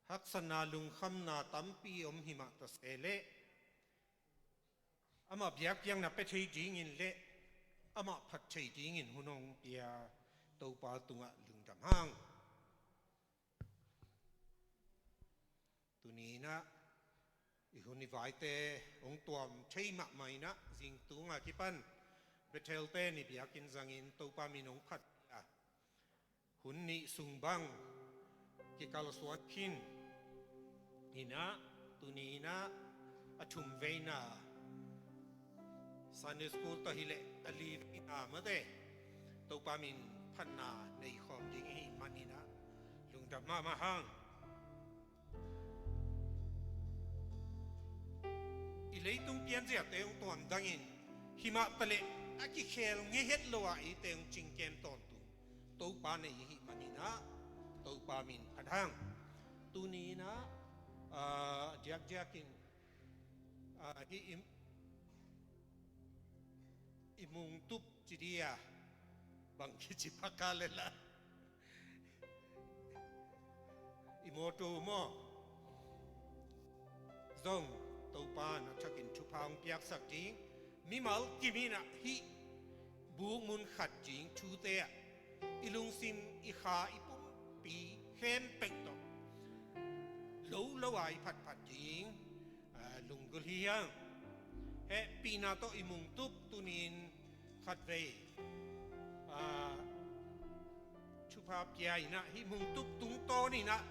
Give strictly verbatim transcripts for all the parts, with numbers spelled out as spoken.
haksatna, lungkhamna tampi om himah ta se leh, amah biakpiakna pia thei dingin leh amah phat thei dingin hun hong pia Topa tungah lungdam hang. Tuni inah i hun i vaite hong tuam thei mahmah inah zingtunga kipan Bethel-te in i biakinn zangin Topa min hong phat a, hun nih sung bang kikalsuan khin inah, tuni inah a thum veina Sunday school tawh hileh a li veina mate Topa min phatna nei khawm ding i hih man inah lungdam mahmah hang. I leitung pianziate hong tuam dangin himah ta leh a kikhel ngei het lo a eite hong cingkem tawntung Topa nei i hih man inah Topa min phat hang. Tuni inah, ah, diakdiakin, ah, hih i, i mungtup ci dia, bang kici pha ka le la, i mawtaw maw zong Topa in a thakin thupha hong piaksak ding, mimal kim inah hih bukmun khat ding thute ah i lungsim, i kha, i pumpi khempeuh tawh lo lo a i phatphat ding, ah, lunggulh hi hang. Hehpihna tawh i mungtup tuni-in khatvei, ah, thupha pia inah hih mungtup tungtawn inah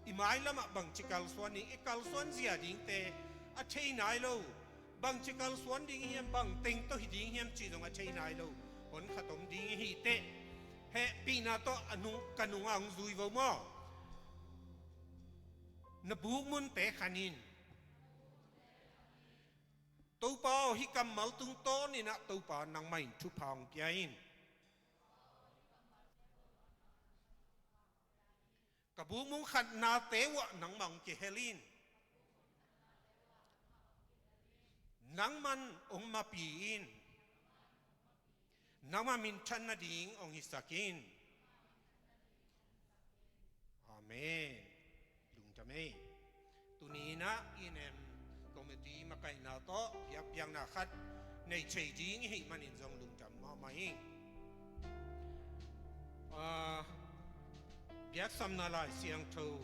i mailamah bangci kalsuan ding, i kalsuan zia dingte a thei nai lo, bangci kalsuan ding hiam, bang teng tawh hi ding hiam cih zong a thei nai lo hon khat om ding i hi teh, hehpihna tawh a nung, ka nungah hong zui vo maw. Na bukmunte khan in. Topa aw, hih kammal tungtawn inah Topa nangmah in thupha hong pia in. Ka bukmun khatnate uh ah nangmah hong kihel in. Nangman hong mapi in. Nangmah minthan nading hong hisak in. Amen. Lungdam ei. Tuni inah i nem committee makaihna tawh biakpiakna khat nei thei ding i hih manin zong lungdam mahmah ing. Ah, biaksamna Lai Siangtho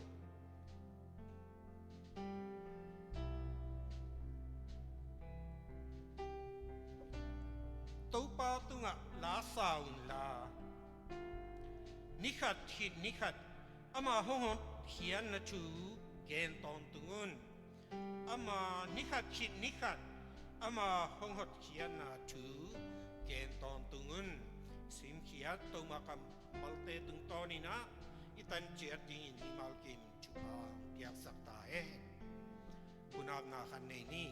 Topa tungah la sa unla, nikhat khit nikhat ama hong hotkhiatna thu gen tawntung un. Ama nikhat khit nikhat ama hong hotkhiatna thu gen tawntung un. Simkhiat Topa kammalte tungtawn inah i tan ciat dingin mimal kim thupha hong piaksak ta hen. Hun apna khat nei ni.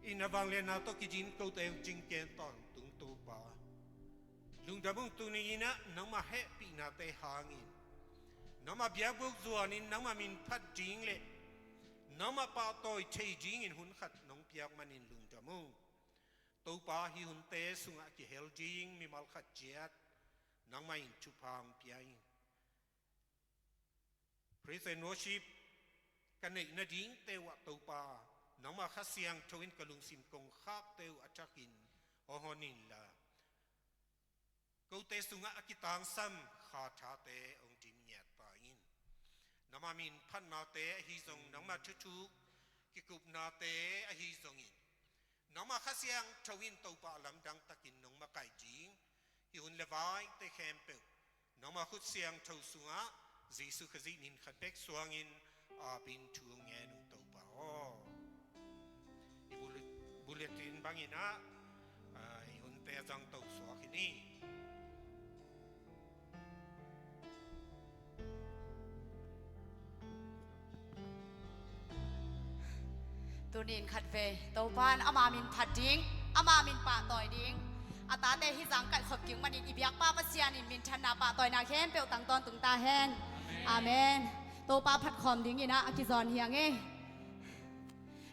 I na vangliatna tawh kidim kote hong cingkem tawntung Topa, lungdam ung. Tuni inah nangmah hehpihnate hangin nangmah biakbuk zuanin nangmah min phat ding le nangmah pahtawi thei dingin hun khat nong piak manin lungdam ung. Topa, hih hunte sungah kihel ding mimal khat ciat nangmah in thupha hong pia in. Praise and worship ka neih nadingte uh ah Topa, nangmah Kha Siangtho in ka lungsim kongkhakte uh a thakin hong hon inla, kote sungah a kitangsam kha thate hong dim ngiat pah in. Nangmah min phatnate ahi zong, nangmah thuthuk kikupnate ahi zongin, nangmah Kha Siangtho in Topa lamdang takin nong makaih ding, hih hun le vaite khempeuh nangmah khut siangtho sungah Jesuh Khazih min khat bek suangin apin thu hong ngen ung Topa aw. I bullet-, bulletin bangin ah, ah, i hunte a zangto suak hi ni. Tuni in khatvei Topa in ama min phat ding, ama min pahtawi ding, a tate hih zang kaihkhop ding manin i biakpa Pasian in minthanna pahtawina khempeuh tang tawntung ta hen. Amen. Amen. Topa phatkhawm dingin ah a kizawn hi ing ei.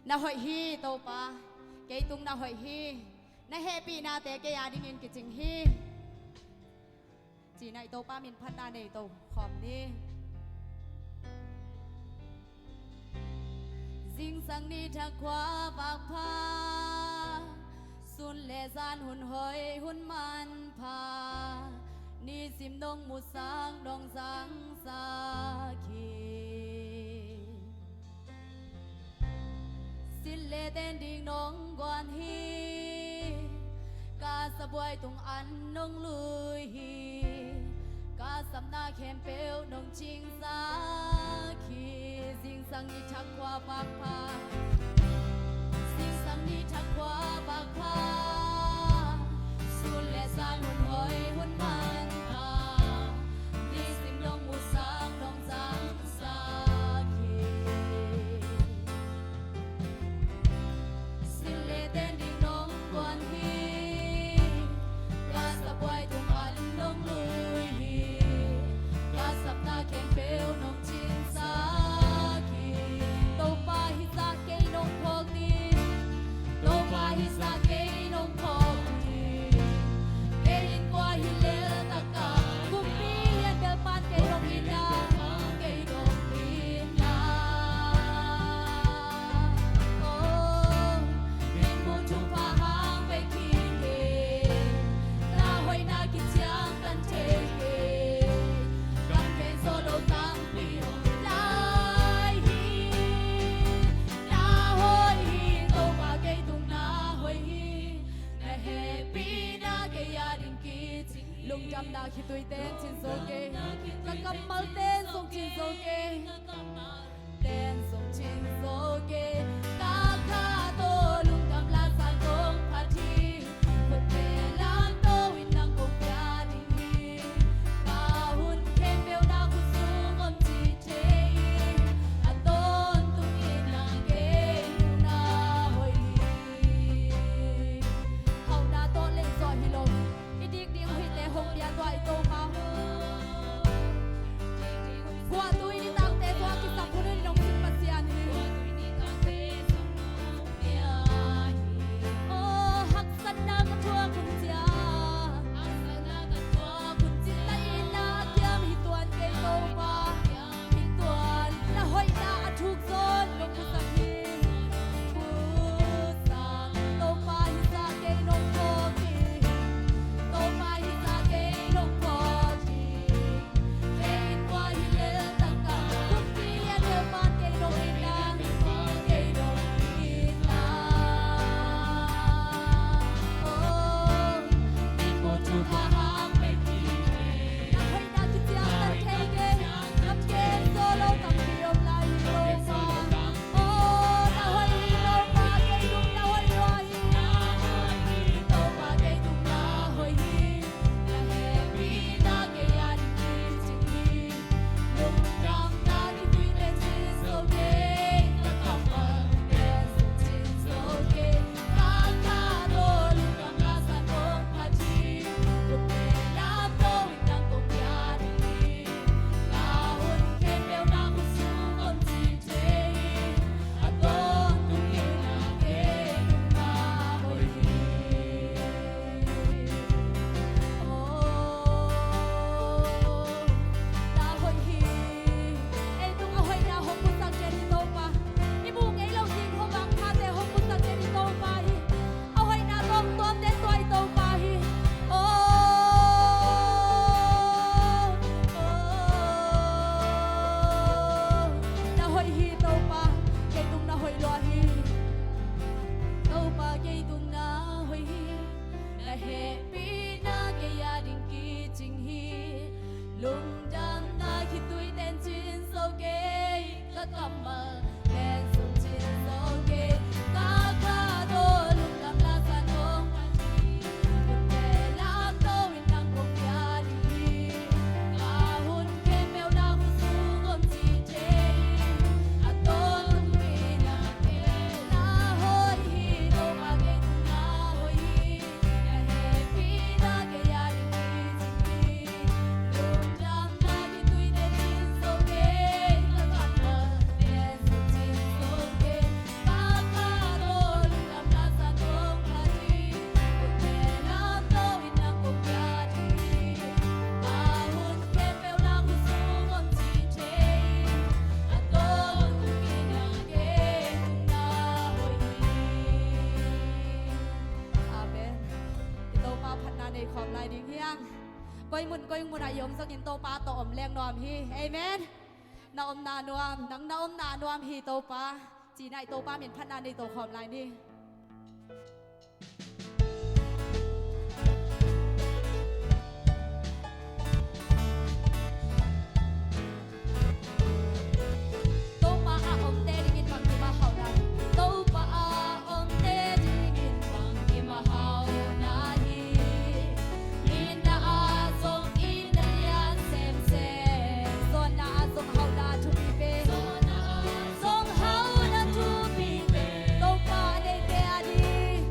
Na hoih hi Topa, kei tung na hoih hi. Na hehpihnate kei a dingin kicing hi, ci-in ah i Topa min phatna nei to khawm ni. Sang ni thak khua vak pha, sun le zan hun hoi hun manpha, nisim nong musak nong zangsak hi. Sin le ten ding nong guan hi, ka sabuai tung an nong lui hi, ka sapna khempeuh nong cingsak hi. Zingsang ni thak khua vak pha, zingsang ni thak khua vak pha, sun le zan hun hoi hun manpha, nisim nong musak nong zangsak hi. Sin le ten ding nong guan hi, ka sabuai tung an nong lui hi, ka sapna khempeuh nong cingsak hi. Topa hi zah kei nong phawk ding, Topa hi zah kei nong phawk ding, kei in kua hi lel Koi mun koi mun ah i om zongin Topa tawh om leng nuam hi. Amen. Na omna nuam, nang na omna nuam hi Topa. Ci-in ah i Topa min phatna nei to khawm lai ni. Topa a omte dingin bangkim a hauhna hi. Topa a omte dingin bangkim a hauhna hi. Itna ah zong itna lian semsem. Zawnna ah zong hauhna thupi pen. Zawnna ah zong hauhna thupi pen. Topa a deihte ading.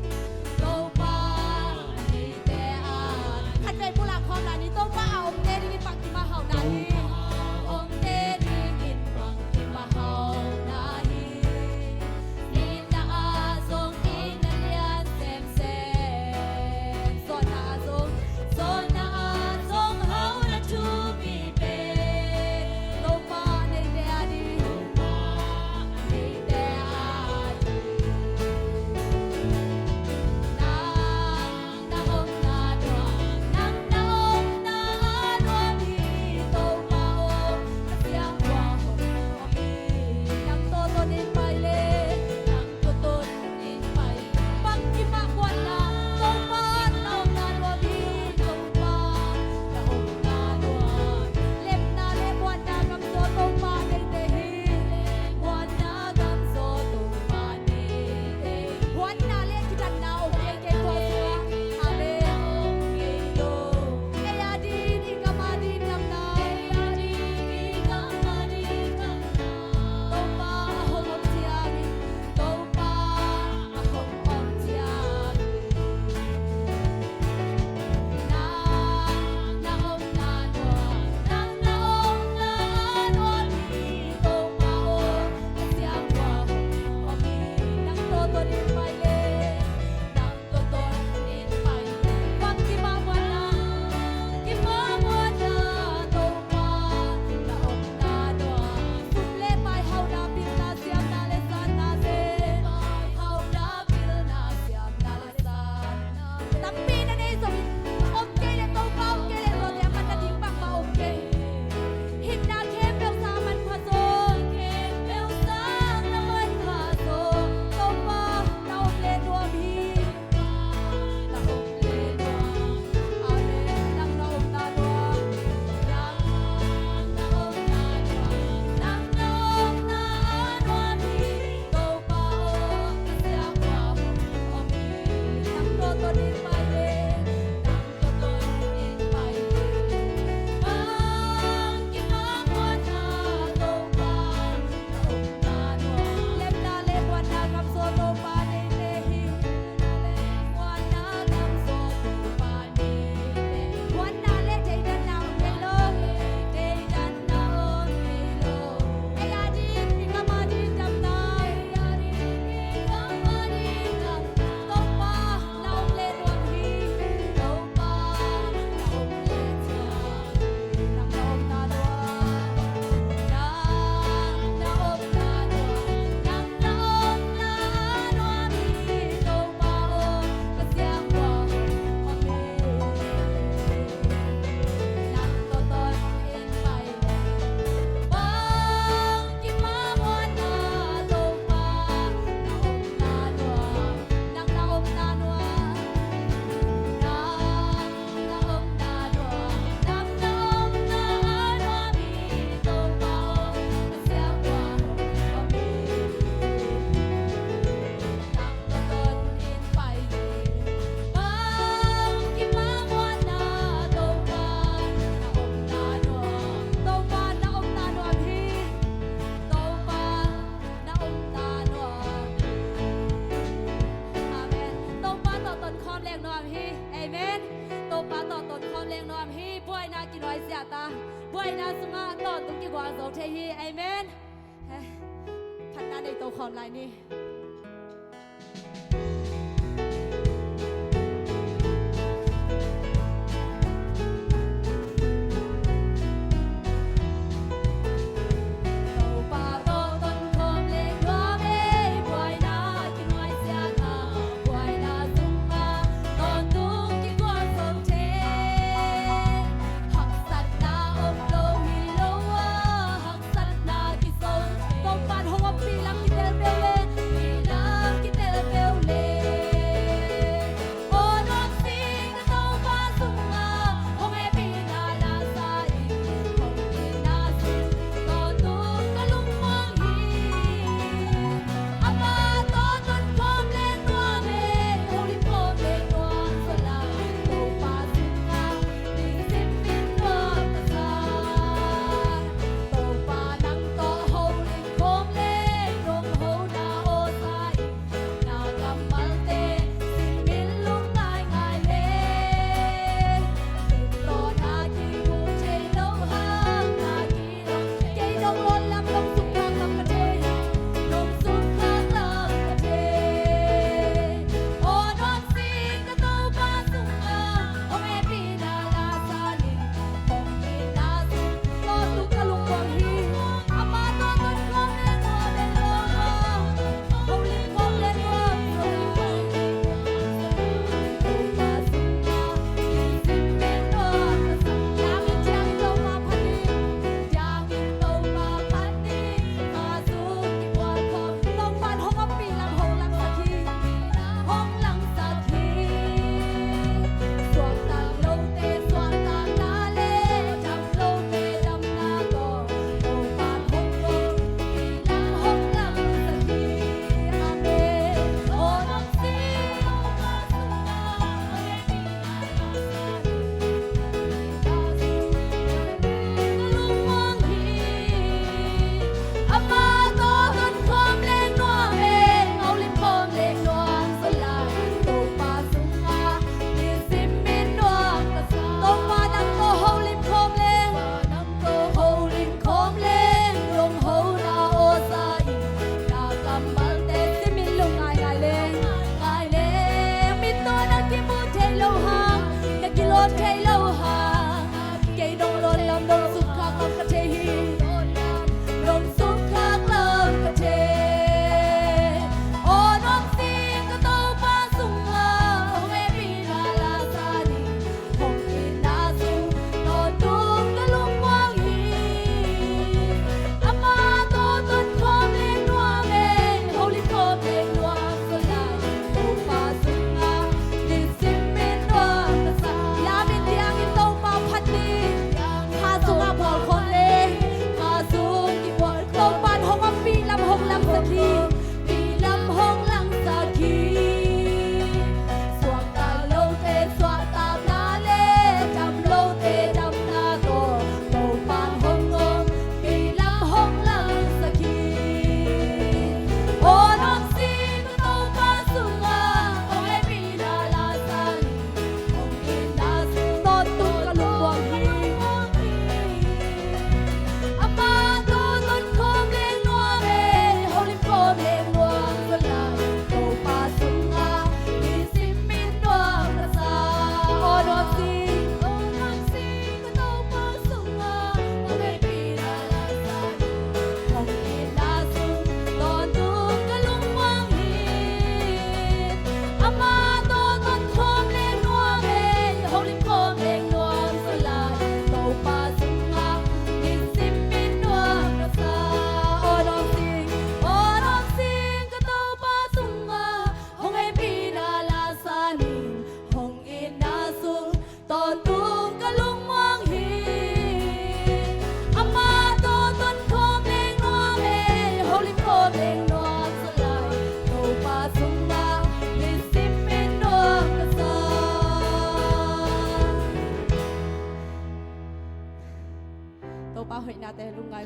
Topa a deihte ading. Khatvei pulak khawm lai ni. Topa a omte dingin bangkim a hauhna hi. Topa a omte dingin bangkim a hauhna hi. Itna ah zong itna lian semsem. Zawnna ah zong, zawnna ah zong hauhna thupi pen. Topa a deihte ading. Topa a deihte ading. Nang na omna nuam, nang na omna nuam hi Topa aw, ka siangtho hong om hi. Nang tawh ton in pai le, nang tawh ton in pai le. Bangkim ah buanna, Topa na omna nuam hi, Topa na omna nuam. Lemna le buanna gam zaw Topa neite hi. Buanna gam zaw Topa neite hi. Buanna le kidatna om kei kei tua sungah. Amen. Ei ading i gam ading damna. Ei ading i gam ading damna. Topa a hong om ciangin. Topa a hong om ciangin. Nang na omna nuam, nang na omna nuam hi Topa aw, ka siangtho hong om hi. Nang tawh ton in pai le, nang tawh ton in pai le. Bangkim ah buanna, bangkim ah buanna Topa na omna nuam. Sum le pai, hauhna, pilna, siamna le satna le. Hauhna, pilna, siamna le satna le. Tampi na nei zongin, om kei leh Topa om kei leh, tua te a man nading bangmah om kei. Himna khempeuh sang a manpha zaw. Khempeuh sang a manpha zaw. Topa na om leh nuam hi. Lemna le buanna gam zaw Topa neite hi. Buanna le buanna gam zaw Topa neite hi. Buanna le deidanna om kei lo. Deidanna om kei lo. Ei ading i gam ading damna. Ei ading i gam ading damna. Topa na om leh nuam hi. Topa na om leh ciang. Nang na omna nuam, nang na omna nuam, nang na omna nuam hi Topa aw, ka siangtho hong om hi. Nang tawh ton in pai le, bangkim ah buanna Topa na omna nuam, nang na omna nuam, nang na omna nuam, nang na omna nuam hi Topa aw, ka siangtho hong om hi. Nang tawh ton in pai le, bangkim ah buanna Topa na omna nuam, Topa na omna nuam hi. Topa na omna nuam hi. Amen. Topa tawh ton khawm leng nuam hi. Amen. Topa tawh ton khawm leng nuam hi. Buaina kinuai ziahta, buaina sungah tawntung kigual zo thei hi. Amen. He, phatna nei to khawm lai ni. Topa tawh ton khawm leng nuam hi. Buaina kinuai ziahta, buaina sungah tawntung kigual zo thei.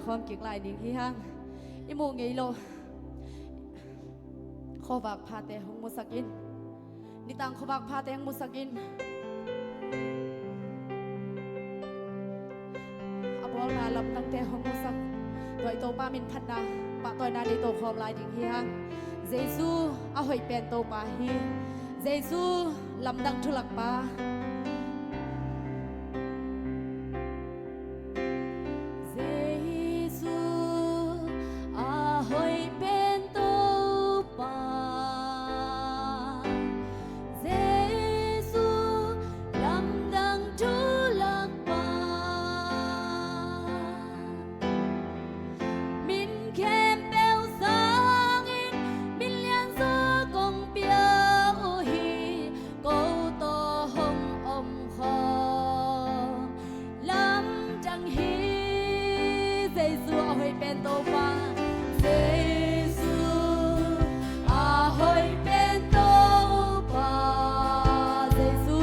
Khawm kik lai ding hi hang. I muh ngei lo khuavak phate hong musak in. Nitang khuavak phate hong musak in. A bawlna lamdangte hong musak. Tua i Topa min phatna, pahtawina nei to khawm lai ding hi hang. Jesu a hoih pen Topa hi. Jesu lamdang thulakpa. Jesu a hoih pen Topa. Jesu lamdang thulakpa. Min khempeuh sangin min lianzaw kong pia uh hi. Ko tawh hong om khawm lamdang hi. Jesu a hoih pen Topa. Jesu a hoih pen Topa. Jesu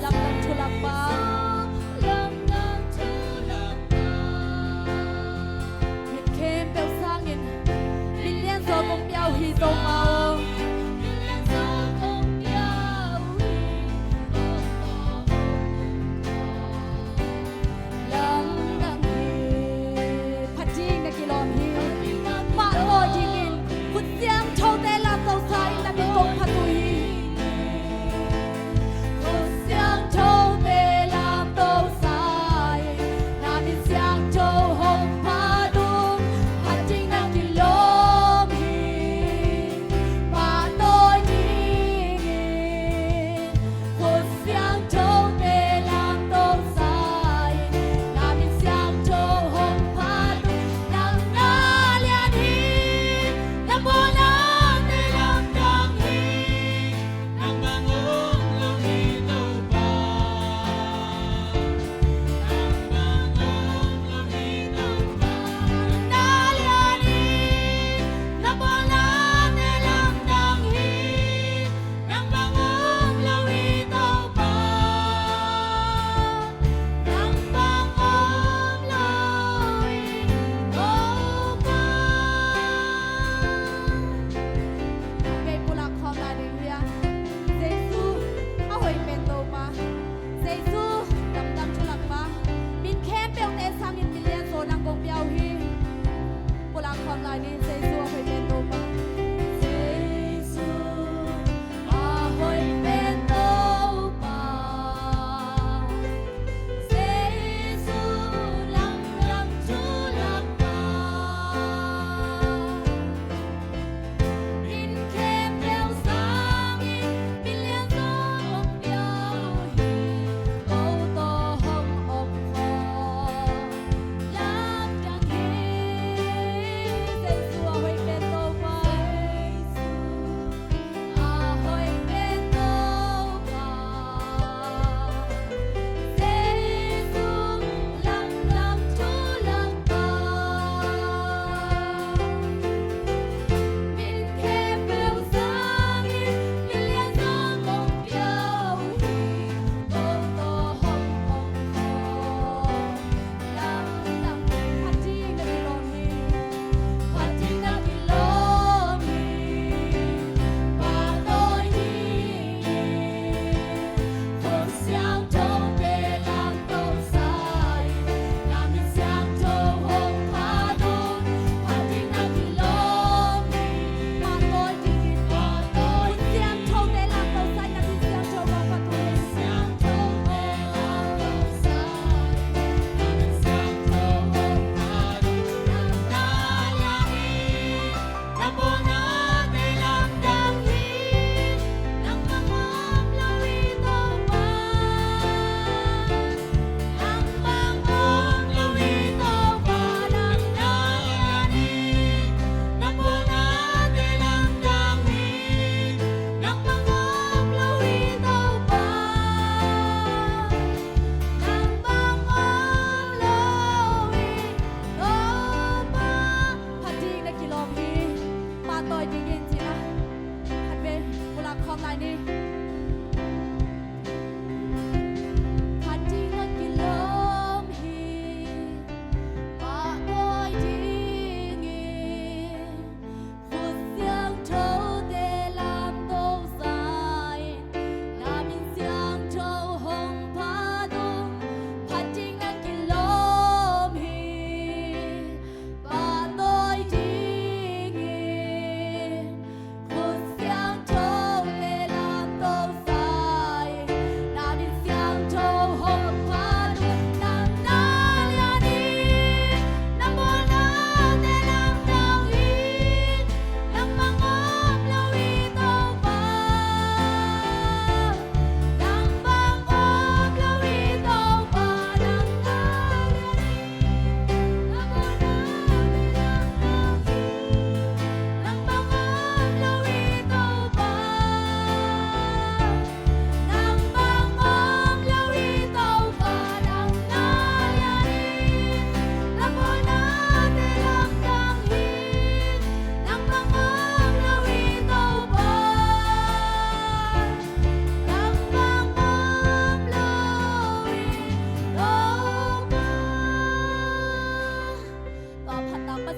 lamdang thulakpa. Lamdang thulakpa. Min khempeuh sangin min lianzaw kong pia uh hi Topa aw. Lamdang hi. Phat ding na kilawm hi. Pahtawi dingin khut siangthote lamto sa in na min kong phat uh hi. Khut siangthote lamto sa in na min siangtho hong phat uh. Phat ding na kilawm hi.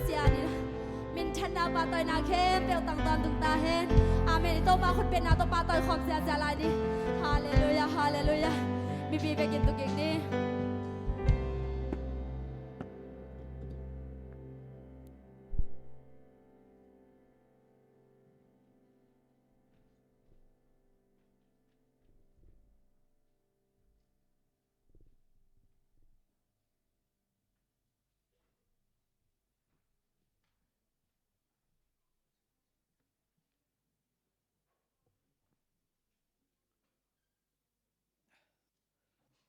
Sia ni. Minthanna pahtawina khempeuh tangtawn tung ta hen. Amen. I Topa khutbetna tawh pahtawi khawm ziahziah lai ni. Halleluiah, halleluiah. Mipi vekin tung kik ni.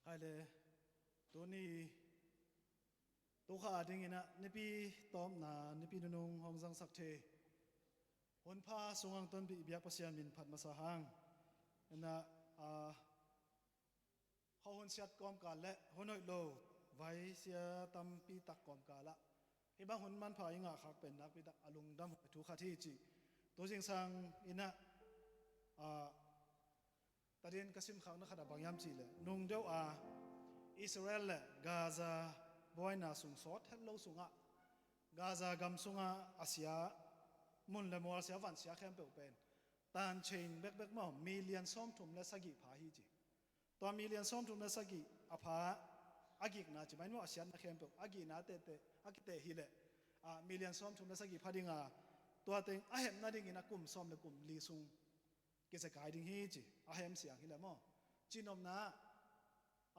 Hai le, tuni, tukha a dinginah nipi tawpna, nipi nunung hong zangsak thei hunpha sungah tonpih biak Pasian min phat masa hang. Inah, a, khuahun siat kawmkal le hun hoih lo vai sia tampi tak kawmkal ah hih bang hun manpha i ngahkhak pen nakpi tak a lungdam huai thu khat hi ci. Tu zingsang inah, a, tadin ka simkhakna khat a bang hiam cihleh, nungdeuh a Israel le Gaza buaina sung sawt het lo sungah, Gaza gam sungah a sia, mun le mual sia, van sia khempeuh pen tan chain bekbek maw, million sawmthum le sagih pha hi ci. Tua million sawmthum le sagih a pha, a gikna ci mai maw, a siatna khempeuh a gihna tehteh a kiteh hileh, a, million sawmthum le sagih pha dinga, tua teng a hemna dingin a kum sawm le kum li sung kizekai ding hi ci. A hem siang hileh maw, cinopna,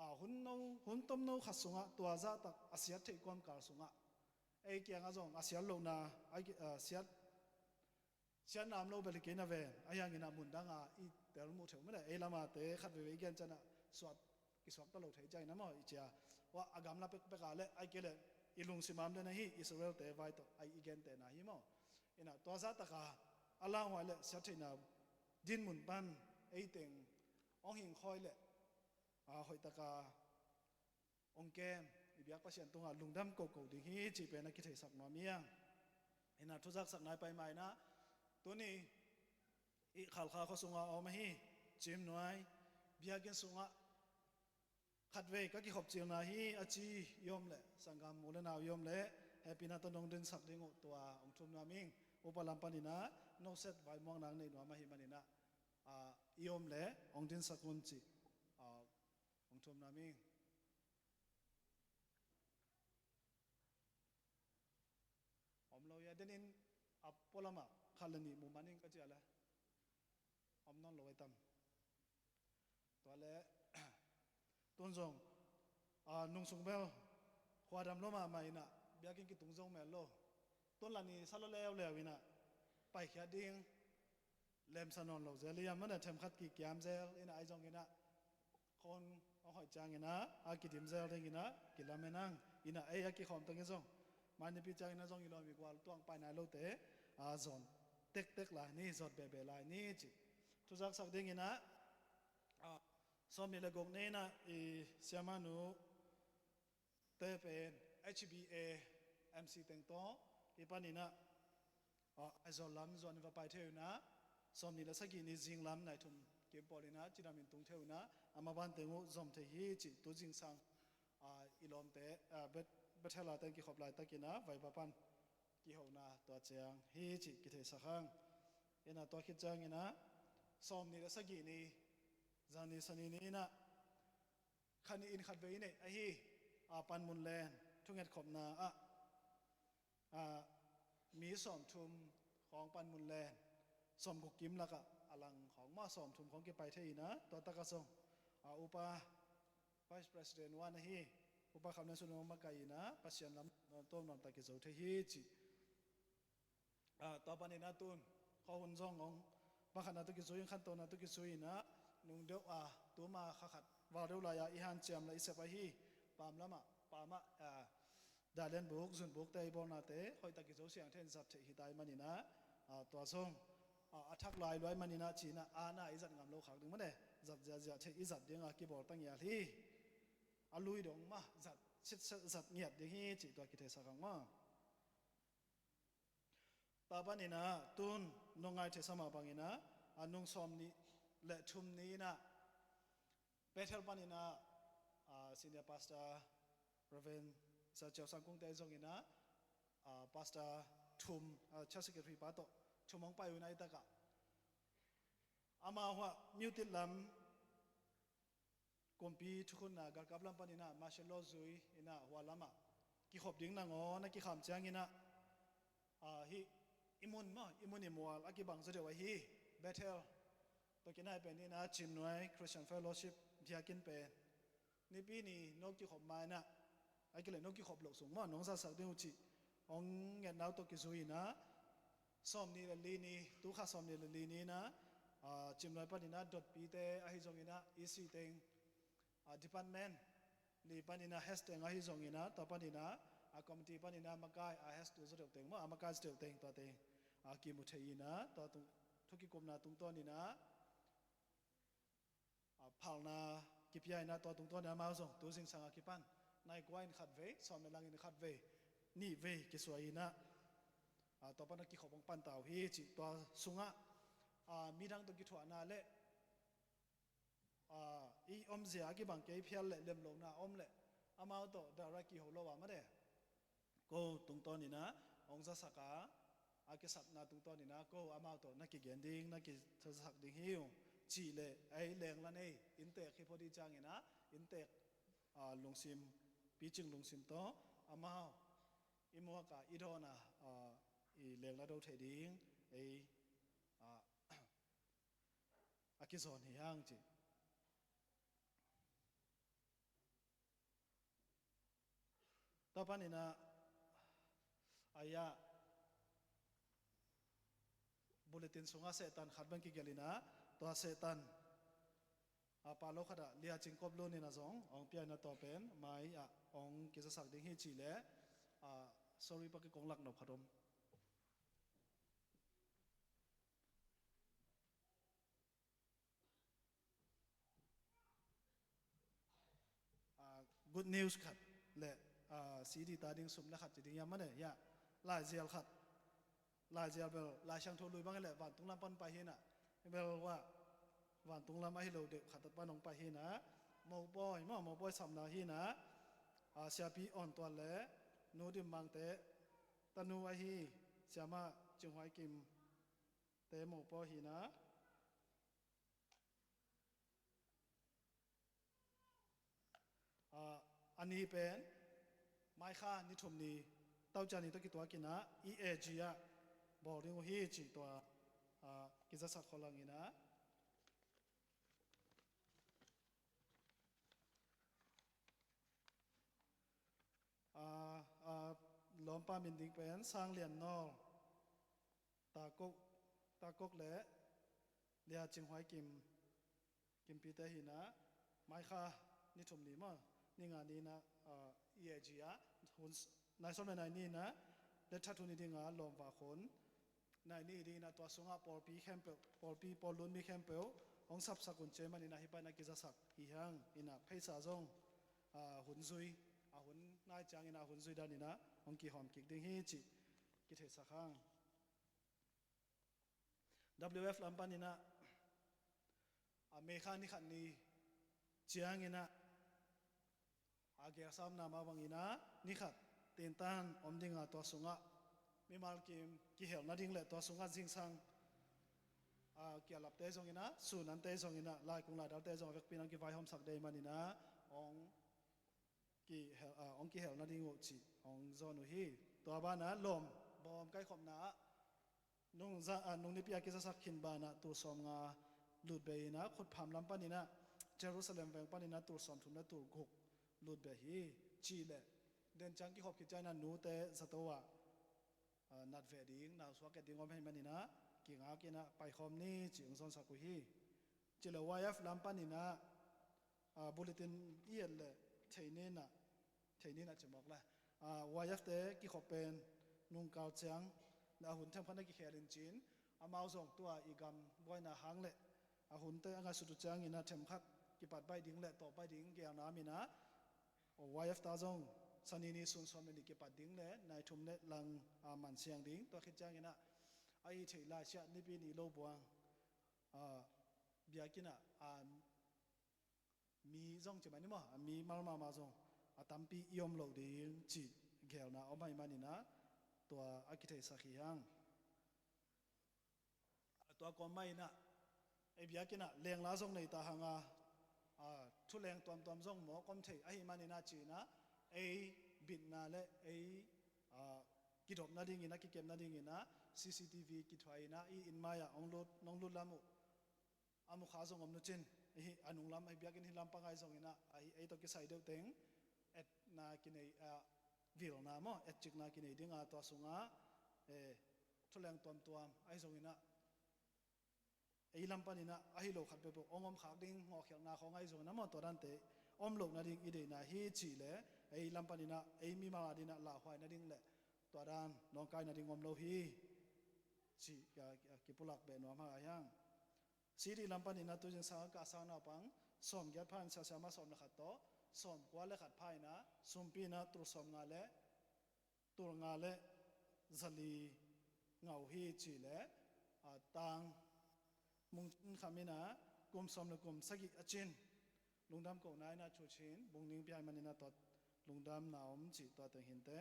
a, hun no, hun tomno khat sungah tua zahtak a siat theih kawmkal sungah ei kiangah zong a siat lohna, a, a, siat siatna om lo bel hi kei na ven, ahi hanginah mundanga i tel muh theuh mene, ei lamate khat veivei i gen cianah suak, kisuakta lo thei ciangin a maw i cia. Ua, a gamla pekpeka le ai kei le i lungsim am den ahi Israelte vai tawh ai i gentehna hi maw. Inah tua zahtaka a lauhuai le siattheihna dinmun pan eiteng hong hingkhawi le, a, hoihtaka hong kem i biak Pasian tungah lungdam kohkoh ding hi cih pen a kitheisak nuam hiang. Inah thuzaksak nai pai mah inah tuni i Khalkha khua sungah a om ahi Cimnuai biakinn sungah khatvei ka kikhopcilna hi a ci i om leh, sanggam u le nau i om leh hehpihna tawh nong dinsak ding uh tua hong thum nuam ing. Upa lam paninah noset vaimuang nang nei nuam ahi maninah, a, i om leh hong dinsak un cih, a, hong thum nuam ing. Om lo ia denin a pualamah khat le nih muh man ing ka cia le om nawn lo ai tam. Tua le tun zong, a, nungsung bel khuadam lo mahmah inah biakinn kitung zong mel lo. Tun la ni sa lo leuleu inah paikhiat ding lemsa nawn lo zel i a mana themkhat kikiam zel inah ai zong inah khon hong hoih cianginah a kidim zel dinginah kilamen ang. Inah ei a kikhawm tengin zong mai nipi cianginah zong i lawm i gual tuang pai nai lote, a, zon tektek lai ni, zot behbeh lai ni ci. Thuzaksak dinginah, a, sawmnih le guk ni inah i siamanu te pen H B A M C teng tawh i paninah, a, Aizawl lam zuan in va pai thei uh inah, sawmnih le sagih ni zinglam nai thum kim pawl inah cidam in tung thei uh inah, a maban teng uh zom thei hi cih tu zingsang, a, i lawmte, a, Beth-, Bethel a ten kikhop laitakinah vaipa pan kihona tua ciang hi cih kitheisak hang. Inah tua khit cianginah sawmnih le sagih ni zani sani ni inah khat ni in khatvei i neih ahi, a, panmun len thungetkhopna ah, a, mi sawmthum khawng panmun len sawmguk kim lakah a lang khawng mah sawmthum khawng kipai thei inah tua takah zong, a, upa Vice President one ahi upa Kham Lian Sun hong makaih inah Pasian lam tuam nuamtak kizo thei hi cih. A, tua paninah tun khuahun zong hong pakhatna tawh kizui in, khantohna tawh kizui inah nungdeuh a tuma kha khat val deuh lai-a i hanciam la i sep ahi Pam lamah, Pam ah, a, dahlian buk, zun bukte i bawlnate hoihtak kizo siang thei in zat theih hi ta i maninah, a, tua zong, a, a thak lai luai maninah cinah ana i zat ngam lo khak ding mane, zat ziahziah theih i zat dinga kibawl ta ngial hi. A lui dong mah zat, sit, zat ngiat ding hi cih tua kitheisak hang maw. Tua paninah tun nong ngaih theihsa mah banginah, a, nung sawmnih le thum ni inah Bethel paninah, a, Senior Pastor Reverend Sa Ciau Sang Kungte zonginah ah, pastor thum, ah, church secretary pa tawh thum hong pai uh na, i takah amau hua Myotit lam kumpi thukhunna galkap lam paninah martial law zui inah hua lamah kikhop ding nangawn a kikham cianginah, ah, hih i mun maw, i mun i mual a kibang zaw deuh ahi Bethel tawh kinai pen inah Cimnuai Christian Fellowship biakinn pen Nipi ni no kikhop ma inah, a kileh no kikhop loh sung maw nong zatsak ding uh cih hong ngetna uh tawh kizui inah, sawm nih le li ni, tu kha sawm nih le li ni inah, ah, Cimnuai paninah dotpite ahi zonginah E C teng, ah, department li paninah head teng ahi zonginah, tua paninah, ah, committee paninah makai, ah, head tu zaw deuh teng maw, ah, makai zaw deuh teng tua teng, ah, kimu thei inah, tua tung, thukikupna tungtawn inah, ah, phalna kipia inah tua tungtawn inah amau zong tu zingsang a kipan nai kua in khat vei, sawm le lang in khat vei, nih vei kisuai inah, ah, tua pan a kikhop hong panta uh hi cih tua sungah, ah, midang tawh kithuahna le, ah, i omzia a kibang kei phial le lemlohna a om le amau tawh direct kiho lo a mate ko tungtawn inah hong zasak a, a kisakna tungtawn inah ko amau tawh na kigen ding, na kizasak ding hi uh cih le ei lengla nei inntek hi phot i cianginah inntek, ah, lungsim, picing lungsim tawh amau i muak a i dawn a, ah, i lengla do thei ding ei, ah, a kizawn hi hang cih. Tua paninah, ah, ya, bulletin sungah Satan khat bang kigelh inah, tua Satan, ah, palo khatah lia cingkop lun inah zong hong pia inah tua pen mai ah hong kizasak ding hi cih le, ah, sorry pa kikong lak nop khat om. Ah, good news khat le, ah, C D ta ding sum le khat ci ding hiam mane, ya. Laizial khat. Laizial bel, Lai Siangtho lui bang le vantung lam pan pai hinah. Bel wa, vantung lam ahi lo deuh khat pan hong pai hinah. Mopawi, mo, mopawi samna hinah. Ah, Siapi On Tuan le, Nu Dim Mangte, tanu ahi, Siama Cing Huai Kim te mopawi hinah. Ah, a ni pen, Maikha ni thum ni, Taucia ni tawh kituak inah, E A G ah, bawl ding uh hi cih tua, ah, kizasak kholangin ah. Ah, ah, lawmpa min ding pen, Sang Lian Nawl. Takok, Takok le Lia Cing Huai Kim, Kimpite hinah, Maikha ni thum ni maw, ni nga ni inah, ah, E A G ah, hun s-, nai sawm le nai ni inah, le that hun i dingah lawmva khun, nai ni i dingin ah tua sungah pawlpi khempeuh, pawlpi pawl lunmi khempeuh, hong sapsak hun ciai manin ah hih pan a kizasak hi hang inah pheisa zong, ah, hun zui, a hun nai ciangin ah hun zui danin ah, hong kihawm kik ding hi cih, kitheisak hang. W F lam panin ah, a May kha ni khat ni ciangin ah, a gelsamna mah bangin ah, ni khat tintan om ding a tua sungah, mimal kim kihel nading le tua sungah zingsang, a, kialapte zongin ah, sunante zongin ah, laikung laidalte zong a vekpi in ah kivaihawmsak dei manin ah, hong kihel, ah, hong kihel nading uh cih hong zawn uh hi. Tua banah lawm bawm kaikhopna ah nung za, ah, nung nipi a kizasak khin banah tul sawm nga lut bei in ah, khutpham lam panin ah, Jerusalem veng panin ah tul sawm thum le tul guk lut bei hi. Cih leh den ciang kikhop khit ciangin ah nute zato ah, ah, nat veh ding, nausuak et ding om ahih manin ah, kingak in ah paikhawm ni cih hong zawnsak uh hi. Cih leh Y F lam panin ah, ah, bulletin i et leh thei ni in ah, thei ni in ah ci mawk le. Ah, Y F te kikhop pen nungkal ciang, a hun themkhat na kikhel in cin, amau zong tua i gam buaina hang le, a hunte a ngaihsut uh ciangin ah themkhat kipat baih ding le tawp baih ding gelna om in ah, Y F ta zong Sani ni sun sawm le nih kipat ding le nai thum le lang, ah, mansiang ding, tua khit ciangin ah, a i theih laisiah nipi ni lo buang, ah, biakinn ah, ah, mi zong ci mah ni maw, a mi mal mahmah zong a tampi i om loh ding cih gelna om ahih manin ah, tua a kitheisak hi hang. Tua kawm mah inah ei biakinn ah lengla zong nei ta hanga, a, thuleng tuamtuam zong mawk om thei ahih maninah ci-inah ei bitna le ei, a, kidop nadingin a, kikem nadingin a, C C T V kithuah inah i inn mai-ah hong lut, nong lut lam uh a mukha zong om nucin, a nunglam, ei biakinn hi lampang ahi zonginah, ei tawh kisai deuh teng etna kinei, a, vilna maw, etcikna kinei dinga, tua sunga, e, thuleng tuamtuam ahi zonginah ei lam paninah ahi lo khat peuhpeuh hong om khak ding ngawhkhialhna khawng ahi zonginah maw, tua dante om loh nading i deihna hi cih le, ei lam paninah ei mimal a dinah lauhuai nading le tua dan nawngkai nading om lo hi cih, a, a, kipulak beh nuam ha ahi hang. C D lam paninah tuzing sanga kahsang naupang sawmgiat pha in, siasia mah sawm le khat tawh sawmkua le khat pha inah sumpi inah tul sawmnga le tul nga le zali ngah uh hi cih le, a, Tang Mung Cin Kham inah kum sawm le kum sagih a cin lungdam kohna inah thucin bungning pia ahih maninah tua lungdamna om cih tua teng hinte.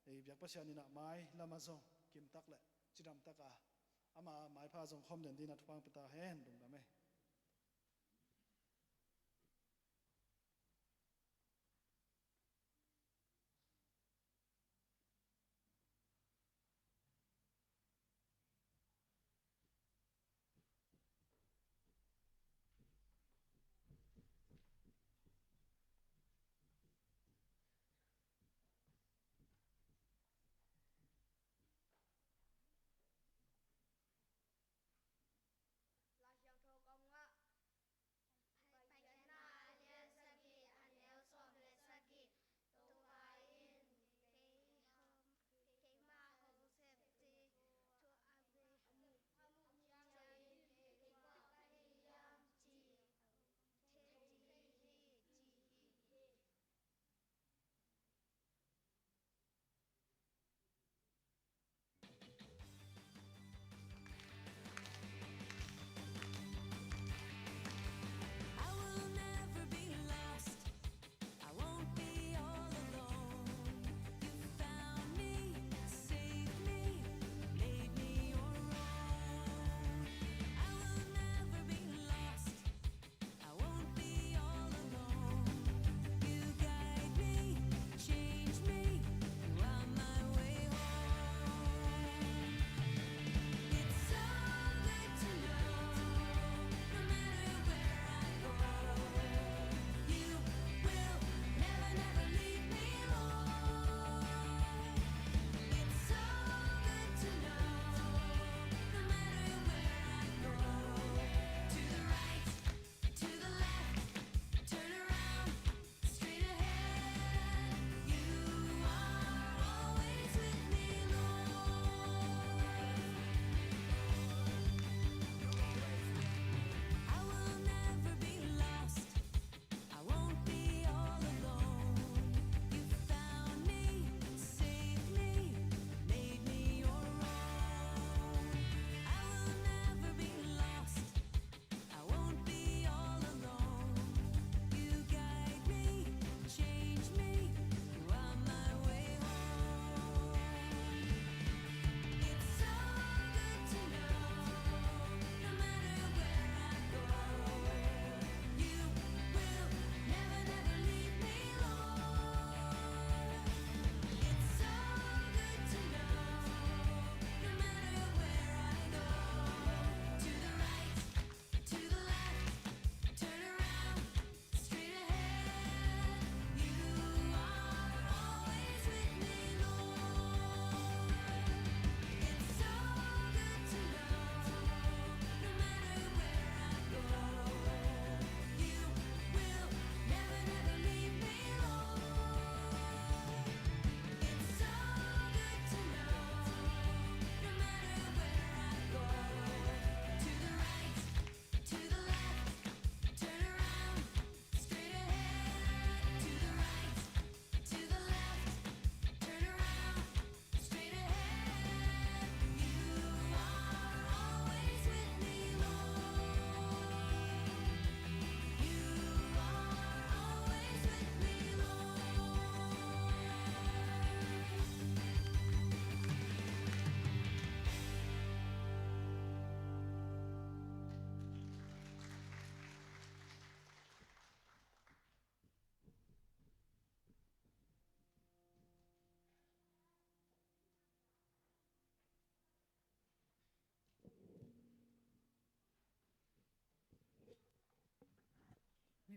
Ei biak Pasian inah mai lamah zong kimtak le cidamtak a, ama maipha zong khawm den dinah thupha hong pia ta hen. Lungdam ei. Lai Siangtho kong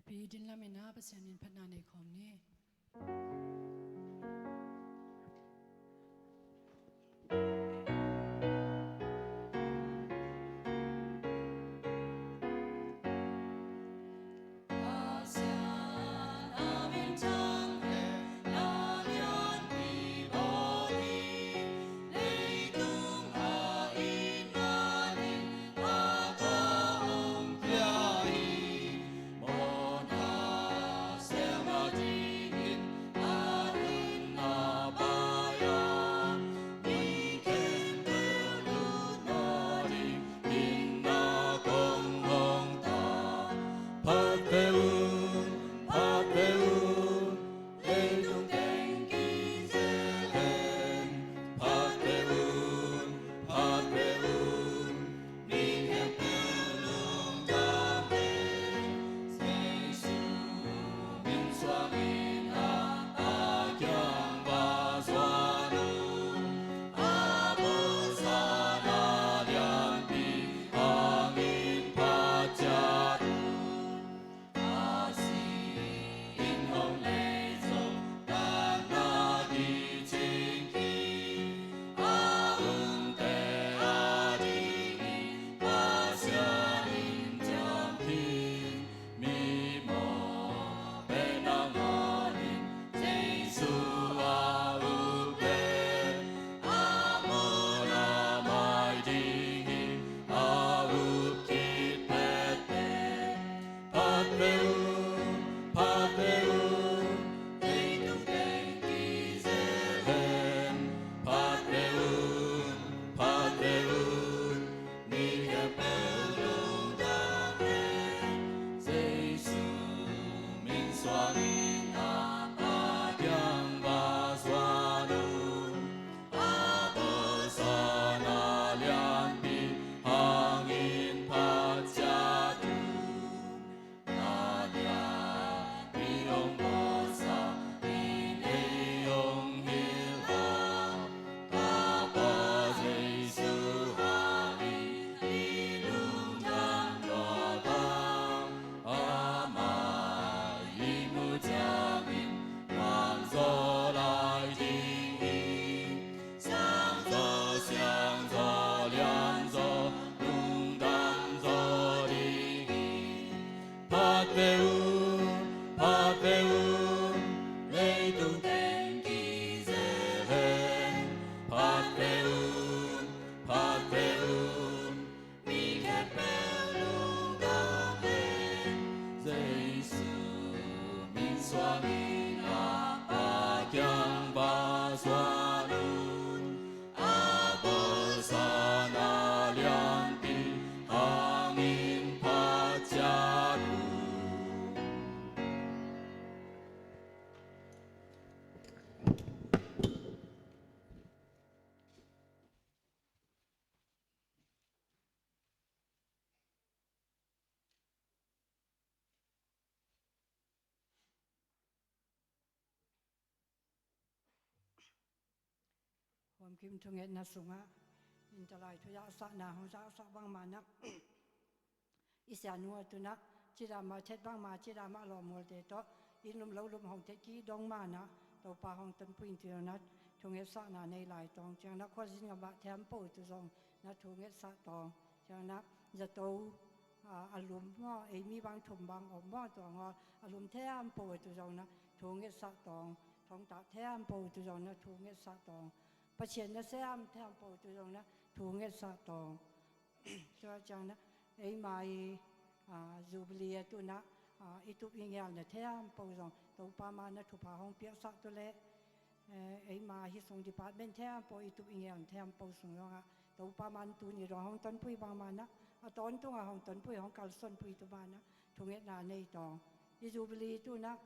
Pi din lamin ah Pasian min phatna nei khawm ni. Phat ve un, phat ve un, leitung teng kizel hen. Phat ve un, phat ve un, mi khempeuh lungdam hen. Jesu min suangin a, a kiang va zuan un. A bawlsa na lianpi hangin phat ciat un. A si in hong lei zong, datna kicing khin. A umte adingin Pasian in ciam khin. Mi mawh pen nangawn in Jesu a up leh, a mawhna mai dingin a up khit peuhpeuh. Phat ve un, phat ve un, leitung teng kizel hen. Phat ve un, phat ve un, mi khempeuh lungdam hen. Jesu min suangin a, a kiang va zuan un. A bawlsa na lianpi hangin phat ciat un. Na lianpi hong bawlsa in ei hong hilh a, Tapa Jesu hangin i lungdam lua ta. Amah i muh ciangin nuam zaw lai ding hi. Siang zaw, siang zaw, lian zaw, lungdam zaw ding hi. Phat ve un, phat ve un, leitung teng kizel hen. Phat ve un, phat ve un, mi khempeuh lungdam hen. Jesu min suangin a, a kiang va zuan un. A bawlsa na lianpi hangin phat ciat un. Huamkim thungetna sungah inntalai thu zahsakna hong zahsak bangmah na, i sianu a tunah cidam a thet bangmah cidam a lawmmualte tawh inn lum lo lum hong thet kik dong mah na, Topa hong tonpui in tuzong na thungetsakna nei lai tawng. Ciang na khuazin ngamah thempo tuzong na thungetsah tawng. Ciang na zato a, a lum maw, ei mi bang thum bang om maw, tua ngawl a lum thempo tuzong na thungetsah tawng. Thongtah thempo tuzong na thungetsah tawng. Pasian na sem thempo tuzong na thungetsah tawng. Tua ciang na eima i, a, Jubilee a tunah, a, i tup i ngelna thempo zong Topa ma na thupha hong piaksak tu leh, eh, eima hi sung department thempo i tup i ngelna thempo sung zongah Topa man tuni dong hong tonpui bangmah na, a tawntungah hong tonpui hong kalsuanpui tu mah na thungetna nei tawng. I Jubilee tunah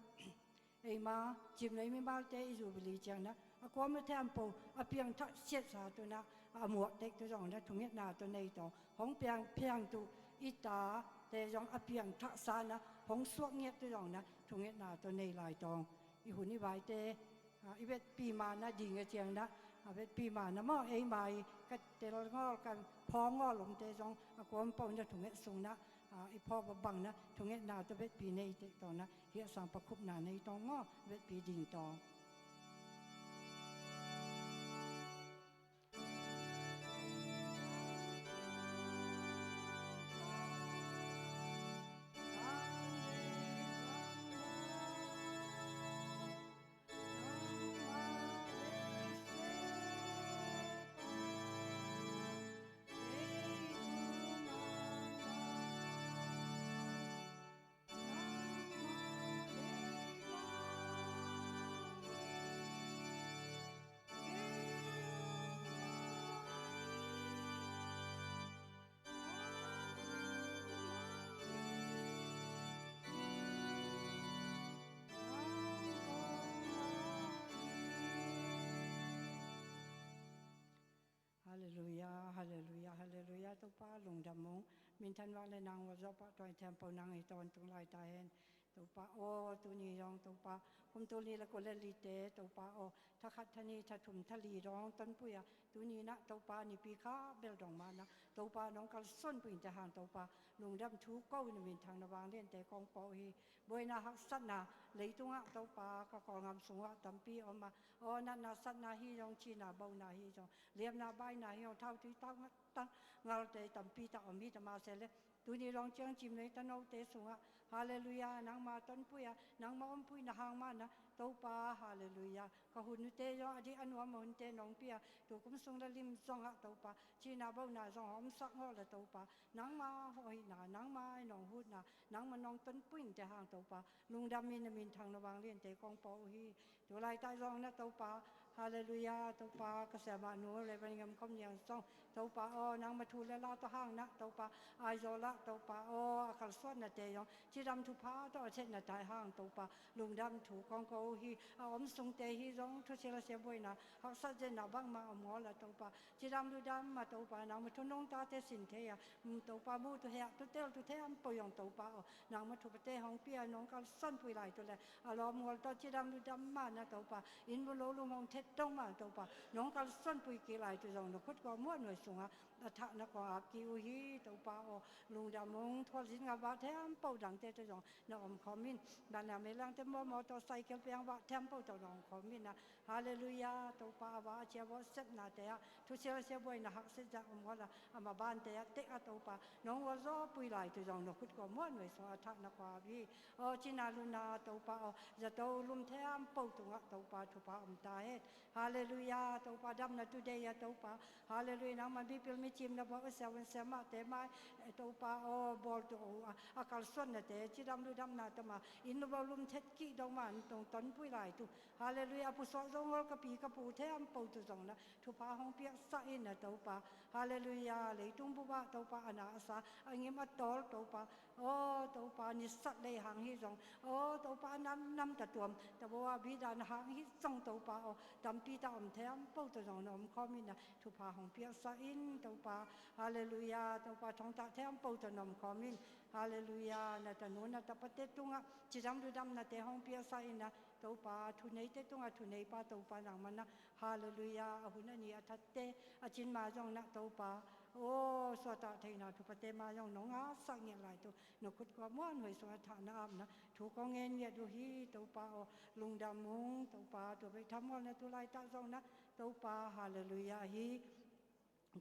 eima cimnei mimalte i Jubilee ciang na a kuama thempo a piangthak siatsa tunah a muak tek tu zong na thungetna tawh nei tawng. Hong piang piang tu i tate zong a piangthaksa na hong suak ngiat tu zong na thungetna tawh nei lai tawng. I hun i vaite, a, i vetpi ma na ding a ciang na, a vetpi ma na maw, eima i ka tel ngawl ka phawng ngawl omte zong a kuampo na thunget sung na, a, i phawk a bang na thungetna tawh vetpi nei teh tawh na, hih a sang pakhupna nei tawh maw, vetpi ding tawh. Halleluia, halleluia, halleluia. Topa lungdam ung. Minthan vak le nang wa zawpa tuai thempo nang hi tawntung lai ta hen. Topa aw, tuni dong Topa, kum tul ni le kul le lite Topa aw, tha khat tha ni tha thum tha li dong tonpui a, tuni na Topa nipi kha bel dong mana Topa nong kalsuanpui inte hang Topa, lungdam thu ko na minthang na vangliante kong pawh hi. Buaina haksatna leitungah Topa ka Kawlgam sungah tampi om a, aw natna satna hi dong, cina bona hi dong, liamna baina hi dong, thautui tau ngalte tampi tak om hi ta ma se le, tuni dong ciang cimnei tanote sungah, halleluia, nangma tonpui a, nangma ompui na hang mana Topa, halleluia. Ka hun ute dong a dih a nuam a hunte nong pia, tukum sung le lim zongah Topa, cina bona zong a omsak ngawh le Topa, nangma hoihna, nangma nong hutna, nangma nong tonpui inte hang Topa, lungdam in na minthang na vangliante kong pawh uh hi. Tulaitak zong na Topa, halleluia, Topa ka siamah nu Reverend Ngam Khom Niang zong Topa aw, nangma thu le la tawh hang na Topa, Aizawl ah Topa aw, a kalsuannate zong cidam thupha tawh a thetna tai hang Topa, lungdam thu kong ko uh hi. A om sungte hi zong thusil a sia buaina haksat zenna bangmah om ngawl a Topa, cidam ludam a Topa, nangma thu nong tate sin thei a, Topa mu tu heh tu tel tu thei am po zong Topa aw, nangma thupate hong pia nong kalsuanpui lai tu le, a lawm ngawl tawh cidam ludam mana Topa, inn mu lo lum hong thet dong mana Topa, nong kalsuanpui kik lai tu zong na khut kua muanhuai sungah a thahna kong ap kik uh hi Topa aw, lungdam ung. Thualzin ngah vak thempo dangte tawh zong na omkhawm in, dan a meilangte mawmaw tawh cycle piang vak thempo tawh na omkhawm in a, halleluia, Topa a va a cia vawh sepnate ah thusil a sia buaina haksat zah om ngawl a, a mabante ah tek a Topa, nong wa zawpui lai tu zong na khut kua muanhuai sungah a thahna kong ap hi. Aw cina luna Topa aw, zato lum thempo tungah Topa thupha om ta hen. Halleluia, Topa damna today a Topa, halleluia, nangma mipil micim na bawh a sia un sia mahte mai, Topa aw bawl tu aw a, a kalsuannate cidam ludamna tama inn lu bawh lum thet kik dong man tong tonpui lai tu, halleluia, a pusuah zong ngawl ka pi ka pu thempo tu zong na thupha hong piaksak in na Topa, halleluia, leitung bup ah Topa a na a sa a ngim a tawl Topa, aw Topa nisat lei hang hi zong, aw Topa a nam nam ta tuam ta bo a bidan hang hi zong Topa aw, tampi ta om thempo ta zong na omkhawm in a, thupha hong piaksak in Topa, halleluia, Topa thongtah thempo ta na omkhawm in, halleluia, na tanu na tapate tungah cidam ludamnate hong piaksak in a, Topa thuneite tungah thuneipa Topa nangma na, halleluia, a hun a ni a thatte a cin ma zong na Topa, aw suahtak theihna thupate ma zong nong ngahsak ngiat lai tu na khut kua muanhuai sungah thahna apna thu kong ngen ngiat uh hi Topa aw, lungdam ung Topa, tua bek tham ngawl na tulaitak zong na Topa, halleluia hi.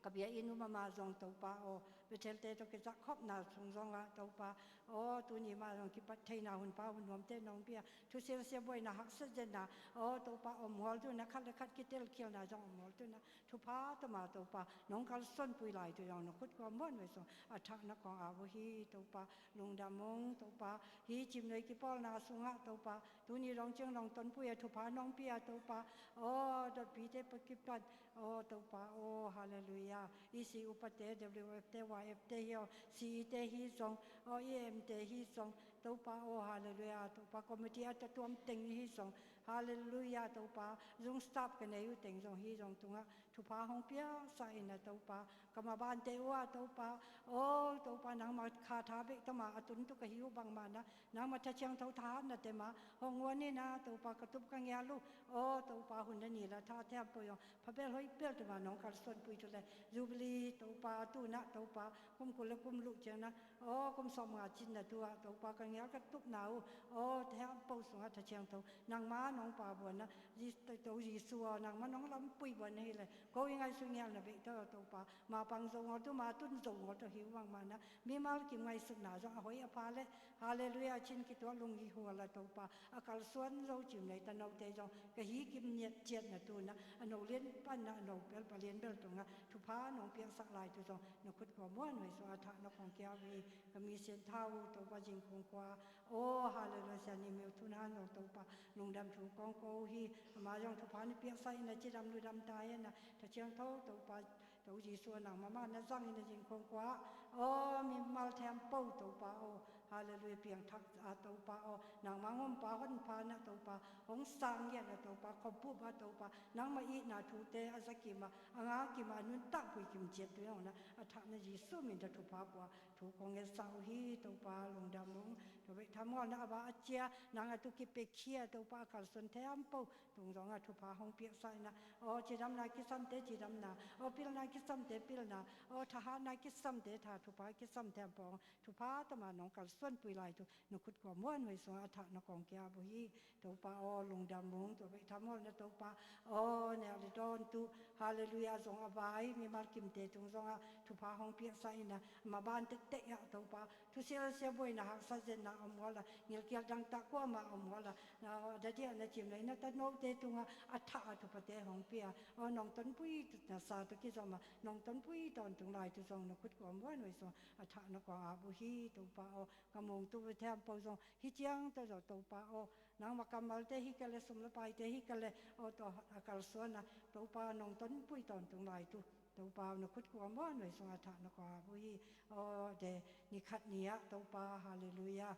Ka bia inn uh mama zong Topa aw, Bethel te tawh kizak khopna sung zongah Topa aw, tuni mah zong kipat theihna hun pha hun nuamte nong pia, thusil sia buaina haksat zenna aw Topa om ngawl tu na, khat le khat kitelkhialna zong om ngawl tu na, thupha tama Topa nong kalsuanpui lai tu zong na khut kua muanhuai sung a thahna kong ap uh hi Topa, lungdam ung Topa, hi cimnei kipawlna sungah Topa, tuni dong ciang dong tonpui a thupha nong pia Topa, aw dotpite pa kipat, aw Topa aw, halleluia, E C upate, W F te, Y F te hi aw, C E te hi zong, aw E M te hi zong, Topa aw, halleluia, Topa committee a tatuam teng hi zong, halleluia, Topa zung staff ka nei uh teng zong hi zong tungah Thupha hong piaksak in ah Topa, ka mabante uh ah Topa, aw Topa, nangma kha tha bek tawh mah a tuntu ka hi uh bangmah in ah, nangma Tha Siangtho thahatnate mah hong guan in ah Topa, ka tup ka ngial uh, aw Topa, hun a ni le tha thempeuh zong pha bel hoih bel tawh mah nong kalsuanpui tu leh, Jubilee Topa, tu-in ah Topa, kum kul le kum luk ciang in ah, aw kum sawmnga cinna tu ah Topa, ka ngial ka tupna uh, aw thempeuh sungah Tha Siangtho nangma nong pabawlna, Jes-, To Jesu aw, nangma nong lampui bawlna hi leh, ko i ngaihsut ngialna bek tawh Topa, ma pang zo ngawl, tu ma tun zo ngawl tawh hi uh bangmah in ah, mimal kim ngaihsutna zong a hoih a pha leh, Halleluiah, cin kituak lung hi hual a Topa, a kalsuan zo cimlei tanote zong ka hi kim ngiat ciatna tu-in ah, a no lian pan ah a no pelpa lian bel tungah thupha nong piaksak lai tu zong na khut kua muanhuai sungah thah na kong kia uh hi. Ka mi Sian Thau uh Topa, Zingkhong khua, aw Halleluiah, Sia Ni Myo Thun Han zong Topa, lungdam thu kong ko uh hi. Amah zong thupha na piaksak in ah cidam ludam ta hen ah, Tha Siangtho Topa, To Jesu, nangma mah na zang in ah Zingkhong khua, aw mimal thempeuh Topa aw, Halleluiah, piangthak a Topa aw, nangma ngompa honpa in ah Topa, hong sang ngiat a Topa, khuabup a Topa, nangma itna thute a za kim a, a ngak kim a, a nuntakpui kim ciat tu zong in ah, a thahna Jesu min tawh thupha pua thu kong ngetsak uh hi Topa, lungdam ung. Tua bek tham ngawl in ah a va a cia, nang a tu kipia khia Topa, a kalsuan thempeuh tung zongah thupha hong piaksak in ah, aw cidamna kisamte cidamna, aw pilna kisamte pilna, aw thahatna kisamte tha, thupha kisam thempeuh thupha tawh mah nong kalsuanpui lai tu na khut kua muanhuai sungah a thah na kong kia uh hi. Topa aw lungdam ung. Tua bek tham ngawl in ah Topa aw, nek le dawn tu, Halleluiah, zong a vai mimal kimte tung zongah thupha hong piaksak in ah, a maban tektek ah Topa, thusia le sia buaina, haksa zetna om ngawl a, ngilkial dangtak kuamah om ngawl a, na dadiah na cimlei na tanote tungah a thah a thuphate hong pia, aw nong tonpui na sa tawh kizom a, nong tonpui tawntung lai tu zong na khut kua muanhuai sungah a thah na kong ap uh hi Topa aw. Ka mungtuh thempeuh zong hih ciang tawh zong Topa aw, nangma kammalte hi kei leh, sum le paite hi kei leh, aw tua a kalsuan a Topa nong tonpui tawntung lai tu Topa aw, na khut kua muanhuai sungah thah na kong ap uh hi. Aw de, ni khat ni ah Topa, Halleluiah,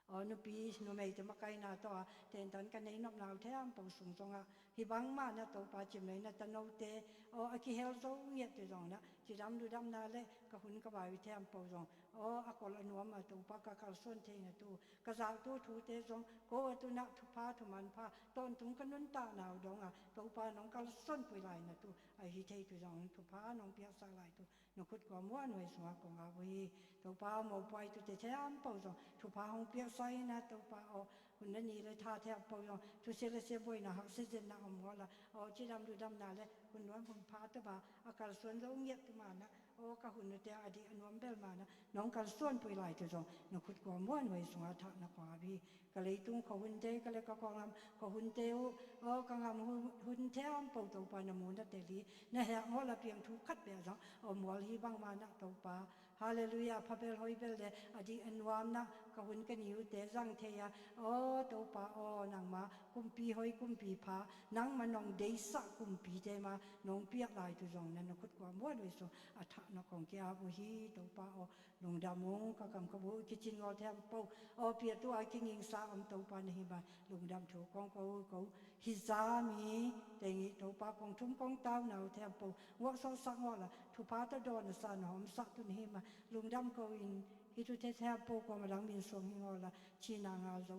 aw nupi numeite makaihna tawh a tentan ka nei nopna uh thempeuh sung zongah, hih bangmah in ah Topa, cimlei na tanote aw a kihel zo ngiat tu zong in ah, cidam ludamna le ka hun ka vai uh thempeuh zong aw a kol a nuam a Topa, ka kalsuan theihna tu, ka zaktu thute zong ko a tu-in ah thupha thumanpha tawntung ka nuntakna uh dong a Topa nong kalsuanpui laina tu a hi thei tu zong thupha nong piaksak lai tu na khut kua muanhuai sungah kong ap uh hi. Topa aw, mopaitute thempeuh zong thupha hong piaksak in ah Topa aw, hun a ni le tha thempeuh zong thusia le sia buaina, haksa zetna om ngawl a, aw cidam ludamna le hun nuam hun pha tawh mah a kalsuan zo ngiat tu mah in ah, aw ka hun uh teng a dih a nuam bel mah in ah nong kalsuanpui lai tu zong na khut kua muanhuai sungah thah na kong ap hi. Ka leitung khuahunte, ka le ka kawlgam khuahunte uh, aw ka gam hun, hun thempeuh Topa na mu na tel hi. Na heh ngawl a piang thu khat bek zong om ngawl hi bangmah in ah Topa, Halleluiah, pha bel hoih bel le a dih a nuam in ah ka hun ka ni uhte zang thei a, aw Topa aw, nangma kumpi hoih kumpi pha, nangma nong deihsak kumpite mah nong piak lai tu zong in ah na khut kua muanhuai sungah a thah na kong ki-ap uh hi Topa aw. Lungdam ung. Ka kam ka bu kicin ngawl thempeuh aw, piatu a kingingsa om Topa na hi mah, lungdam thu kong ko uh. Ko hih zan mi teng hi Topa, kong thum kong tauna uh thempeuh nguah sawlsak ngawl a, thupha tawh dawn a sa na hawmsak tu na hi mah, lungdam ko ing. Hih thute thempeuh kuamah dang min suang hi ngawl a, cihna ngal zo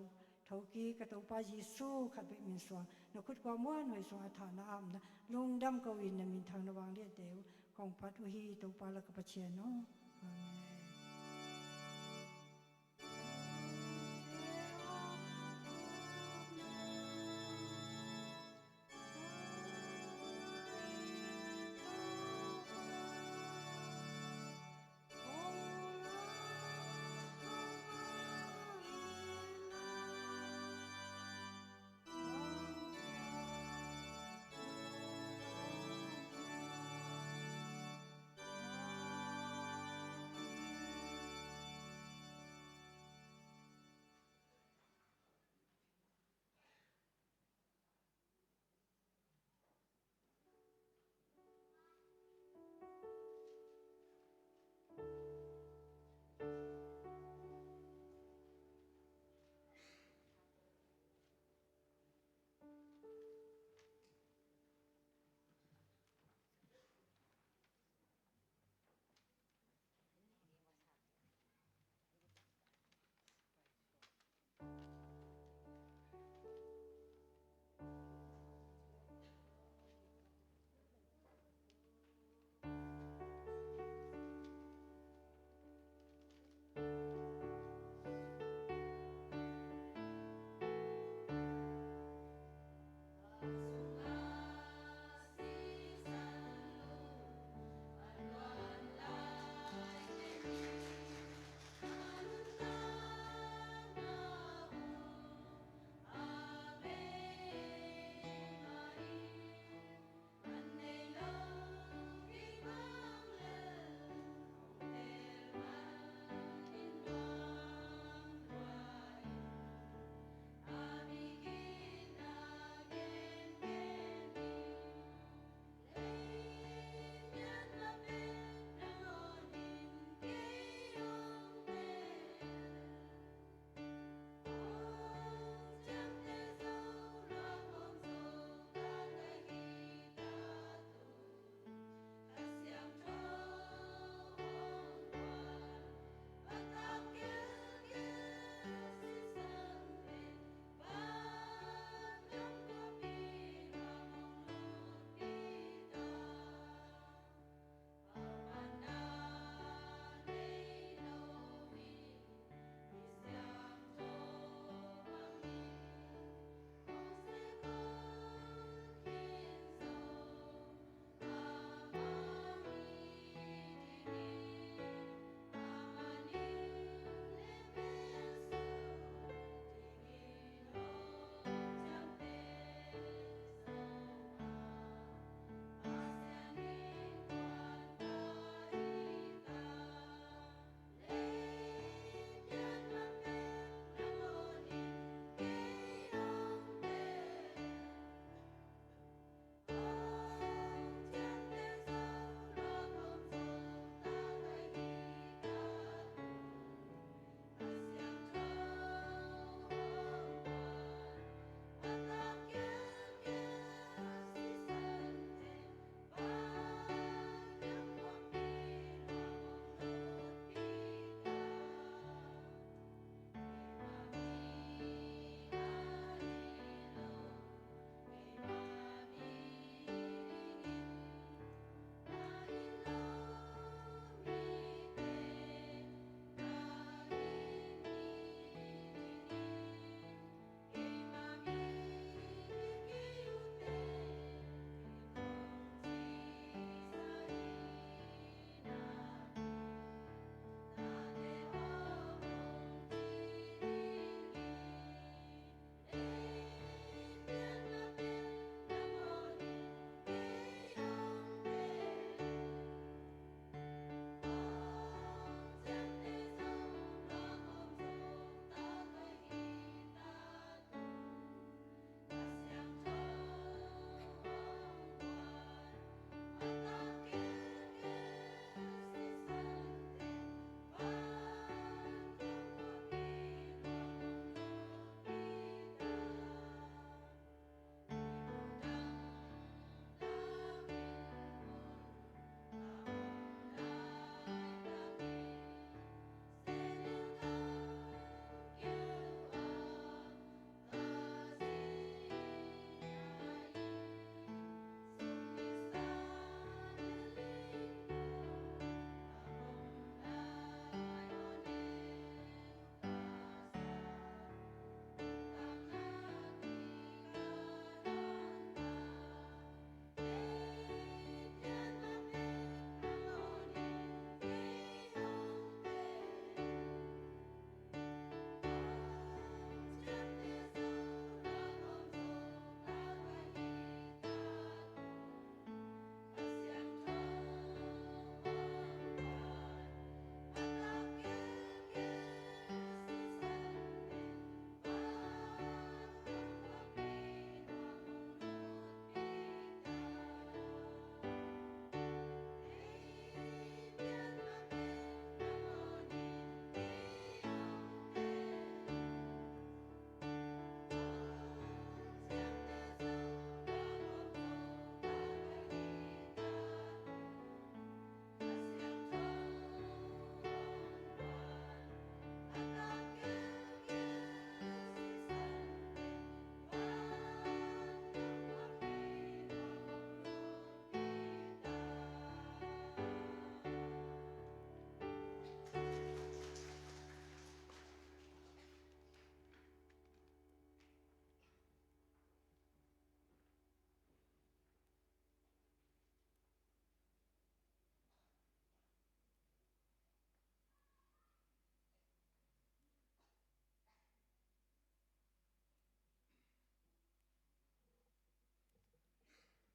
thokik ka Topa Jesu khat bek min suang, na khut kua muanhuai sungah a thah na ap in ah, lungdam ko ing. Na minthang na vangliante uh kong phat uh hi Topa la ka Pathian aw. Amen.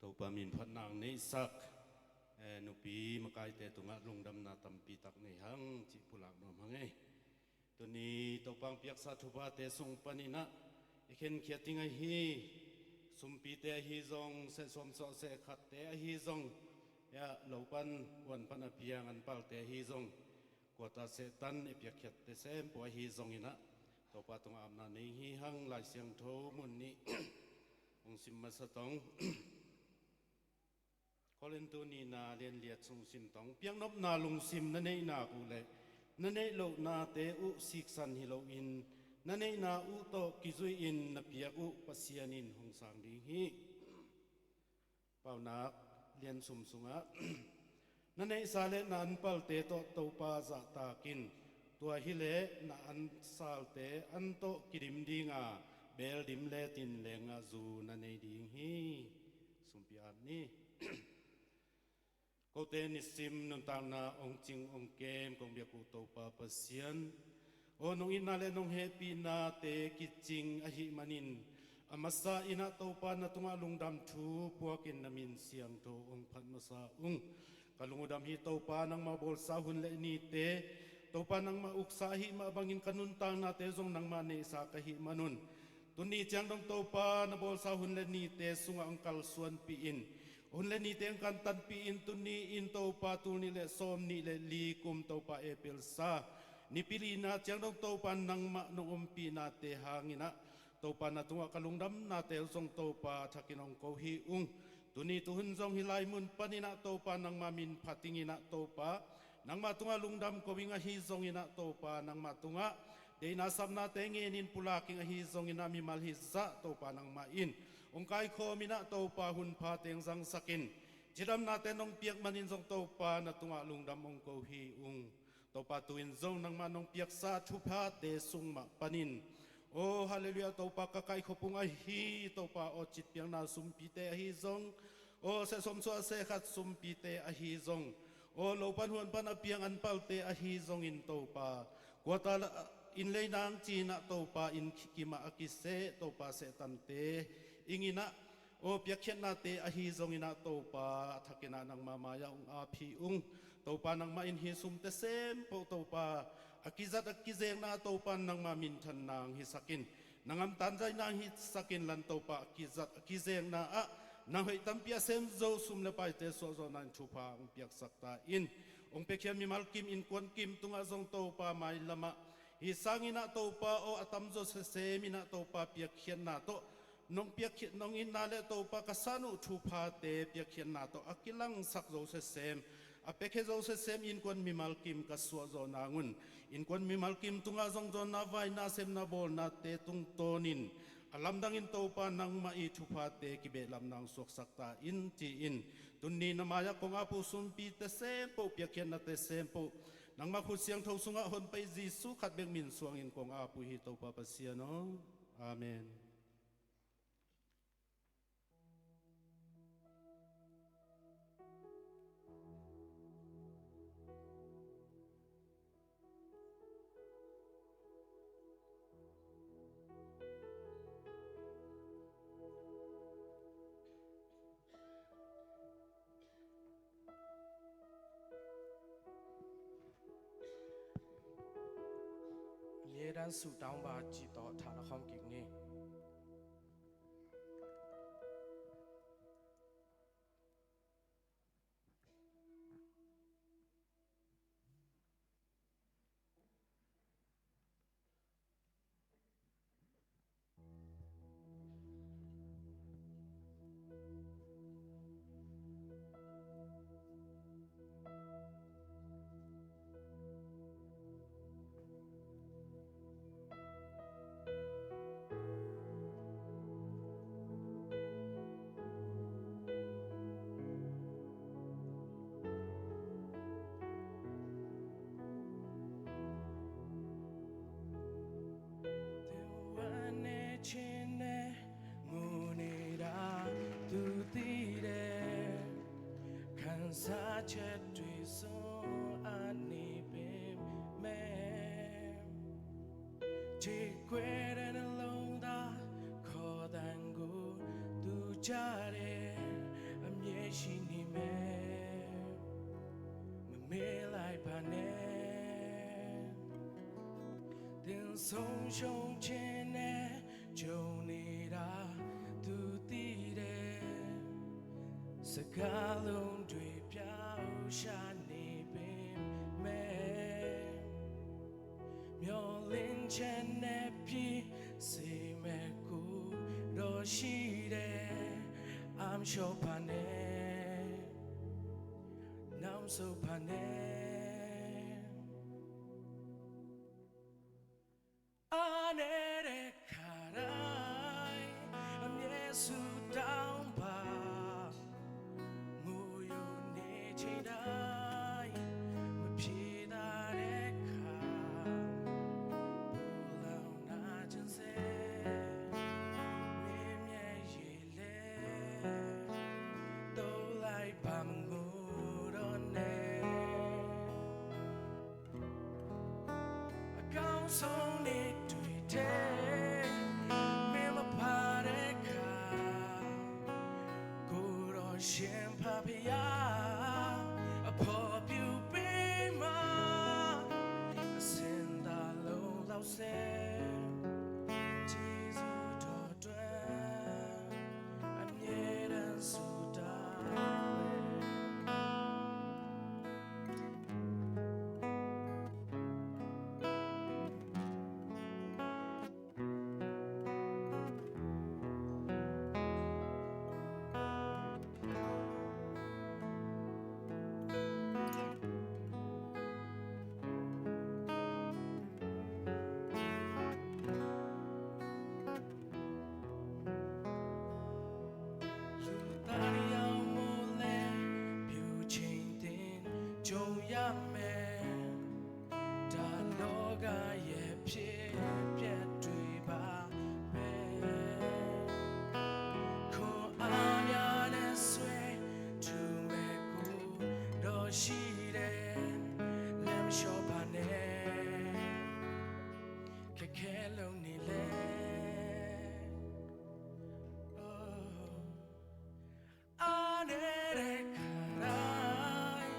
Topa min phatna ang neihsak, eh, nupi makaite tungah lungdamna tampi tak nei hang cih pulak nuam hang ei. Tuni Topa ang piaksa thuphate sung paninah i khenkhiat ding ahi, sumpite ahi zong, sehsawm suah sehkhatte ahi zong, ya, lo pan huan pan a piang anpalte ahi zong, kuata Satan i piakkhiatte sempu ahi zonginah Topa tungah apna nei hi hang. Lai Siangtho mun nih hong sim masa tong. Korintu nihna lianliat sung sim tong. Piaknopna lungsim na neihnak uh le na neih lohnate uh siksan hi loin na neihna uh tawh kizuihin na piak uh Pasian in hong sang ding hi. Paunak lian sum sungah na neihsa le na anpalte tawh Topa zahtak in. Tua hileh na ansalte an tawh kidim dinga beel dim letin lengah zu na nei ding hi. Sumpi at ni. Kote nisim nuntakna ong cing ong kem kong biak uh Topa Pasian, aw, nong itna le nong hehpihnate kicing ahih manin a masa innah Topa na tungah lungdam thu puakin na min siangtho ong phat masa ung. Ka lungdam hi Topa, nangmah bawlsa hun le nite, Topa nangmah uksa ahih mah bangin ka nuntaknate zong nangmah neihsa ka hih manun, tuni ciang dong Topa na bawlsa hun le nite sungah ong kalsuanpih in, hun le nite ong kantanpih in, tuni in Topa tul nih le sawm nih le li kum Topa April sa nipi lina ciang dong Topa nangmah nong ompihnate hanginah Topa na tungah ka lungdamnate zong Topa thakin ong ko hi ung. Tuni tuhun zong hih lai mun paninah Topa nangmah min phat dinginah Topa nangmah tungah lungdam ko ing ahi zonginah Topa nangmah tungah deihna sapnate ngenin pulaking ahi zonginah mimal hizah Topa nangmah in ong kaikhawminah Topa hunpha teng zangsakin cidamnate nong piak manin zong Topa na tungah lungdam ong ko hi ung. Topa tu-in zong nangmah nong piaksa thuphate sung mah panin, aw, halleluiah, Topa ka kaikhop ung ahi Topa, aw, citpiakna sumpite ahi zong, aw, sehsawm suah sehkhat sumpite ahi zong, aw, lo pan huan pan a piang anpalte ahi zongin Topa kuata in lei nang cinah Topa inn kimah a kiseh Topa sehtante inginah, aw, piakkhiatnate ahi zonginah Topa a thakinah nangmah mai-ah ong ap hi ung. Topa nangmah in hih sumte sempoh Topa a kizat a kizekna Topa nangmah minthan nang hisakin, na ngamtan zaih nang hisakin lan Topa a kizat a kizekna ah nang hoih tampi a sem zo sum le paite suahzawhna in thupha ong piaksak ta in. Ong piakkhiat mimal kim innkuan kim tungah zong Topa mailamah hih sanginah Topa aw a tamzaw seseminah Topa piakkhiatna tawh nong piakkhiat nong itna le Topa ka san uh thuphate piakkhiatna tawh a kilangsak zo sesem, a piakkhiat zo sesem innkuan mimal kim ka suahzawh nangun innkuan mimal kim tungah zong zawnna vaina sepna bawlnate tungtawnin a lamdangin Topa nangmah i thuphate kibehlap nang suaksak ta in ci-in tuni na mai-ah kong ap uh sumpite sempoh piakkhiatnate sempoh nangmah khut siangtho sungah honpai Jesu khat bek min suangin kong ap uh hi Topa Pasian aw. Amen. Liadan suhtang ba cih tawh thana khawm kik ni. ပါနဲ့။ သင်ဆုံးရှုံးခြင်းနဲ့ ကြုံနေတာ သူသိတယ်။ စကားလုံးတွေ ပြောင်းရှာနေပေမဲ့ မျှော်လင့်ချက်နဲ့ ပြည့်စေမဲ့ ကိုယ်တော်ရှိတယ်။ အမလျှော့ပါနဲ့။ နောက်မဆုတ်ပါနဲ့။ အားနည်းတဲ့ခါတိုင်း အမြဲဆုတောင်းပါ။ ငိုယိုနေချိန်တိုင်း မဖြေသာတဲ့ခါ ပူလောင်နာကျင်စေ မင်းမျက်ရည် လဲသုံးလိုက်ပါ မငိုတော့နဲ့။ အကောင်းဆုံးနေ့တွေထဲ မင်းမပါတဲ့အခါ ကိုယ်တော်ရှင်ဖခင် အဖျာ်ဖြူပေးမှာ အဆင်းသာလုံလောက်စေ ကျေးဇူးတော်အတွက် အမြဲတမ်းဆုတောင်းဝဲ။ လူသားတစ်ယောက်မို့လဲ ပြုချိန်တင်ကြုံရမယ်။ ဒါလောကရဲ့ဖြစ်ပျက်တွေပါပဲ။ ခွန်အားများနဲ့ဆွဲထူမဲ့ ကိုယ်တော်ရှိတယ်။ လမ်းလျှော့ပါနဲ့။ ခက်ခဲလို့နေလဲ။ Oh. အားနည်းတဲ့ခါတိုင်း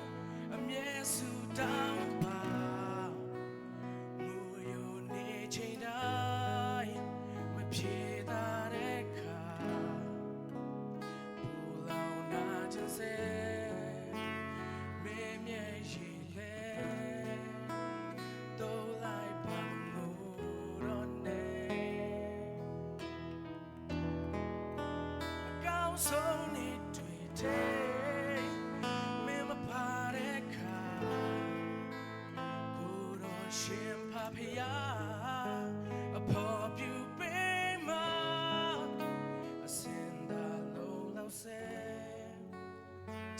အမြဲဆုတောင်းပါ။ ငိုယိုနေချိန်တိုင်း မဖြေသာတဲ့ခါ ပူလောင်နာကျင်စေ မင်းမျက်ရည် လဲသုံးလိုက်ပါ မငိုတော့နဲ့။ အကောင်းဆုံးနေ့တွေထဲ မင်းမပါတဲ့အခါ ကိုယ်တော်ရှင်ဖခင် အဖျာ်ဖြူပေးမှာ အဆင်းသာလုံလောက်စေ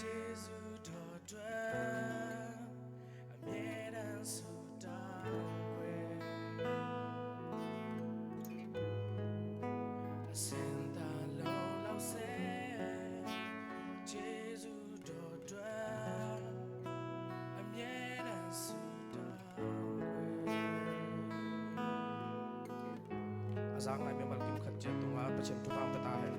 ကျေးဇူးတော်အတွက် အမြဲတမ်းဆုတောင်းဝဲ။ အဆင်းသာလုံလောက်စေ ကျေးဇူးတော်အတွက် အမြဲတမ်းဆုတောင်းဝဲ။ A zang lai mimal kim khat ciat tungah Pasian thupha hong pia ta hen.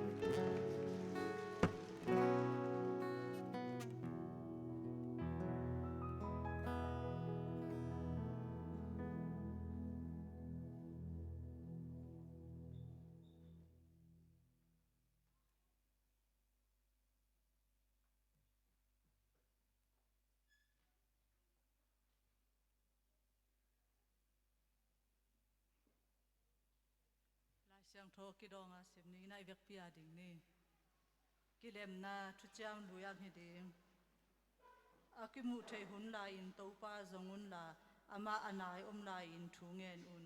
Lai Siangtho kidawng a sim ni, na i vekpi a ding ni. Kilemna thuciam lui-ah hi ding. A kimuh theih hun lai-in Topa zong unla, amah a nai om lai-in thu ngen un.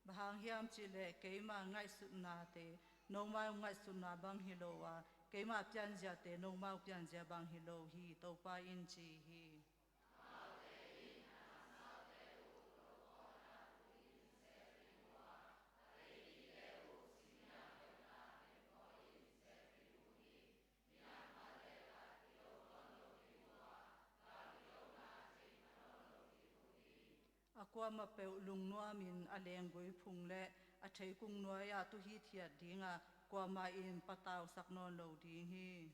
Bang hang hiam cih leh keima ngaihsutnate nomau ngaihsutna bang hi lo a, keima pianziate nomau pianzia bang hi lo hi, Topa in ci hi. Kuamah peuh lungnuamin a lenggui phung le a theikung nuai-ah tu hithiat dinga kuamah in patausak nawn lo ding hi.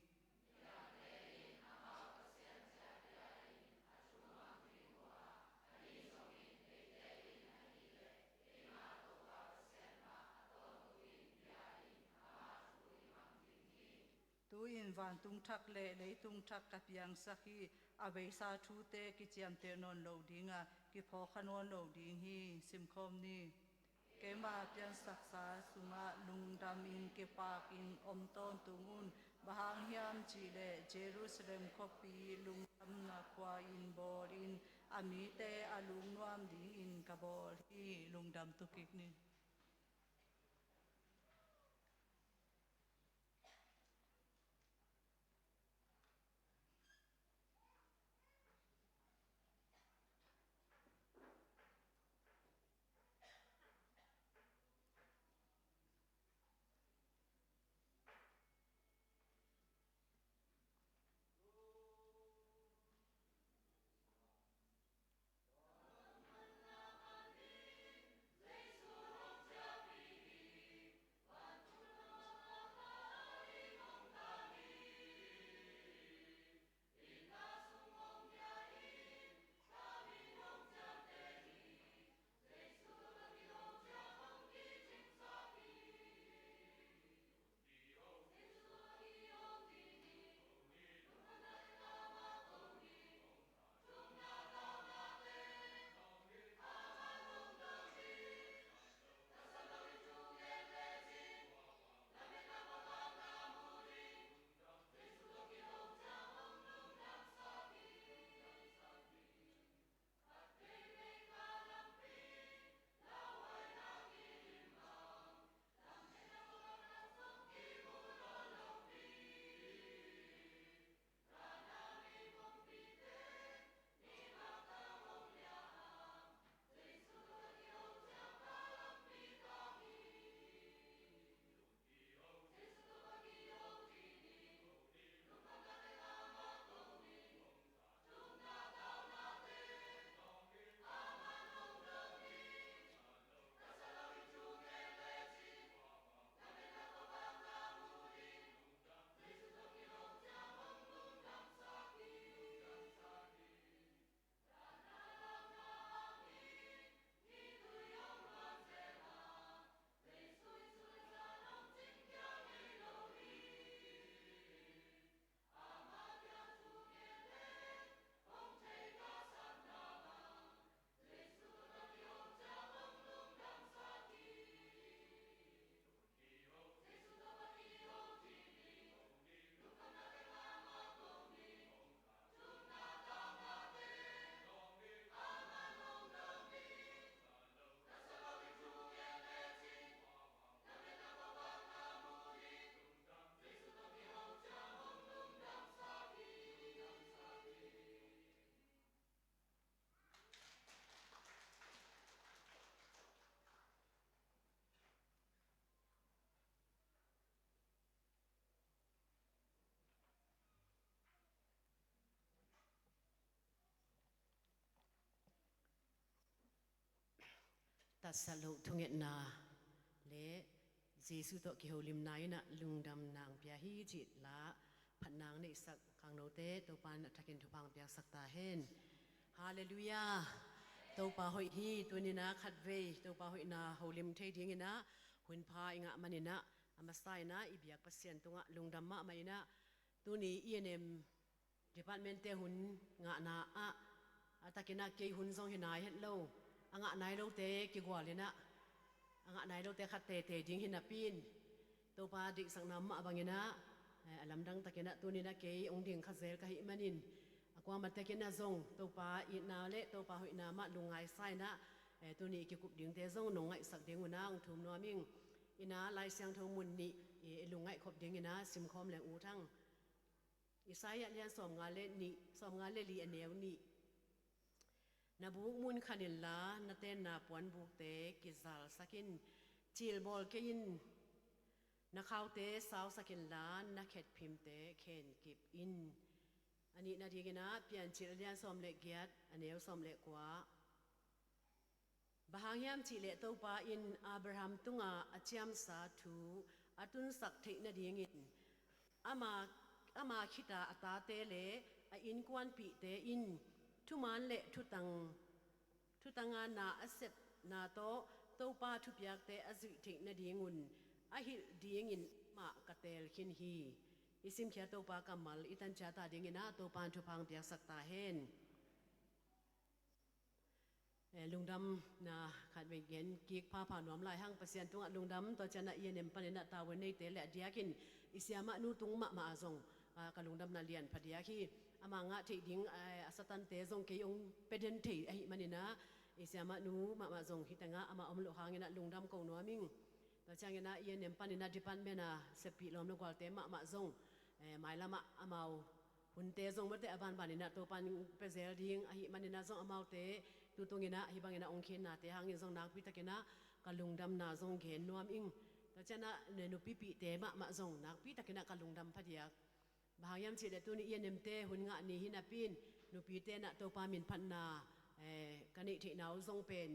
Tu-in vantung thak le leitung thak ka piangsak hi. A beisa thute kiciamteh nawn lo dinga kiphawkkha nawn lo ding hi. Simkhawm ni. Keima piansaksa sungah lungdamin kipakin om tawntung un. Bang hang hiam cihleh Jerusalem khuapi lungdamna khua-in bawlin a mite a lungnuam dingin ka bawl hi. Lungdam tukik ni. Tatsat loh thungetna le Jesuh tawh kiholimna in ah lungdamna ang pia hi cih la phatna ang neihsak khangnote Topa in a thakin thupha ang piaksak ta hen. Halleluiah. Topa hoih hi. Tuni-in ah khatvei Topa hoihna holim thei dingin ah hunpha i ngah manin ah a masa in ah i biak Pasian tungah lungdam mahmah in ah tuni i E N M department-te hun ngahna ah a takin ah kei hun zong hi nai het lo, a ngah nai lote kigual in ah a ngah nai lote khat tete ding hi napi-in Topa deihsakna mah bangin ah, eh, a lamdang takin ah tuni-in ah kei hong ding kha zel ka hih manin a kuamah takin ah zong Topa itna le Topa hoihna mah lungngaisa in ah, eh, tuni i kikup dingte zong nong ngaihsak ding un ah hong thum nuam ing. In ah Lai Siangtho mun nih i lungngaih khop dingin ah simkhawm leng ut hang. Isaiah lian sawmnga le nih, sawmnga le li a neu nih. Na buk mun khan inla na tenna puanbukte kizalsak in, cilbawl kei in, na khaute sausak inla na khetphimte khenkip in. A nihna dingin ah Piancil a lian sawm le giat a neu sawm le kua. Bang hang hiam cihleh Topa in Abraham tunga a ciamsa thu a tunsak theih nadingin ama, ama khita a tate le a innkuanpihte in thuman le thutang, thutanga na a sepna tawh Topa thupiakte a zuih theih nadingun a hilh dingin amah ka teel khin hi. I simkhia Topa kammal i tanciat a dinginah Topa in thupha hong piaksak ta hen. Eh, lungdamna khat vei gen kik phapha nuam lai hang. Pasian tungah lungdam, tua cianah i A N M paninah tavuan neite le a diakin i siamah nu tung mahmah ah zong, ah, ka lungdamna lian phadiak hi. Ama ngah theih ding, eh, a satante zong kei hong pia den thei ahih maninah i siamah nu mahmah zong hih tengah ama om loh hanginah lungdam ko nuam ing. Tua cianginah i A N M paninah department a seppih lawm le gualte mahmah zong, eh, mailamah amau hunte zong mate a banbaninah Topa in pia zel ding ahih maninah zong amaute tutunginah hih banginah hong khennate hangin zong nakpitakinah ka lungdamna zong gen nuam ing. Tua cianah nupipihte mahmah zong nakpitakinah ka lungdam phadiak. Bang hang hiam cihleh tuni i A N M te hun ngah ni hi napi-in nupite inah Topa minphatna, eh, ka neih theihna uh zong pen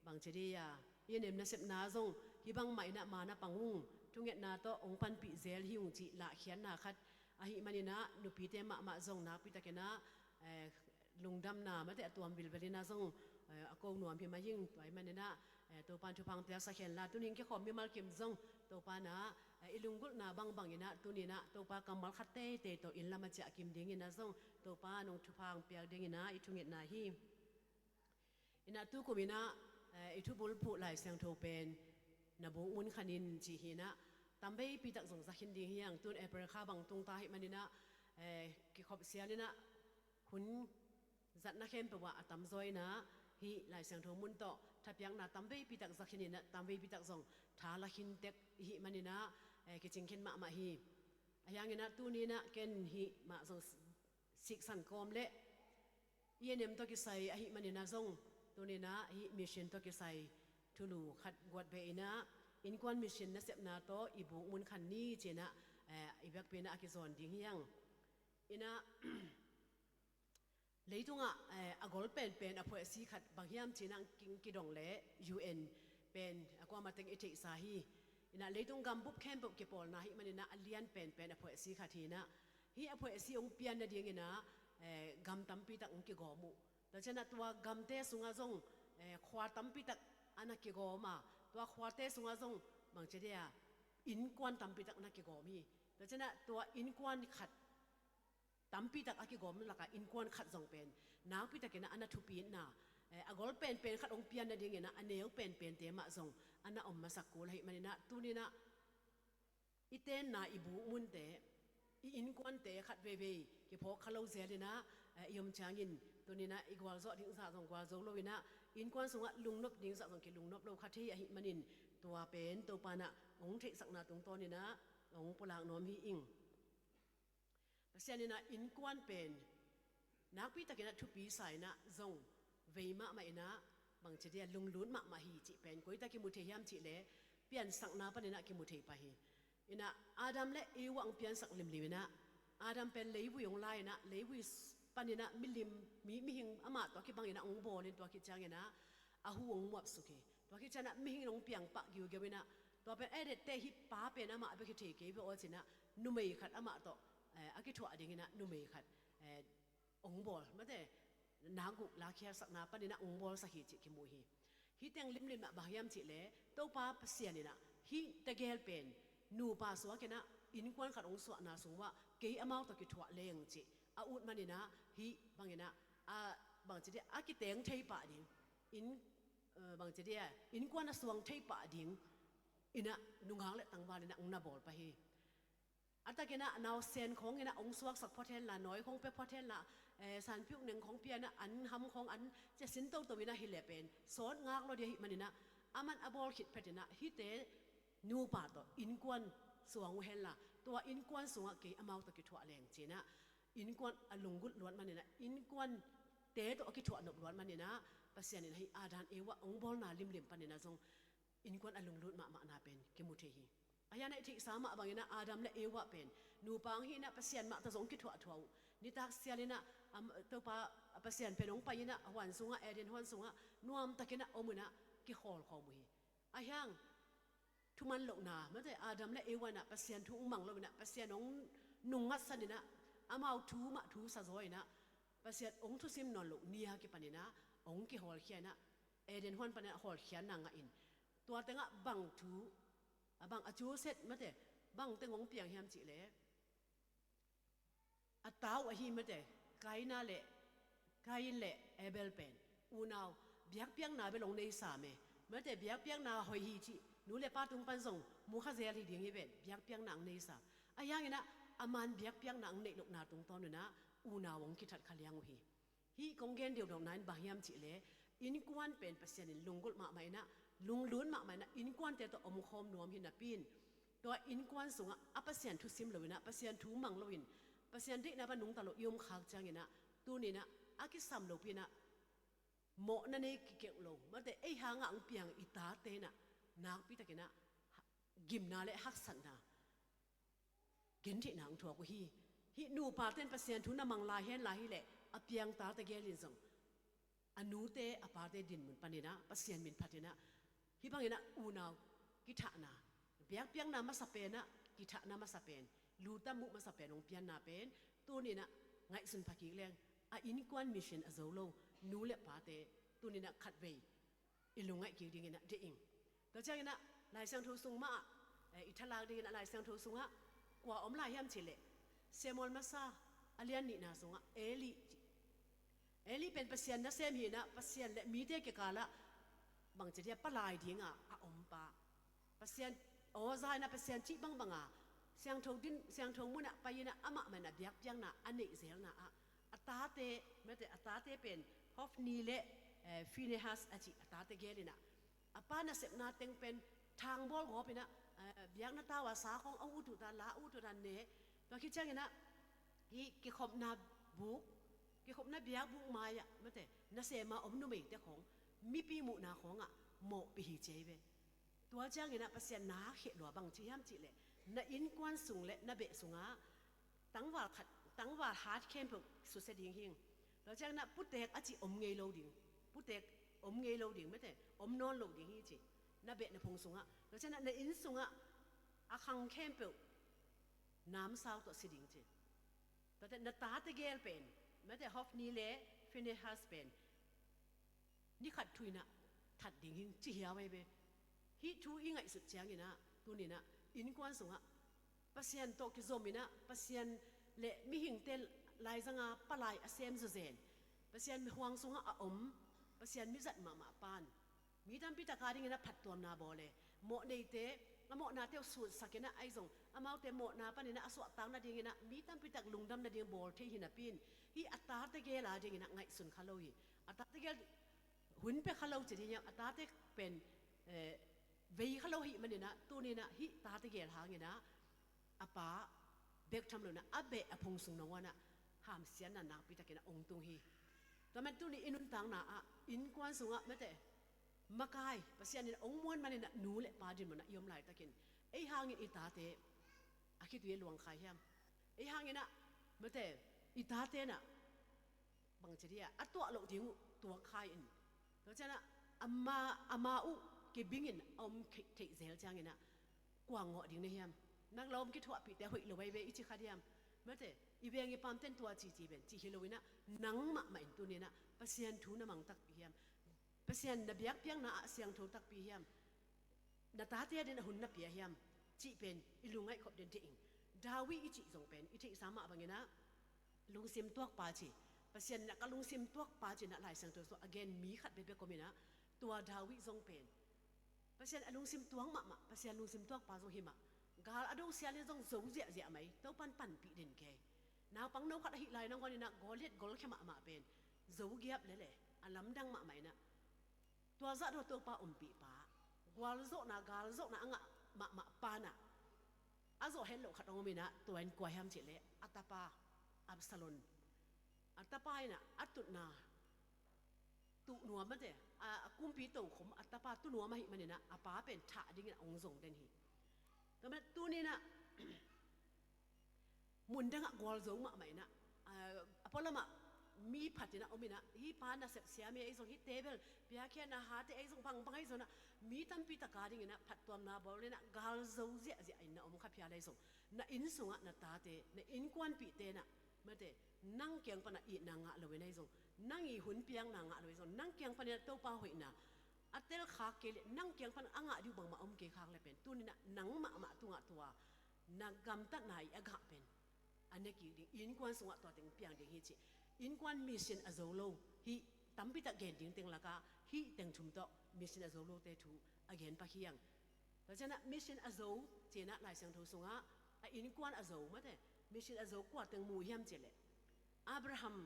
bangci dih a i A N M nasepna zong hih bangmah inah man a pang ung. Thungetna tawh hong panpih zel hi ung cih lahkhiatna khat ahih maninah nupite mahmah zong nakpitakinah, eh, lungdamna mate a tuam vilvelinah zong, eh, a ko nuam hi mah ing. Tua ahih maninah, eh, Topa in thupha hong piaksak hen la, tuni in kikhawm mimal kim zong Topa inah, eh, i lunggulhna bangbanginah tuninah Topa kammal khat teitei tawh inn lam a ciah kim dinginah zong Topa in hong thupha hong piak dinginah i thungetna hi. Inah tukuminah, eh, i thubulphuh Lai Siangtho pen na buk mun khanin cih hinah tamveipitak zong zakhin ding hi hang. Tun April kha bang tungta ahih maninah, eh, kikhop sialinah hun zatna khempeuh ah a tamzaw inah hih Lai Siangtho mun tawh thapiakna tamveipitak zakhin inah tamveipitak zong tha lakhin tek ihih maninah, eh, kicingkhin mahmah hi. Ahi hanginah tuninah ken hih mah zong siksan kawm le i A N M tawh kisai ahih maninah zong tuninah hih mission tawh kisai thulu khat guat beh inah innkuan mission nasepna tawh i buk mun khan ni cinah, eh, i biakpiakna a kizawn ding hi hang. Inah leitungah, eh, a gol penpen a phuaisi khat bang hiam cinah king kidong le U N pen a kuamah teng i theihsa hi. Inah leitung gambup khempeuh kipawlna ahih maninah a lian penpen a phuaisi khat hinah hih a phuaisi hong pian nadinginah, eh, gam tampitak hong kigawm uh. Tua cianah tua gamte sungah zong, eh, khua tampitak a na kigawm a, tua khuate sungah zong bangci dih a innkuan tampitak na kigawm hi. Tua cianah tua innkuan khat tampitak a kigawm lakah innkuan khat zong pen nakpitakinah a na thupitna, eh, a gol penpen khat hong pian nadinginah a neu penpente mah zong a na om masak kul ahih maninah tuninah i tenna i buk munte, i innkuante khat veivei kiphawk kha lo zelinah, eh, i om ciangin tuninah i gualzawh ding zah zong gualzo loinah innkuan sungah lungnop ding zah zong kilungnop lo kha thei ahih manin tua pen Topa inah hong theihsakna tungtawninah hong pulak nuam hi ing. Pasian inah innkuan pen nakpitakinah thupisa inah zong vei mahmah inah bangci dih a lunglut mahmah hi cih pen koitak kimu thei hiam cihleh piansakna paninah kimu thei pah hi. Inah Adam le Eva hong piansak limlim inah Adam pen leivui hong la inah leivui paninah milim mi, mihing amah tawh kibanginah hong bawlin tua khit cianginah a hu hong muapsuk hi. Tua khit cianah mihing in hong piangpah giugiau inah tua pen a dette hih pa pen amah bek hi thei kei ve aw cinah numei khat amah tawh, eh, a kithuah dinginah numei khat, eh, hong bawl mate nakguk lakhialsakna paninah hong bawlsak hi cih kimu hi. Hih teng limlim ah bang hiam cihleh Topa Pasian inah hih tegel pen nupa suakinah innkuan khat hong suahna sung uah kei amau tawh kithuah leng cih a ut maninah hih banginah a bangci dih a kiteng thei pah ding inn, eh, bangci dih a innkuan a suang thei pah ding inah nungak le tangval inah hong na bawl pah hi. A takinah nausen khawng inah hong suaksak phot henla, nawi khawng pia phot henla, eh, sanphiuh neng khawng pia inah an ham khawng an cia sin toto inah hi leh pen sawt ngak lo dih ahih maninah aman a bawl khit phet inah hihte nupa tawh innkuan suang uh henla tua innkuan sungah kei amau tawh kithuah leng cinah innkuan a lunggulh luat maninah innkuante tawh a kithuah nop luat maninah Pasian inah hih Adam Eva hong bawlna limlim paninah zong innkuan a lunglut mahmahna pen kimu thei hi. Ahi hanah i theihsa mah banginah Adam le Eva pen nupa hong hi inah Pasian mah tawh zong kithuahthuah uh. Nitak sialinah, am, Topa Pasian pen hong pai inah a huan sungah, Eden huan sungah nuamtakinah om inah kihawlkhawm uh hi. Ahi hang thuman lohna, mate, Adam le Eva inah Pasian thu hong mang lo inah, Pasian hong nungngatsan inah, amau thu mah thu sa zaw inah, Pasian hong thusim nawn loh ni-a kipan inah hong kihawlkhia inah, Eden huan pan inah hawlkhiatna ngah in, tua tengah bang thu, a bang a cu set, mate, bang teng hong piang hiam cih leh, a ta uh ahi, mate, Kaina le, Kain le Abel pen unau biakpiakna bel hong nei sam e. Mate, biakpiakna hoih hi cih nu le pa tung pan zong mu kha zel hi ding hi ven, biakpiakna hong nei sam. Ahi hang inah a man biakpiakna hong neih lohna tungtawn inah unau hong kithat kha liang uh hi. Hih kong gen deuhdeuhna in bang hiam cih leh, innkuan pen Pasian in lunggulh mahmah inah, lunglut mahmah inah, innkuante tawh omkhawm nuam hi napi in, tua innkuan sungah a Pasian thusim lo inah, Pasian thu mang lo in, Pasian deihna pan nungta lo i om khak ciang inah, tuni inah a kisam lopi inah mawhna nei kikeuh lo, mate, ei hangah hong piang i tate inah nakpi tak inah gimna le haksatna, gentheihna hong thuak uh hi. Hih nupa ten Pasian thu na mang lai hen lai hi leh, a piang tate gel in zong a nute a pate dinmun pan inah Pasian min phat inah, hih bang inah unau kithahna, biakpiakna masa pen ah kithahna masa pen, lutam muh masa pen hong pianna pen, tuni inah ngaihsun pha kik leng, a innkuan mission a zo lo nu le pate tuni inah khatvei i lungngaih kik ding inah deih ing. Tua ciang inah Lai Siangtho sung mah ah, eh, i thalak ding inah Lai Siangtho sungah kua om lai hiam cih leh, Samuel masa a lian nihna sungah Eli, Eli pen Pasian nasem hi inah, Pasian le mite kikalah bangci dia palai dinga a om pa, Pasian aw za inah, Pasian cih bangbanga siangtho din, siangtho munah pai inah amah mah inah biakpiakna a neih zelna ah, a tate, mate, a tate pen Hofni le, eh, Finehas a cih a tate gel inah, a pa nasepna teng pen thangbawl gawp inah, eh, biakna tau a sa khawng a ut uh ta, la ut uh ta ne. Tua khit ciang inah hih kikhopna buk, kikhopna biakbuk mai-ah, mate, nasem a om numeite khawng mipi muhna khawngah mawhpih hi ci hi ve. Tua ciang inah Pasian na khehlua bang ci hiam cih leh, na innkuan sung le na beh sungah tangval khat, tangval hat khempeuh susia ding hing. Tua ciang inah putek a cih om ngei lo ding, putek om ngei lo ding, mate, om nawn lo ding hi ci, na beh na phung sungah. Tua ciang inah na inn sungah a khang khempeuh namsau tawh si ding ci. Tua ciang na tate gel pen, mate, Hofni le Finehas pen ni khat thu inah that ding hing ci hiau ahi ve. Hih thu i ngaihsut ciang inah tuni inah innkuan sungah Pasian tawh kizom inah, Pasian le mihingte laizanga palai a sem zawzen, Pasian huang sungah a om, Pasian mizat mahmah pan mi tampi tak a ding inah phattuamna bawl e. Mawhneite a mawhnate uh sutsak inah, ahi zong amaute mawhna pan inah a suahtak nading inah mi tampi tak lungdam nading bawl thei hi napi in, hih a tate gel a ding inah ngaihsun kha lo hi. A tate gel hun pia kha lo ci ding hiam, a tate pen, eh, vei kha lo hi man inah, tuni inah hih tate gel hang inah a pa bek tham lo inah a beh a phung sung nangawn ah hamsiatna nakpi tak inah ong tung hi. Tua man tuni i nuntakna ah innkuan sungah, mate, makai, Pasian in ong muan man inah nu le pa dinmun ah i om laitakin ei hangin i tate a khitui a luang kha hiam? Ei hang inah, mate, i tate inah bangci dia a tuah loh ding uh tuak kha in, tua ciang inah ama, ama uh kibing in a om theih, theih zel ciang inah kua ngawh ding na hiam? Na lawm kithuahpihte hoih lo ahi ve i ci kha diam? Mate, i veng i pamten tua cici ven ci hi lo inah, nang mahmah in tuni inah Pasian thu na mang takpi hiam? Pasian na biakpiakna ah siangtho takpi hiam? Na tate adin a hun na pia hiam? Cih pen i lungngaih khop den deih ing. David i cih zong pen i theihsa mah bang inah lungsim tuakpa ci. Pasian inah ka lungsim tuakpa ci inah Lai Siangtho sungah a gen mi khat bekbek om inah, tua David zong pen Pasian a lungsim tuak mahmah, Pasian lungsim tuakpa zong hi mah. Gal a do sialin zong zo ziahziah mai, Topan panpih den kei. Naupang no khat ahih lai nangawn inah Goliath golkhia mahmah pen zo giap lele, a lamdang mahmah inah. Tua zah dawh Topa ompihpa, gualzawhna, galzawhna a ngah mahmah pa inah a zawh het loh khat hong om inah, tua in kua hiam cih leh a tapa Absalom. A tapa inah a tutna tuh nuam, mate, a, a kumpi tokhom a tapa tuh nuam ahih man inah a pa pen thah ding inah hong zong den hi. Tua man tuni inah mun dangah gualzo mahmah inah, a, a pualamah mi phatin a om in ah, hih pa nasep siam hi ei zong, hih table piakkhiatna hate ei zong, bangbang ei zong ah, mi tampi tak a dingin ah phattuamna bawl in ah gal zo ziahziah in na om kha phial ei zong, na inn sungah na tate, na innkuanpihte in ah, mate, nang kiang pan ah itna ngah lo in ei zong, nang i hun piakna ngah lo ei zong, nang kiang panin ah Topa hoihna a telkhak kei leh, nang kiang pan a ngah ding uh bangmah om kei khak leh pen, tuni in ah nang mahmah tungah tua na gamtatna i a gah pen a ne kik ding, innkuan sungah tua teng piang ding hi ci. Innkuan mission a zo lo, hih tampi tak gen ding teng lakah hih teng thum tawh mission a zo lote thu a gen pak hi hang. Tua ciangin ah mission a zo ci-in ah Lai Siangtho sungah a innkuan a zo, mate, mission a zo kua teng mu hiam cih leh, Abraham,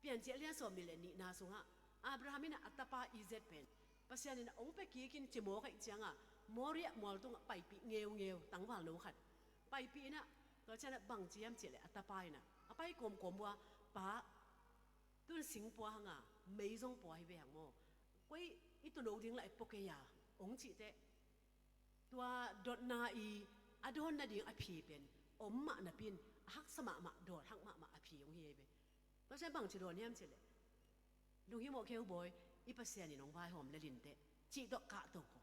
Piancil a lian sawmnih le nihna sungah Abraham in ah a tapa Isaac pen Pasian in ah hong pia kik in ci mawk ahih ciangah Moriah mual tungah paipih ngeungeu, tangvalno khat paipih in ah, tua ciangin ah bang ci hiam cih leh a tapa in ah a pai kawmkawm uh a, Pa, tun sing pua hang a, mei zong pua hi ve hang maw, koi i tun lo ding lah i pua kei a, hong cih teh, tua dotna i a dawn nading a phi pen om mah napi in a haksa mahmah, dawt hak mahmah a phi hong hi ei ve. Tua ciang bangci dawn hiam cih leh, lunghimawh kei uh bawi, i Pasian in hong vaihawm lel in teh, cih tawh kahto ko.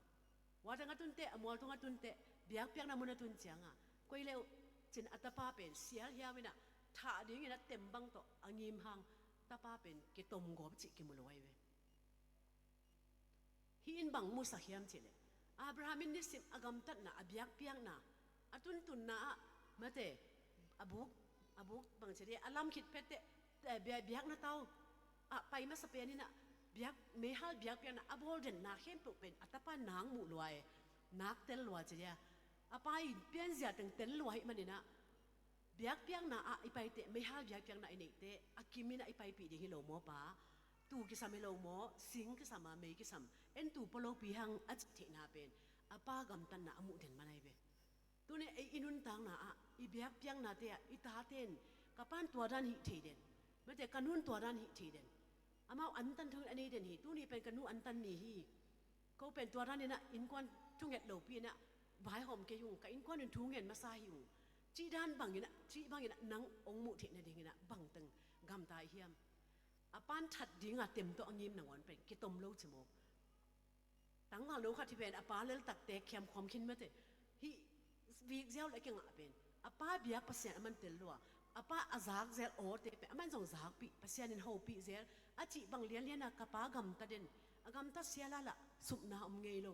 Hua teng a tun teh, a mual tung a tun teh, biakpiakna mun a tun ciangah, koi leh uh ci-in a tapa pen sialhiau in ah, thah dingin a tem bang tawh a ngim hang, tapa pen kitom gawp cih kimu lo ahi ve. Hih in bang musak hiam cih leh, Abraham in nisim a gamtatna, a biakpiakna, a tuntunna ah, mate, a buk, a buk bang ci dih, a lam khit phet teh, eh, bia-, biakna tau ah pai masa pen in ah, biak, meihal biakpiakna a bawl denna khempeuh pen a tapa in nak muh lua e, nak tel lua ci dih a, a pa in pianzia teng tel lua ahih manin ah, biakpiakna ah i pai teh, meihal biakpiakna i neih teh, a kim in ah i paipih ding hi lo maw, Pa? Tuu kisam hi lo maw, sing kisam a, mei kisam, en tuu pua lopi hang, a cih theihna pen a pa gamtatna a muh den man ahi ve. Tuni ei i nuntakna ah, i biakpiaknate ah i tate in, ka pa in tua dan hih thei den, mate, ka nu in tua dan hih thei den, amau antan thongin a nei den hi, tuni pen ka nu antan ni hi, ko pen tua dan in ah innkuan thunget lopi in ah vaihawm kei ung, ka innkuan in thu ngen masa hi ung, cih dan bangin ah, cih bangin ah nang hong muh theih nadingin ah bangteng gamta i hiam? A pa in that dinga tem tawh a ngim nangawn pen kitom lo ci maw? Tangvalno khat hi pen a pa leltak teek khiamkhuam khin, mate, hih vik ziau le a kingah pen a pa biak Pasian a man tel lua, a pa a zak zel awte pen a man zong zakpih, Pasian in hopih zel, a cih bang lianlian a ka pa gamta den, a gamta sial a lah supna om ngei lo.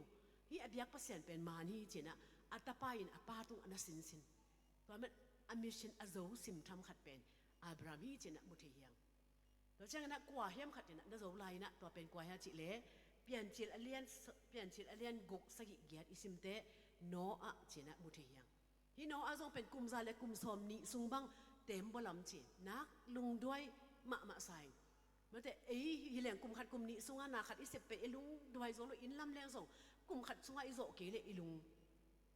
Hih a biak Pasian pen man hi ci-in ah a tapa in a pa tungah na sinsin. Tua man a mission a zo simtham khat pen Abraham hi ci-in ah mu thei hi hang. Tua ciangin ah kua hiam khat in ah na zo lai in ah, tua pen kua hiam cih leh, Piancil a lian, Piancil a lian guk, sagih, giat i sim teh, Noah ci-in ah mu thei hi hang. Hih Noah zong pen kum za le kum sawmnih sung bang teembaw lam ci, nak lungduai mahmah sa ing. Mate, ei hi leng kum khat kum nih sungah na khat i sep pen i lungduai zo lo, inn lam leng zong kum khat sungah i zawh kei leh i lung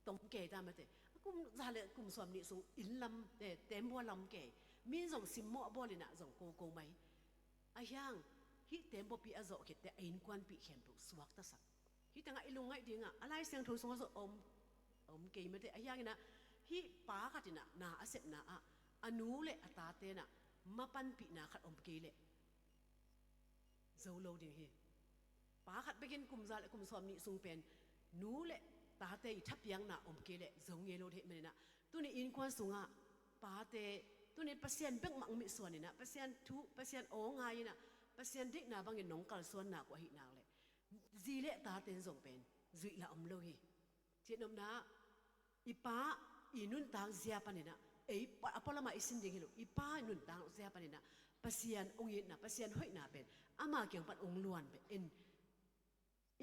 tom kei ta, mate. A kum za le kum sawmnih sung inn lam, eh, teembaw lam kei. Mi in zong simmawh a bawl in ah zong koko mai. Ahi hang, hih teembawpi a zawh khit teh a innkuanpih khempeuh suaktasak. Hih tengah i lungngaih dingah a Lai Siangtho sungah zong om, om kei, mate. Ahi hangin ah hih pa khat in ah na a sepna ah a nu le a tate in ah mapanpihna khat om kei leh zo lo ding hi. Pa khat bekin kum za le kum sawmnih sung pen nu le tate i thapiakna om kei leh zo ngei lo ding hi. Manin ah tuni innkuan sungah pate, tuni Pasian bek mah hong mitsuan in ah, Pasian thu, Pasian aw ngai in ah, Pasian deihna bangin nong kalsuan nak uh ahih nak leh zi le tate in zong pen zuih lah om lo hi. Cih nopna, i pa i nuntak zia panin ah, ei pa, a pualamah i sin ding hi lo, i pa i nuntak zia panin ah Pasian hong itna, Pasian hoihna pen ama kiang pan hong luan pen, en,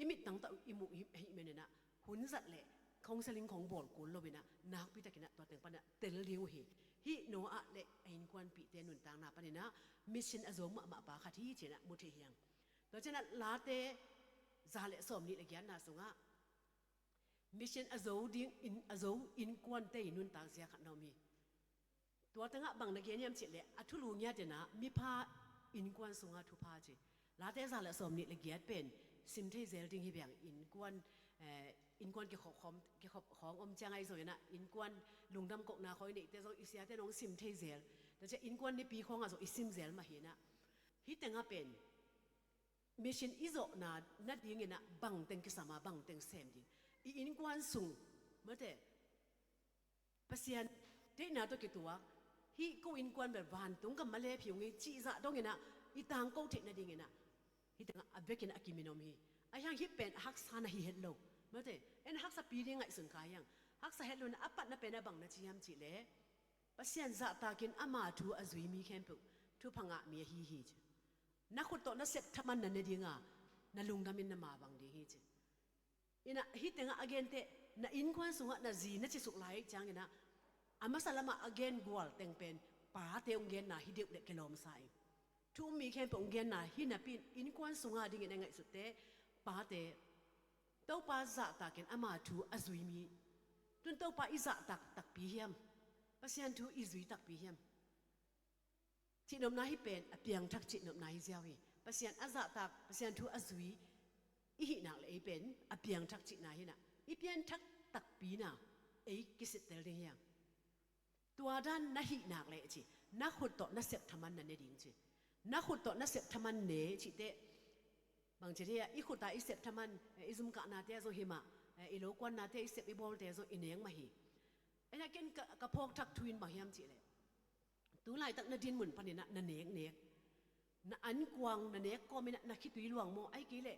i mittang tawh i muh hi, ahih manin ah hun zat le counseling khong bawl kul lo in ah nakpi takin ah tua teng pan ah tel ding uh hi. Hih Noah le a innkuanpihte nuntakna panin ah mission a zo mahmah pa khat hi ci-in ah mu thei hi hang. Tua ciangin ah Late za le sawmnih le giatna sungah mission a zo ding in, a zo innkuante i nuntak zia khat na om hi. Tua tengah bang na gen hiam cih leh, a thulu ngiat in ah mipha innkuan sungah thupha ci. Late za le sawmnih le giat pen sim thei zel ding hi bang, innkuan, eh, innkuan kikhop khawng, kikhop khawng om ciang ahi zongin ah, innkuan lungdam kohna khawng i neihte zong i siate in hong sim thei zel. Tua ciah innkuan nipi khawngah zong i sim zel mah hi inah, hih tengah pen mission i zawhna nadinginah bangteng kisam a, bangteng sem ding, i innkuan sung, mate, Pasian deihna tawh kituak, hih ko innkuan bel vantung gam mah lep hi ung hi cih zah donginah i tangko theih nadinginah hih tengah a vekin a kimin om hi. Ahi hang hih pen a haksa na hi het lo, mate, en haksapi ding ngaihsun kha hi hang. Haksa het lo inah a patna pen a bang na ci hiam cihleh, Pasian zahtakin ama thu a zui mi khempeuh thupha ngah mi ahi hi ci. Na khut tawh na sep thaman na ne dinga, na lungdamin na mavang ding hi ci. Inah hih tengah a genteh, na innkuan sungah na zi na cisuk lai cianginah a masa lamah a gen gual teng pen pate hong genna hi deuh leh kilawmsa ing. Thu um mi khempeuh hong genna hi napi in innkuan sunga dingin a ngaihsutte, pate, Topa zahtakin ama thu a zui mi. Tun Topa i zahtak takpi hiam? Pasian thu i zui takpi hiam? Cihnopna hih pen a piangthak cihnopna hi ziau hi. Pasian a zahtak, Pasian thu a zui i hih nak le ei pen a piangthak cihna hi inah, i pianthak takpi na ei kisittel ding hi hang. Tua dan na hih nak leh ci, na khut tawh na sep thaman na ne ding ci. Na khut tawh na sep thaman ne cihteh, bangci dih a, i khuta i sep thaman, eh, i zumkahnate ah zong hi mah, eh, i lokuannate i sep i bawlte zong i nek mah hi. Ahi hang ken ka, ka phawkthak thu in bang hiam cihleh, tu laitak na dinmun paninah na neknek, na ankuang na nek kawminah na khitui luang maw, ahih kei leh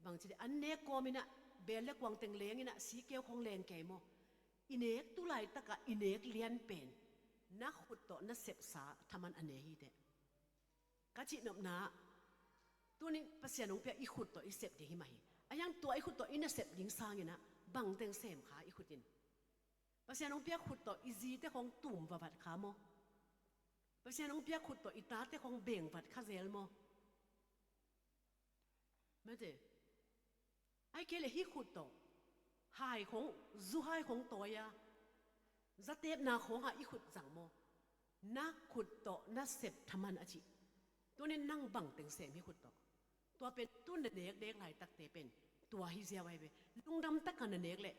bangci dih, an nek kawminah beel le kuang teng lenginah sikkeu khawng leng kei maw? I nek tu laitakah i nek lian pen na khut tawh na sepsa thaman a ne hi teh. Ka cihnopna, tunin Pasian hong piak i khut tawh i sep ding hi mah hi. Ahi hang tua i khut tawh i na sep ding sanginah bangteng sem kha i khut in. Pasian hong piak khut tawh i zite khawng tum vavat kha maw? Pasian hong piak khut tawh i tate khawng bengvat kha zel maw? Mate, ahih kei leh hih khut tawh hai khawng, zuhai khawng tawi a, zatepna khawngah i khut zang maw? Na khut tawh na sep thaman a cih. Tunin nang bangteng sem hih khut tawh? Tua pen tun na neknek laitakte pen tua hi ziau ahi ve. Lungdam taka na nek leh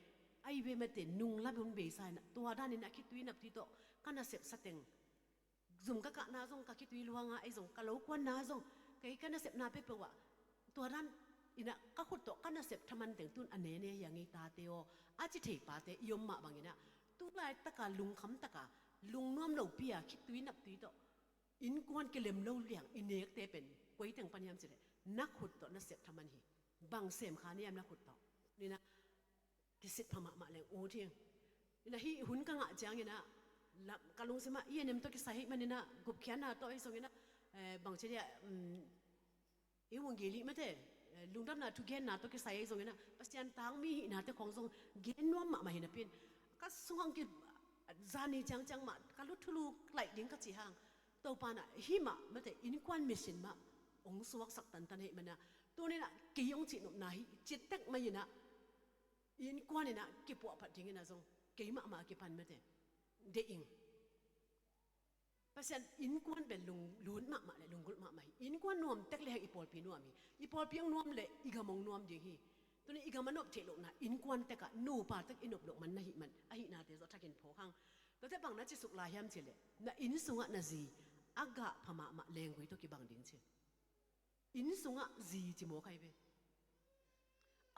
ahi ve, mate, nung lam hun beisa inah tua danin a khitui naptui tawh ka na sepsa teng, zum ka kahna zong, ka khitui luanga ei zong, ka lokuanna zong, kei ka nasepna peuhpeuh ah tua dan inah ka khut tawh ka nasep thaman teng tun a nene hi a ngei tate aw, a ci thei pate i om mah banginah tu laitaka lungkham taka lungnuam lopi a khitui naptui tawh innkuan kilem lo liang i nekte pen koi teng pan hiam cihleh na khut tawh na sep thaman hi. Bang sem kha na hiam na khut tawh? Ninah kisit pha mahmah leng ut hi. Inah hih hun ka ngah cianginah ka lungsimah i A N M tawh kisai ahih maninah gupkhiatna tawh ahi zonginah, eh, bangci dih a, um, i wungeli mate, eh, lungdamna thugenna tawh kisai ahi zonginah Pasian tangmi hihnate khawng zong gen nuam mahmah hi napi in ka sungah hong ki, zani ciangciang mah ka lu thulu laih ding ka cih hang Topa inah hih mah mate innkuan mission mah hong suaksak tantan ahih maninah tuninah kei hong cihnopna hi cittek mah inah innkuan inah kipuahphat dinginah zong kei mahmah a kipan mate deih ing. Pasian innkuan pen lunglut mahmah le lunggulh mahmah hi. Innkuan nuam tek le hang i pawlpi nuam hi. I pawlpi hong nuam le i gam hong nuam ding hi. Tunin i gam a nop theih lohna innkuan tekah nupa tek i nop loh man na hih man ahihnate zawh thakin phawk hang. Tuate bang na cisuk lai hiam cihleh na inn sungah na zi a gah pha mahmah lenggui tawh kibang ding ci. Inn sungah zi ci mawk ahi ve.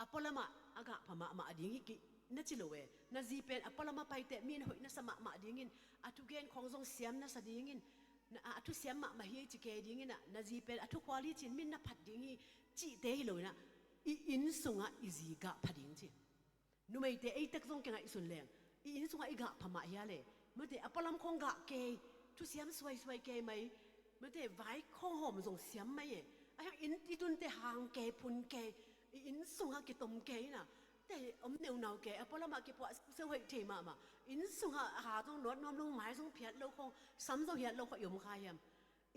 A pualamah a gah pha mahmah ding hi kei na ci lo e. Na zi pen a pualamah paiteh mi in hoih na sa mahmah dingin, a thugen khawng zong siam na sa dingin, na, a, a thu siam mahmah hi ei ci kei dinginah na zi pen a thukhual hi ci-in mi in na phat ding hi cihte hi loinah i inn sungah i zi gah pha ding ci. Numeite ei tek zong kingaihsun leng i inn sungah i gah pha mah hia le? Mate a pualam khawng gah kei, thusiam suaisuai kei mai, mate vai khawng hawm zong siam mai e. Ahi hang inn i tunte hang kei, phun kei, i inn sungah kitom kei ina, te om neunau kei, a pualamah kipuah seuhseuh hoih thei mahmah, inn sungah ha zong nawt nuam lo, mai zong phiat lo khawng, sam zong hiat lo khawng i om kha hiam?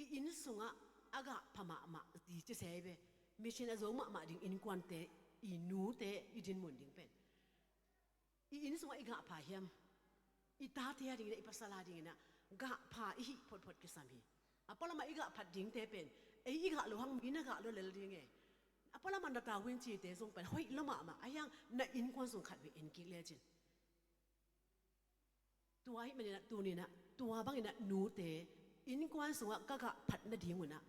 I inn sungah a gah pha mahmah zi ci se hi ve. Mission a zo mahmah ding innkuante, i nute i dinmun ding pen i inn sungah i gah pha hiam? I tate a dinginah, i pasal a dinginah gah pha i hih photphot kisam hi. A pualamah i gah phat dingte pen ei i gah lo hang mi na gah lo lel ding e. A pualamah na tau in cite zong pen hoih lo mahmah, ahi hang na innkuan sung khat vei en kik lecin. Tua ahih maninah tuninah tua banginah nute Innkuan sungah ka gah phat nadingunah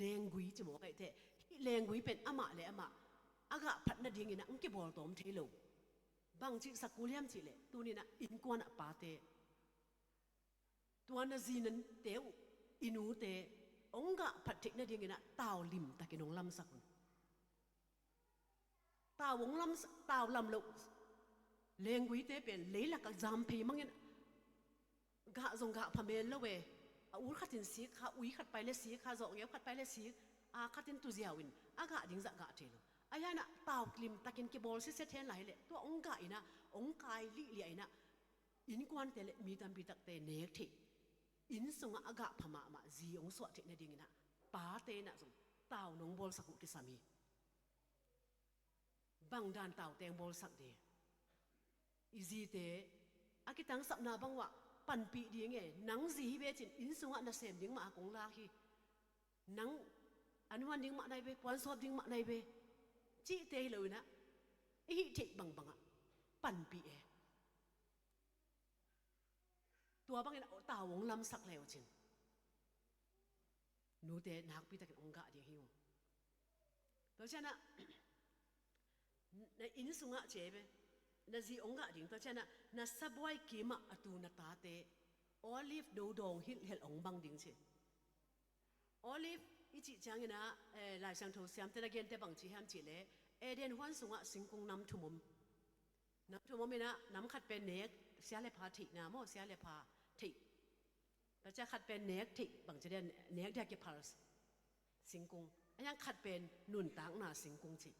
lenggui ci maw, kaihte, hih lenggui pen amah le amah a gah phat nadinginah hong kibawl tawm thei lo. Bangci sak kul hiam cihleh, tuninah innkuanah pate, tua na zi nate uh, i nute hong gah phat theih nadinginah tau limtakin hong lamsak un. Tau hong lam, tau lam loh lengguite pen leilakah zam phei mangin gah zong gah pha mel lo e. A ul khatin sik kha, ui khat pai le sik kha, zawhngeu khat pai le sik, a khatin tuziau in a gah ding zah gah thei lo. Ahi hanah tau limtakin kibawl siset hen lai hileh, tua hong gah inah hong kai lihliah inah innkuante le mi tampi takte nek theih, inn sungah a gah pha mahmah zi hong suah theih nadinginah pate inah zong tau nong bawlsak uh kisam hi. Bang dan tauteng bawlsak ding? I zite a kitangsapna bang uah panpih ding e. Nang zi hi ve cin inn sungah nasem ding mah a kong lak hi. Nang an huan ding mah nai ve, puan sawp ding mah nai ve, cihte hi loinah i hih theih bangbangah panpih e. Tua bangin tau hong lamsak le uh cin, nute nakpitakin hong gah ding hi uh. Tua cianah na inn sungah ci e ve, na zi hong gah ding. Tua cianah na sabuai kimah a tu na tate olive no dawng hilhhelh hong bang ding ci. Olive i cih cianginah, eh, Lai Siangtho siamte na gente bang ci hiam cihleh, Eden huan sungah singkung nam thum om. Nam thum om inah nam khat pen nek, sia le pha theihna maw, sia le pha theih. Tua ciah khat pen nek theih, bang ci dia, nek dia kiphal singkung. A yang khat pen nuntakna singkung ci.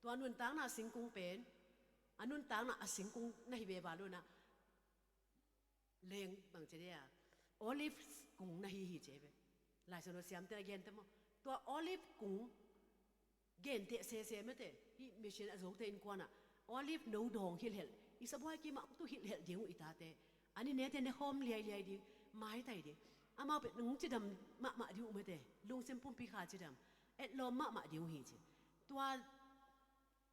Tua nuntakna singkung pen a nuntakna a singkung na hi ve val unah leng bang ci dia, olive kung na hi hi ci ve. Lai Siangtho siamte na gente maw, tua olive kung genteh sese mete. Hih mission a zote innkuanah olive no dawng hilhhelh, i sabuai kimah tu hilhhelh ding uh i tate. An i nete ne khawm liailiai ding, maitai ding. Amau pen nung cidam mahmah ding uh mete, lungsim pumpi kha cidam, etlawm mahmah ding uh hi ci. Tua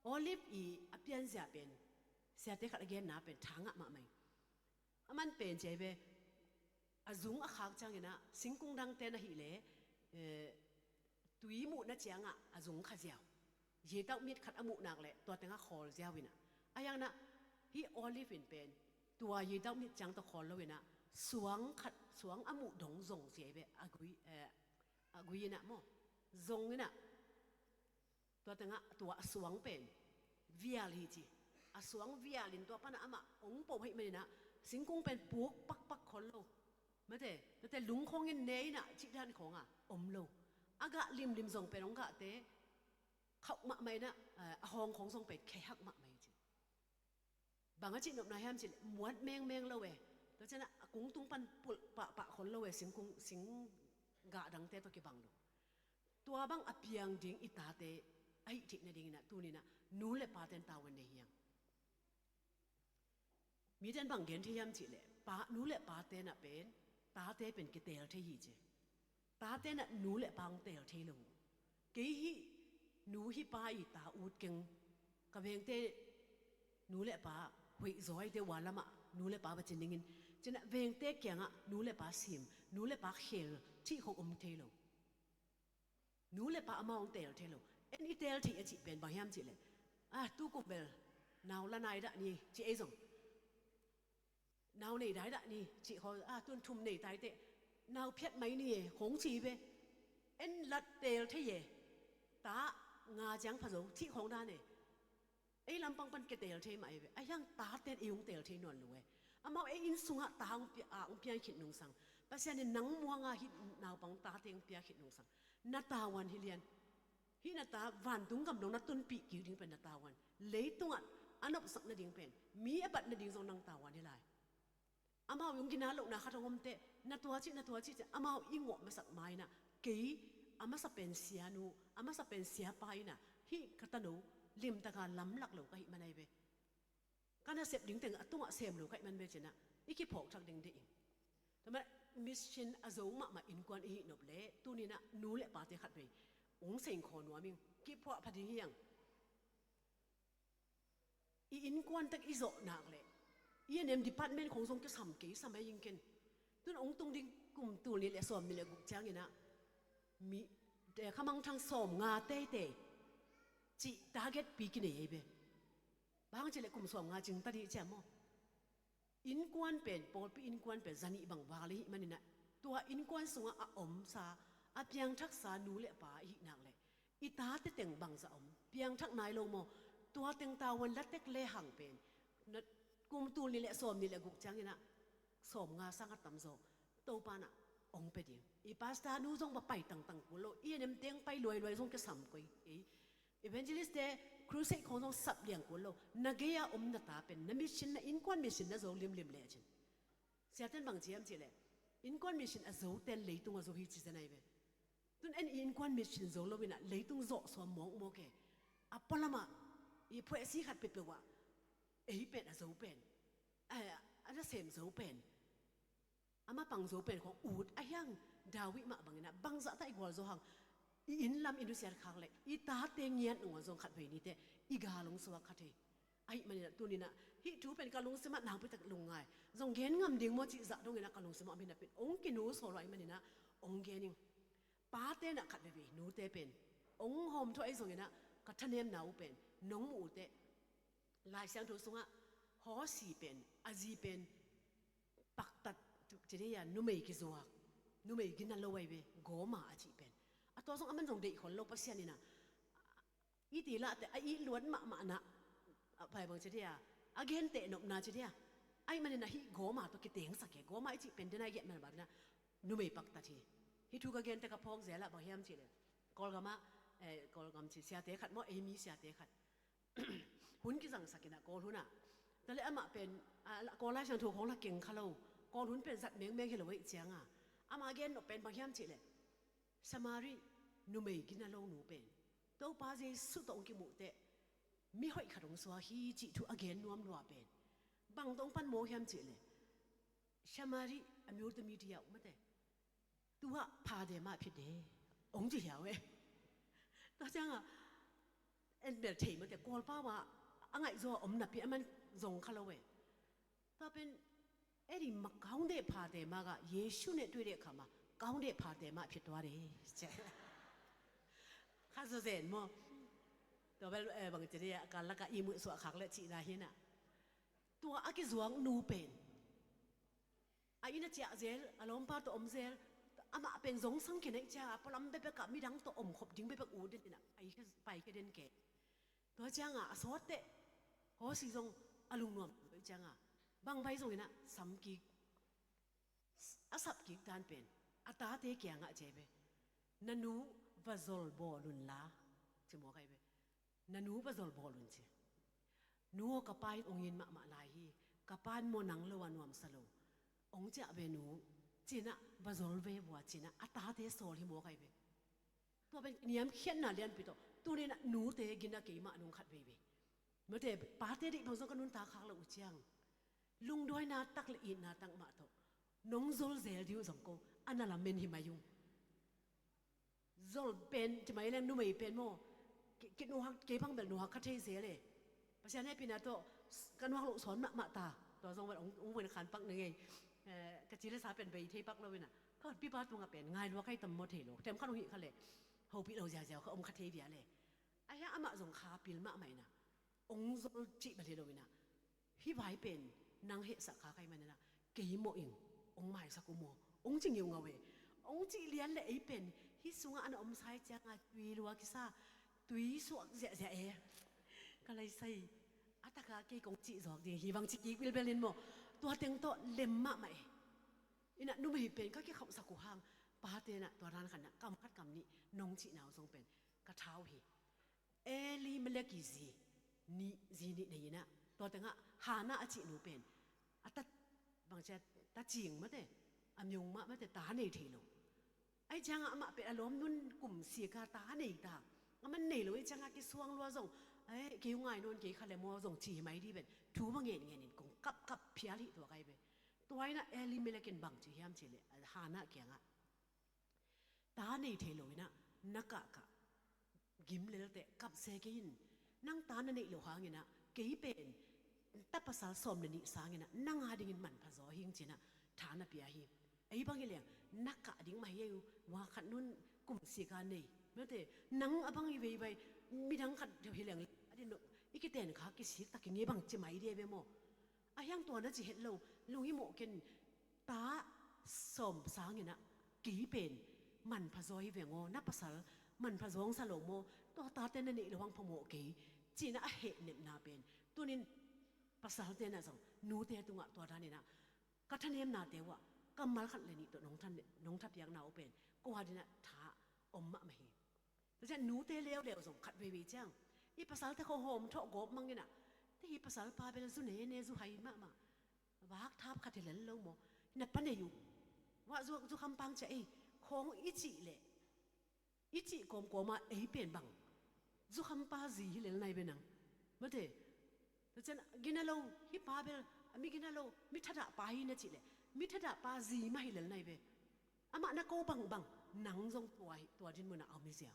olive i a pianzia pen, siate khat a genna pen tha ngah mahmah hi. A man pen ci ve, a zung a khak cianginah singkung dangte na hih le, eh, tui muhna ciangah a zung kha ziau. Yitau mit khat a muh nak le tua tengah khawl ziau inah. A yangnah hih olive in pen tua yitau mit ciang tawh khawl lo inah suang khat, suang a muh dong zong ci ve, a gui, eh, a gui inah maw, zong inah. Tua tengah tua a suang pen vial hi ci. A suang vialin tua panah amah hong po hih maninah singkung pen puk pakpak khol lo. Mate, mate lungkhongin ne inah cih dan khawnga om lo. A gah limlim zong pen hong gahte khauh mahmah inah, eh, a hawng khawng zong pen khehak mahmah hi ci. Bang a cihnopna hiam cihleh muat mengmeng lo e. Tua cianah a kungtung pan pulh pahpah khol lo e, singkung, sing gah dangte tawh kibang lo. Tua bang a piang ding i tate a hih theih nadinginah tuninah nu le paten tavuan nei hiang. Miten bang gen thei hiam cihleh, pa, nu le patenah pen tate pen kiteel thei hi ci. Tatenah nu le pa hong teel thei lo. Kei hih nu hih pa i ta ut keng, ka vengte nu le pa hoih zaw aite ua lamah nu le pa va cin dingin, cinah vengte kiangah nu le pa sim, nu le pa khel thih khong om thei lo. Nu le pa amau hong teel thei lo. En i teel thei a cih pen bang hiam cihleh, a, tu kum bel nau la nai dah ni ci ei zong. Nau nei dai dah ni cih khaw, a, tun thum nei taiteh nau phiat mai ni e khong ci ve. En lat teel thei e. Ta nga ciang pha zo cih khong dan e. Ei lampang pan kiteel thei mah ei ve. A hiang taten ei hong teel thei nawn lo e. Amau ei inn sungah ta hong pia, a, hong pian khit nungsang, Pasian in nang muanga hih naupang tate hong pia khit nungsang, na tavuan hi lian. Hih na ta vantung gam dong na tunpih kik ding pen na tavuan. Leitungah a nopsak nading pen, mi a bat nading zong nang tavuan hi lai. Amau i hong gina lohna khat hong omteh, na tua cih, na tua cih, amau i ngawh masak ma inah, kei a masa pen sianu, a masa pen siapa inah, hih ka tano limtaka lamlak lo ka hih manai ve. Ka nasep dingteng a tungah sem lo ka hih man ve cinah i kiphawkthak ding dih ing. Tua man mission a zo mahmah innkuan i hih nop le tuninah nu le pate khat vei hong sengkhaw nuam ing. Kiphuah pha ding hiang. I innkuan tek i zawh nak leh i enem department khong zong kisam kei sam hei ing ken. Tun hong tung ding kum tul nih le sawm nih le guk cianginah mi, eh, khamangthang sawm nga teitei cih target pi kinei ei ve. Bang hang cih leh kum sawm nga cing ta dih ciah maw? Innkuan pen, pawlpi innkuan pen zanih bang val ahih maninah, tua innkuan sungah a omsa, a piangthaksa nu le pa i hih nak leh i tate teng bangzah om, piangthak nai lo maw? Tua teng tavuan latek lehang pen na kum tul nih le sawm nih le guk cianginah sawm nga sang a tamzaw Topa nah ong pia ding. I pastor nu zong va pai tangtang kul lo, i A N M teng pai luailuai zong kisam koi ei. Evangelist te crusade khong zong sap liang kul lo. Na gei-a om na ta pen na mission, na innkuan mission na zo limlim le cin. Siaten bang ci hiam cih leh, innkuan mission a zo ten leitung a zo hi ci zen ai ve. Tun en i innkuan mission zo lo inah leitung zawh suam mawkmawk e. A pualamah i phuaisi khat peuhpeuh ah ei pen a zo pen, a, a nasem zo pen, a mapang zo pen khong ut a hiang. David mah banginah bangzah ta i gualzo hang, i inn lam i nusiat khak le i tate ngiat nungah zong khatvei nite i gal hong suak kha thei. Ahih maninah tuninah hih thu pen ka lungsimah nakpitak lungngai, zong gen ngam ding maw cih zah donginah ka lungsimah om hinapin ong kinu sawl uh ahih maninah ong gen ing. Pate nah khat veivei nute pen ong hawmthuah ahi zonginah ka thanemna uh pen nong muh uh teh, Lai Siangtho sungah Hosea pen a zi pen paktat, ci dei a, numei kizuak, numei gina lo ahi ve, Gomer a cih pen. A tua zong aman zong deih khol lo, Pasian inah i ti lahte a ih luat mahmah nah, a pai bang ci dei a, a genteh nopna ci dei a. Ahih maninah hih Gomer tawh kitengsak e. Gomer i cih pen dena i giat man a bang inah numei paktat hi. Hih thu ka gente ka phawk zel ah bang hiam cih leh, Kawlgamah, eh, Kawlgam ci siate khat maw, ei mi siate khat hun kizangsak inah Kawl hunah, tua le amah pen, a, Kawl Lai Siangtho khong la keng kha lo, Kawl hun pen zat mengmeng hi lo ahih cianga, amah gen nop pen bang hiam cih leh, Samari numei gina lo nu pen Topa Jesu tawh hong kimuh teh mi hoih khat hong suak hi cih thu a gen nuam lua pen bang tawh hong pan maw hiam cih leh, Samari a miur tawh mi diau mate, tua phate mah phit de, hong ci hiau e. Tua ciangah en bel thei mate, Kawlpau ah a ngaihzaw a om napi a man zong kha lo e. Tua pen, edi mak kaung deh phate mah ah Jesu neh tui deh kha mah, kaung deh phate mah phit tua de. Kha zaw zen maw? Tua bel, eh, bang ci dei a, ka lak ah i muh suah khak le cihna hinah. Tua a kizuak nu pen a inn a ciah zel, a lawmpa tawh om zel, amah pen zong sang khin ahih cianga pualam bekbek ah midang tawh omkhop ding bekbek ut den inah pai, paikhia den ke. Tua cianga a sawt teh Hosea zong a lungnuam lo ahih cianga bang vai zonginah sam kik, a sap kik dan pen a tate kiangah ci ahi ve. Na nu va zol bawl un la, ci mawk ahi ve. Na nu va zol bawl un ci. Nu aw, ka pa in ong it mahmah lai hi. Ka pa in maw nang lo a nuamsa lo, ong ciah ve nu, cinah va zol ve vua cinah a tate sawl hi mawk ahi ve. Tua pen niamkhiatna lianpi tawh tuninah nute gina keimah nung khat veivei. Mate, pate deih bang zong ka nuntak khak lo uh ciang, lungduaina tak le itna tak mah tawh nong zol zel dih uh zong ko a na lamen hi mai ung. Zol pen, ci mai leng numei pen maw, ki, ki nuhak, kei bang bel nuhak kha thei zel e. Pasian hehpihna tawh ka nuak loh sawn mahmah ta. Tua zong bel ong, ong vuan khan pak na ngei. Eh, ka ci le sa pen bei thei pak lo inah, ka hotpipa tungah pen ngai lua kai tam maw thei lo. Tem khan ong hih kha le, hopih lo ziaziau kha om kha thei via le. Ahi hang amah zong kha pil mahmah inah, ong zol cih bel hi lo inah, hih vai pen nang hehsak kha kai man inah, kei mawh ing, ong maisak uh maw, ong ci ngiungau e. Ong cih lian le ei pen hih sungah a na omsa ahih cianga tui lua kisa, tui suak ziahziah e. Ka laisai a taka kei kong cih zawk ding hi bang ci kik bilbel in maw, tua teng tawh lem mahmah e. Inah numei pen ka kikhauhsak uh hang, pate nah tua dan khanah kam khat kam nih nong cihna uh zong pen ka tha uh hi. Elimelek i zi nih, zi nih nei inah, tua tengah Hannah a cihnu pen a ta, bangcia, ta cing mate, a miung mah mate, ta nei thei lo. Ahih ciangah amah pen a lawm nun kum sika ta nei ta, a man nei lo ahih ciangah kisuang lua zong, eh, kei uh ngai nawn kei kha le maw zong ci hi mai dih pen thu va ngen ngen in kong kapkap phial hih tua kai ve. Tua inah Elimelek in bang ci hiam cih leh, Hannah kiangah, ta nei thei lo inah na kahkah gim lelte kap se kei in, nang ta na neih loh hanginah kei pen ta pasal sawm le nih sanginah nang a dingin manpha zaw hing cinah tha na pia hi. Ei bang hi leng na kah ding mah hi ei uh, ua khat nun kum sika nei. Mate, nang a bang hi veivei, midang khat hi leng a din i kiten kha kisik tak i ngei bang ci mai dia ve maw? A hiang tua na ci het lo, lunghimawh ken ta sawm sangin ah kei pen manpha zaw hi veng aw, na pasal manpha zaw hong sa lo maw, tua tate na neih lo hang phamawh kei, ci-in ah a heh nepna pen. Tunin pasalte na zong nute tungah tua danin ah ka thanemnate uh ah kammal khat le nih tawh nong tha, nong thapiakna uh pen ko adin ah tha om mahmah hi. Tua ciang nute leuleu zong khat veivei ciang i pasalte khawng hawm thawh gawp mang in ah, te hi pasal pa bel zu ne ne, zu hai mahmah, vak thap khat hi lel lo maw, na pa nei uh, vah zu, zu khampang ciah ei khawng i cih leh, i cih kawmkawm ah ei pen bang zu khampa zi hi lel nai ve nang. Mate, tua ciang gina lo, hi pa bel a mi gina lo, mi thadah pa hi na cih leh mi thadah pa zi mah hi lel nai ve. Amah na ko bangbang nang zong tua hi, tua dinmun ah a om hi ziau.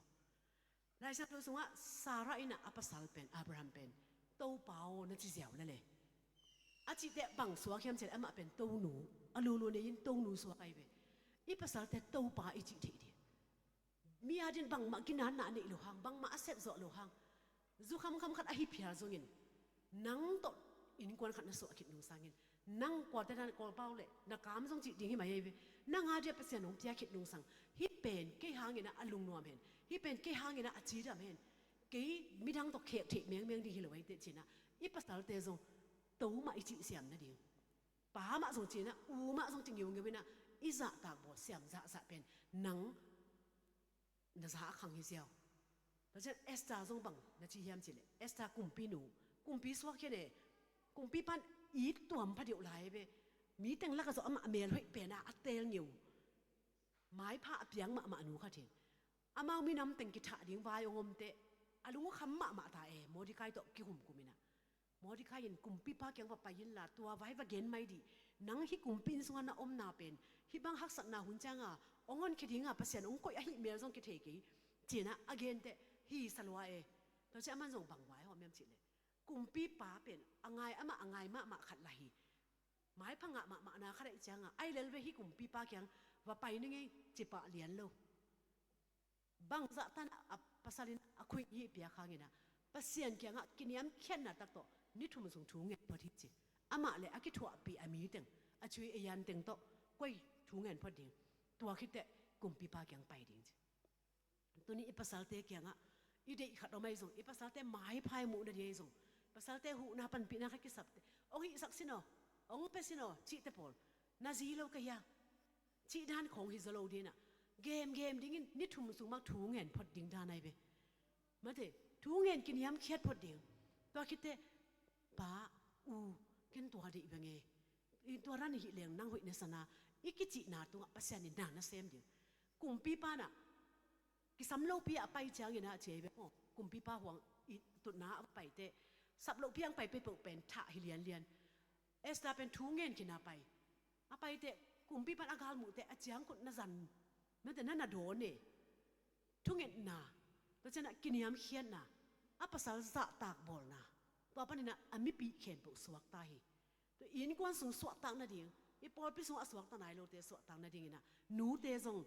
Lai Siangtho sungah Sarah in ah a pasal pen, Abraham pen, Topa aw na ci ziau lel e. A cihte bang suak hiam cih leh amah pen tonu, a lulu nei-in tonu suak ahi ve. I pasalte Topa i cih theih ding. Mi adin bangmah ginatna a neih lo hang, bangmah a sepzawh lo hang, zu khamkham khat ahi phial zongin, nang tawh innkuan khat na suah khit nung sangin, nang kuate dan kawlpau leh na kam zong cih ding hi mai ahi ve. Nang adia Pasian hong pia khit nung sang, hih pen kei hangin ah a lungnuam hen, hih pen kei hangin ah a cidam hen, kei midang tawh khek theih mengmeng ding hi lo ahi teh ci-in ah i pasalte zong to mah i cih siam nading, pa mah zong ci-in ah, u mah zong ci ngeungeu in ah, i zahtak bawl siam zahzah pen nang na za a khang hi ziau. Tua ciang Esther zong bang na ci hiam cih leh, Esther kumpinu, kumpi suak khian e, kumpipa'n it tuam pha deuh lai ve. Mi teng lakah zong amah a mel hoih pen a, a teel ngeu, maipha a piang mahmah nu khat hi. Amau minam teng kithah ding vai hong om teh a lung uh kham mahmah ta e, Mordecai tawh kikhumkhum in ah. Mordecai in kumpipa kiang va pai inla, tua vai va gen mai dih. Nang hih kumpi inn sungah na omna pen hih bang haksatna hun cianga hong honkhia dinga Pasian hong koih ahih mel zong kithei kei, ci-in ah a gen teh, hi sa lua e. Tua ciang aman zong bang vai hawm hiam cih leh, kumpipa pen a ngai, amah a ngai mahmah khat lah hi. Maipha ngah mahmahna khat ahih cianga, ahi lel ve, hih kumpipa kiang va pai ning ei, ci pah lian lo. Bangzah tan a pasal in a khuih hih piak hangin ah, Pasian kiangah kiniamkhiatna tak tawh ni thum sung thu ngen phot hi ci. Amah le a kithuahpih a mi teng, a cui a yan teng tawh koi thu ngen phot ding? Tua khit teh kumpipa kiang pai ding ci. Tuni i pasalte kiangah i deih khat om ahi zong, i pasalte maipha i muh nading ahi zong, pasalte huhna panpihna khat kisap teh, hong hihsak sin aw, hong pia sin aw, cihte pawl na zi lo ka hia? Cih dan khawng hi zaw lo ding in ah, gemgem dingin ni thum sung bang thu ngen phot ding dan ahi ve. Mate, thu ngen kiniamkhiat phot ding. Tua khit teh, pa, u, ken tua deih veng e, i tua dan hih leng nang hoih na sa na, i kicihna tungah Pasian in na na sem ding. Kumpipa in ah kisam lopi ah a pai ciangin ah, ci ahi ve maw, kumpipa huang i tutna a pai teh, sap lohpi ang pai peuhpeuh pen thah hi lianlian. Esther pen thu ngen khin a pai. A pai teh, kumpipa'n a gal muh teh, a ciangkhut na zan, mate, na na dawn e. Thungetna, tua ciang ah kiniamkhiatna, a pasal zahtak bawlna, tua panin ah a mipih khempeuh suak ta hi. Tua innkuan sung suahtak nading, i pawlpi sungah a suakta nai lote suahtak nadingin ah, nute zong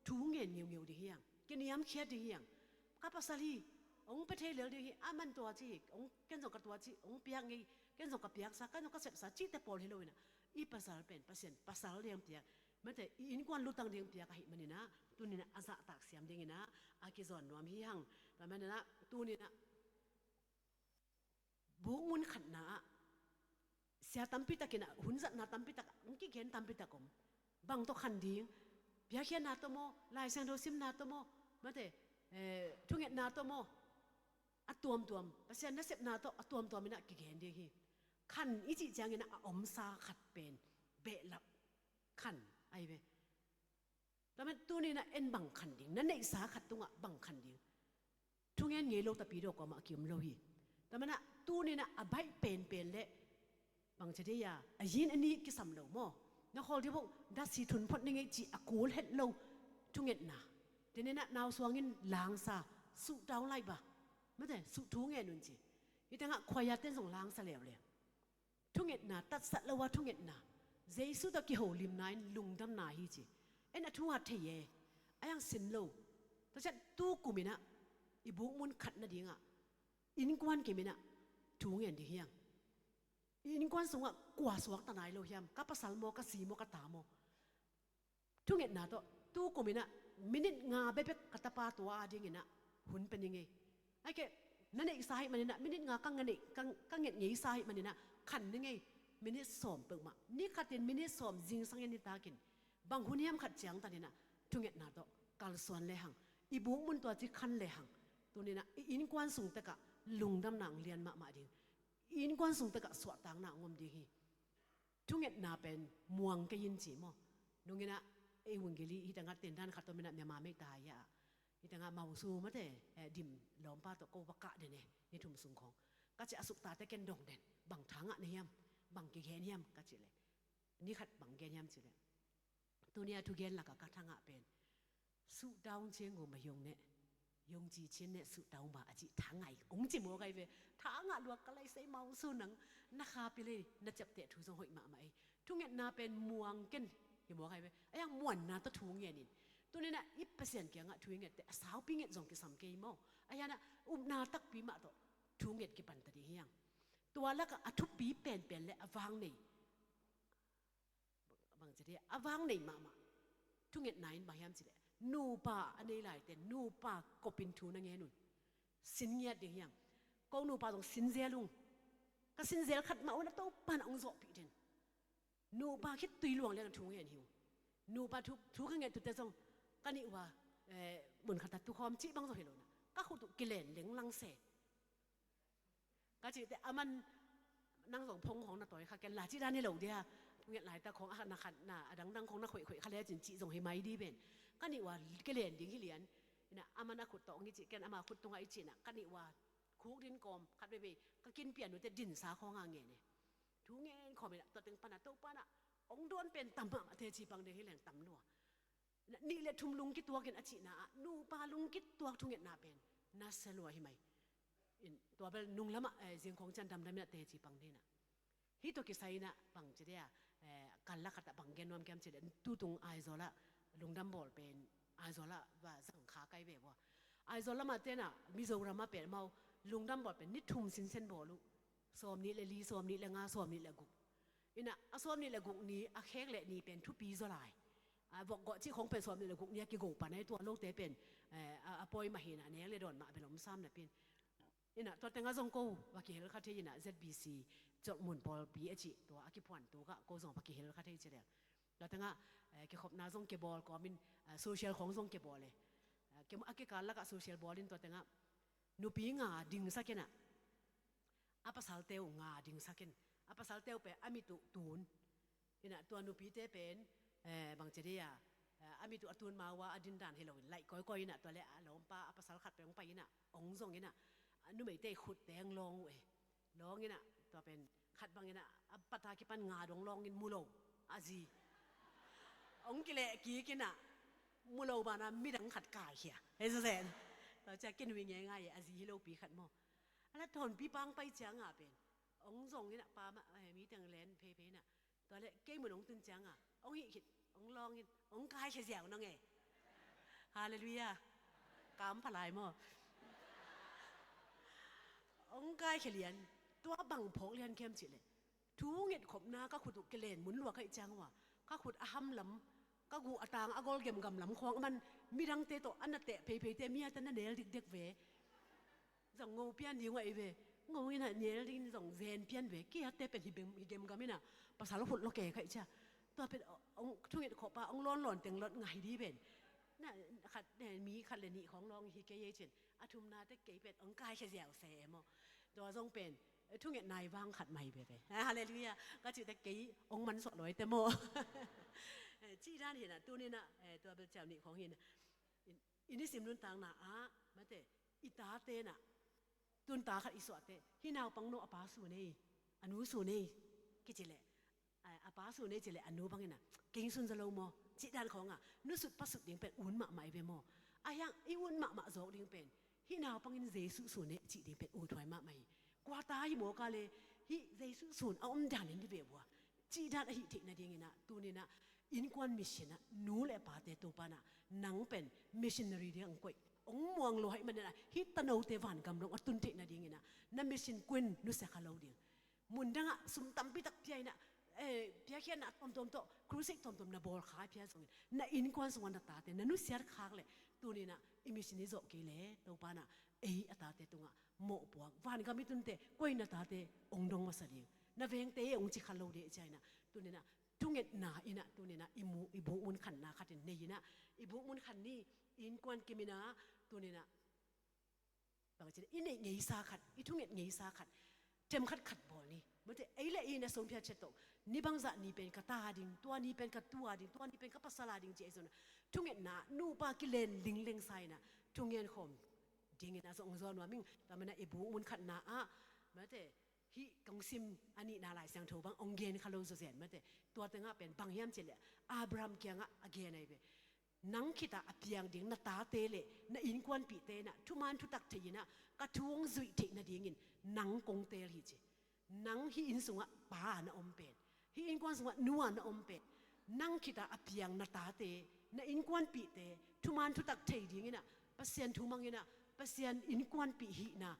thu ngen ngeungeu ding hi hang, kiniamkhiat ding hi hang. Ka pasal hi, hong pia thei lel ding hi, aman tua ci hi, hong, ken zong ka tua ci, hong piak ngei, ken zong ka piaksa, ken zong ka sepsa, cihte pawl hi loin ah, i pasal pen Pasian pasal ding piak, mate, i innkuan lutang ding piak ahih manin ah, tunin ah a zahtak siam dingin ah a kizawn nuam hi hang. Tua manin ah tunin ah bukmun khatna ah sia tampi takin ah, hun zatna tampi tak, hong kigen tampi tak om. Bang tawh khan ding? Piakkhiatna tawh maw, Lai Siangtho simna tawh maw, mate, eh, thungetna tawh maw, a tuamtuam, Pasian nasepna tawh a tuamtuamin ah kigen ding hi. Khan i cih ciangin ah a omsa khat pen behlap khan ahi ve. Tua man tunin ah en bang khan ding, na neihsa khat tungah bang khan ding? Thungen ngei lo tapi daw kawmah a ki-om lo hi. Tua man ah tunin ah a baih penpen leh bang ci dei a, a yin a nih kisam lo maw? Na khawl dih bawh, datsi thun phot ning ei cih a kul het lo thungetna. Tunin ah nausuangin langsa, suhtau laih ba, mate, suh thungen un ci. Hih tengah khuaiaten zong langsa leuleu. Thungetna, tatsat lo a thungetna, Jesu tawh kiholimna in lungdamna hi ci. En a thu hat thei e. A hiang sin lo. Tua ciang tu kum in ah i buk mun khat nadingah innkuan kim in ah thu ngen ding hi hang. I innkuan sungah kua suakta nai lo hiam? Ka pasal maw, ka zi maw, ka ta maw? Thungetna tawh tu kum in ah minit nga bekbek ka tapa tua a dingin ah hun pia ning ei. Ahih kei leh na neihsa ahih manin ah minit nga ka nget, ka, ka nget ngeisa ahih manin ah khan ning ei. Minit sawm peuhmah, ni khatin minit sawm zingsang in nitakin bang hun hiam khat ciangtan in ah thungetna tawh kalsuan lehang, i buk mun tua ci khan lehang, tuni in ah i innkuan sung tekah lungdamna hong lian mahmah ding, i innkuan sung tekah suahtakna hong om ding hi. Thungetna pen muang kei in ci maw? Nung in ah ei vungkili hi tangah tendan khat om in ah Myanmar mei ta hi a, hi tangah mausu mate, eh, dim lawmpa tawh ko va kah den e, ni thum sung khawng. Ka cih a suktate ken dong den, bang tha ngah na hiam, bang kigen hiam ka cih leh, ni khat bang gen hiam cih leh, tuni a thugen lakah ka tha ngah pen, ဆုတောင်းခြင်းကို မယုံနဲ့၊ ယုံကြည်ခြင်းနဲ့ ဆုတောင်းပါ a cih tha ngah hi, hong ci mawk ahi ve. Tha ngah lua ka lai, sei mausu nang, na kha pia lei, na ciapteh thu zong hoih mahmah ei. Thungetna pen muang ken hi mawk ahi ve. A hiang muanna tawh thu ngen in. Tuni in ah i Pasian kiangah thu i nget teh a saupi nget zong kisam kei maw? A hiang ah upna takpi mah tawh thu nget kipan ta ding hi hang. Tua lakah a thupi penpen le a vang nei, bang ci dih, a vang nei mahmah thungetna in bang hiam cih leh, nupa a nei laite nupa kopin thu na ngen un. Sin ngiat ding hi hang. Ko nupa zong sin zel ung. Ka sin zel khat mah un a, Topa in ah hong zawhpih den. Nupa khit tui luang lian a thu ngen hi ung. Nupa thu, thu ka nget tute zong ka nih uh a, eh, mun khat a tukhawm cih bang zong hi lo in ah ka khut uh kilen lenglang se. Ka cih teh aman, nang zong phone khawng na tawi kha ken la, cih dan hi lo dia. Thunget laitak khawng a khat na khat na, a dangdang khawng na khoihkhoih kha lecin cih zong hi mai dih ven. Ka nih uh a kilen ding hi lian. In ah aman a khut tawh hong i cih ken ama khut tungah i cih in ah ka nih uh a khuk din kawm khat veivei ka kin pian uh teh dinsa khawng a ngen e. Thu ngen khawm in ah tua teng pan ah Topa in ah hong dawn pen tam mahmah, teci pang ding hi leng tam lua. Nih le thum lungkituakin a cihna ah nupa lungkituak thungetna pen nasia lua hi mai. In, tua bel nung lamah, eh, zingkhawng ciang damdam in ah teci pang ding in ah. Hih tawh kisai in ah bang ci dih a, eh, kal lakhat ah bang gen nuam kiam cih leh, tutung Aizawl ah lungdam bawl pen, Aizawl ah va zang kha kai ve vua. Aizawl lamah te in ah Mizoram ah pen amau lungdam bawl pen ni thum sinsen bawl uh. Sawmnih le li, sawmnih le nga, sawmnih le guk. In ah a sawmnih le guk ni a khek leh ni pen thupi zaw lai. A vok gawh cih khawng pen sawmnih le guk ni a kigo pan ahi, tua lote pen, eh, a, a pawi mah hi in ah nek le dawn mah bel om sam napi in. In ah tua tengah zong ko va kihel kha thei in ah Z B C, Cawlhmun pawlpi a cih tua a kiphuan tukah ko zong va kihel kha thei ci leng. Tua tengah, eh, kikhopna zong kibawl kawmin, eh, social khawng zong kibawl e. Eh, ki, a kikal lakah social bawl in tua tengah nupi nga dingsak in ah, a pasalte uh nga dingsak in, a pasalte uh pen a mit uh tun. In ah tua nupite pen, eh, bang ci dih a, eh, a mit uh a tun ma uh a, a dindan hi lo in laih kawikawi in ah, tua leh a lawmpa a pasal khat pen hong pai in ah hong zong in ah, a numeite i khutte hong lawng uh e. Lawng in ah tua pen khat bang in ah a pata kipan nga dong lawng in mu lo, a zi. Hong kileh kik in ah mu lo banah midang khat kaikhia. Hei zazen. Tua ciah kinui ngeingai e, a zi hi lopi khat maw. A la tawnpi pang pai ciang a pen hong zong in ah pa mah, eh, mi teng len pheiphei in ah. Tua leh kei mun hong tun ciang a hong hih khit, hong lawng in, hong kaikhia ziau nang e. Halleluiah. Kam pha lai maw? Hong kaikhia lian. Tua bang phawk lian khiam cih leh, thu ngetkhopna ka khut uh kilen mun lua ka hih ciang uh a, ka khut a ham lam, ka guh a tang a gol gemgam lam khawng a man, midangte tawh a na teh pheipheite mi a ta na nel dikdek ve. Zong ngo pian ding uh ahi ve. Ngo in ah nel ding zong ven pian ve. Kei a te pen hi beng, hi gemgam in ah pasal hut lo ke ka hih ciah. Tua pen hong thunget khawhpa hong lawnlawn teng lot ngai dih pen. Na khat, eh, mi khat le nih khawng lawng hi kei ei cin. A thumna te kei pen hong kaikhia ziau se e maw. Tua zong pen, eh, thungetna i vang khat mah hi veve. Eh, halleluiah. Ka cih te kei hong mansuah lo ei te maw. Eh, cih dan hi in ah, tuni in ah, eh, tua bel ciau nih khawng hi in ah. I, i nisim nuntakna ah, mate, i tate in ah, tun ta khat i suahte, hih naupang no a pa sun ei, a nu sun ei, kici leh, a, a pa sun ei ci leh a nu bang in ah, kei sun zaw lo maw, cih dan khawng ah, nu sut pa sut ding pen un mahmah i ve maw. A hiang i un mahmah zawk ding pen, hih naupang in Jesuh sun ei cih ding pen uthuai mahmah hi. Kua ta hi maw ka leh, hih Jesuh sun a om dan in i ve vua. Cih dan ahih theih nading in ah, tuni in ah, Innkuan mission ah nu le pate Topa in ah nang pen missionary ding hong koih, hong muang lo ahih manin ah hih tanote vangam dong a tun theih nadingin ah na mission kun nusia kha lo ding. Mundang ah sum tampi tak pia in ah, eh, piakhia in ah tuamtuam tawh, crusade tuamtuam na bawl kha, pia zongin na innkuan sungah na tate na nusiat khak leh tuni in ah i mission i zawh kei leh Topa in ah ei a tate tungah mawhpuak, vangam i tunte koi na tate hong dong masa ding, na vengte hong ci kha lo ding, cia in ah tuni in ah thungetna in ah tuni in ah i mu, i buk mun khatna khat in nei in ah, i buk mun khat ni, i innkuan kim in ah tuni in ah bang ci, i neih ngeisa khat, i thunget ngeisa khat, themkhat khat bawl ni. Mate, ei le ei na sawm phiat chet tawh, ni bangzah ni pen ka ta ding, tua ni pen ka tu a ding, tua ni pen ka pasal a ding ci ei zong ah, thungetna nupa kilen lingleng sa in ah thungen khawm dingin ah zong zaw nuam ing. Tua manin ah i buk mun khatna ah, mate, hih kong sim a nihna Lai Siangtho bang hong gen kha lo zawzen, mate, tua tengah pen bang hiam cih leh Abraham kiangah a gen ahi ve. Nang khitah a piang ding na tate le na innkuanpihte in ah thuman thutak thei in ah ka thu hong zuih theih nadingin nang kong teel hi ci. Nang hih inn sungah pa a na om pen, hih innkuan sungah nu a na om pen, nang khitah a piang na tate, na innkuanpihte thuman thutak thei dingin ah Pasian thu mang in ah Pasian innkuanpih hihna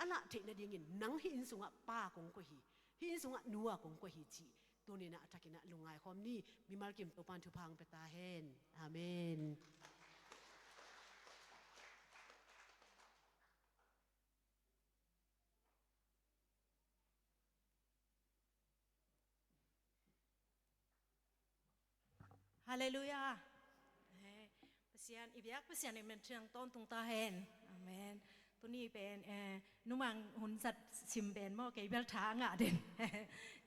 a lah theih nadingin nang hih inn sungah pa kong koih hi, hih inn sungah nu a kong koih hi cih tuni in ah a thakin ah lungngai khawm ni. Mimal kim Topa'n thupha hong pia ta hen. Amen. Halleluiah. Eh, Pasian, i biak Pasian i min thiang tawntung ta hen. Amen. Tuni pen, eh, numang hun zat sim pen maw, kei bel tha a ngah den.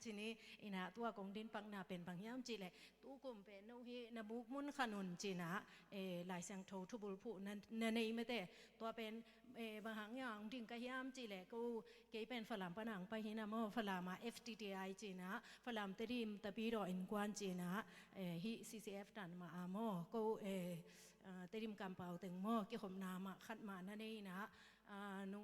Cini, ina tua kong din pakna pen bang hiam cih leh, tu kum pen no hi na buk mun khan un cina, eh, Lai Siangtho thubulphuh na, na nei mate. Tua pen, eh, bang hang hiam ding ka hiam cih leh, ko kei pen Falam pan hong pai hi na maw, Falam a F T T I cina, Falam Tedim Tapidaw Innkuan cina, eh, hih C C F tan mah a maw, ko, eh, ah, Tedim kampau teng maw, kikhopna mah khat mah na nei na, ah, nu,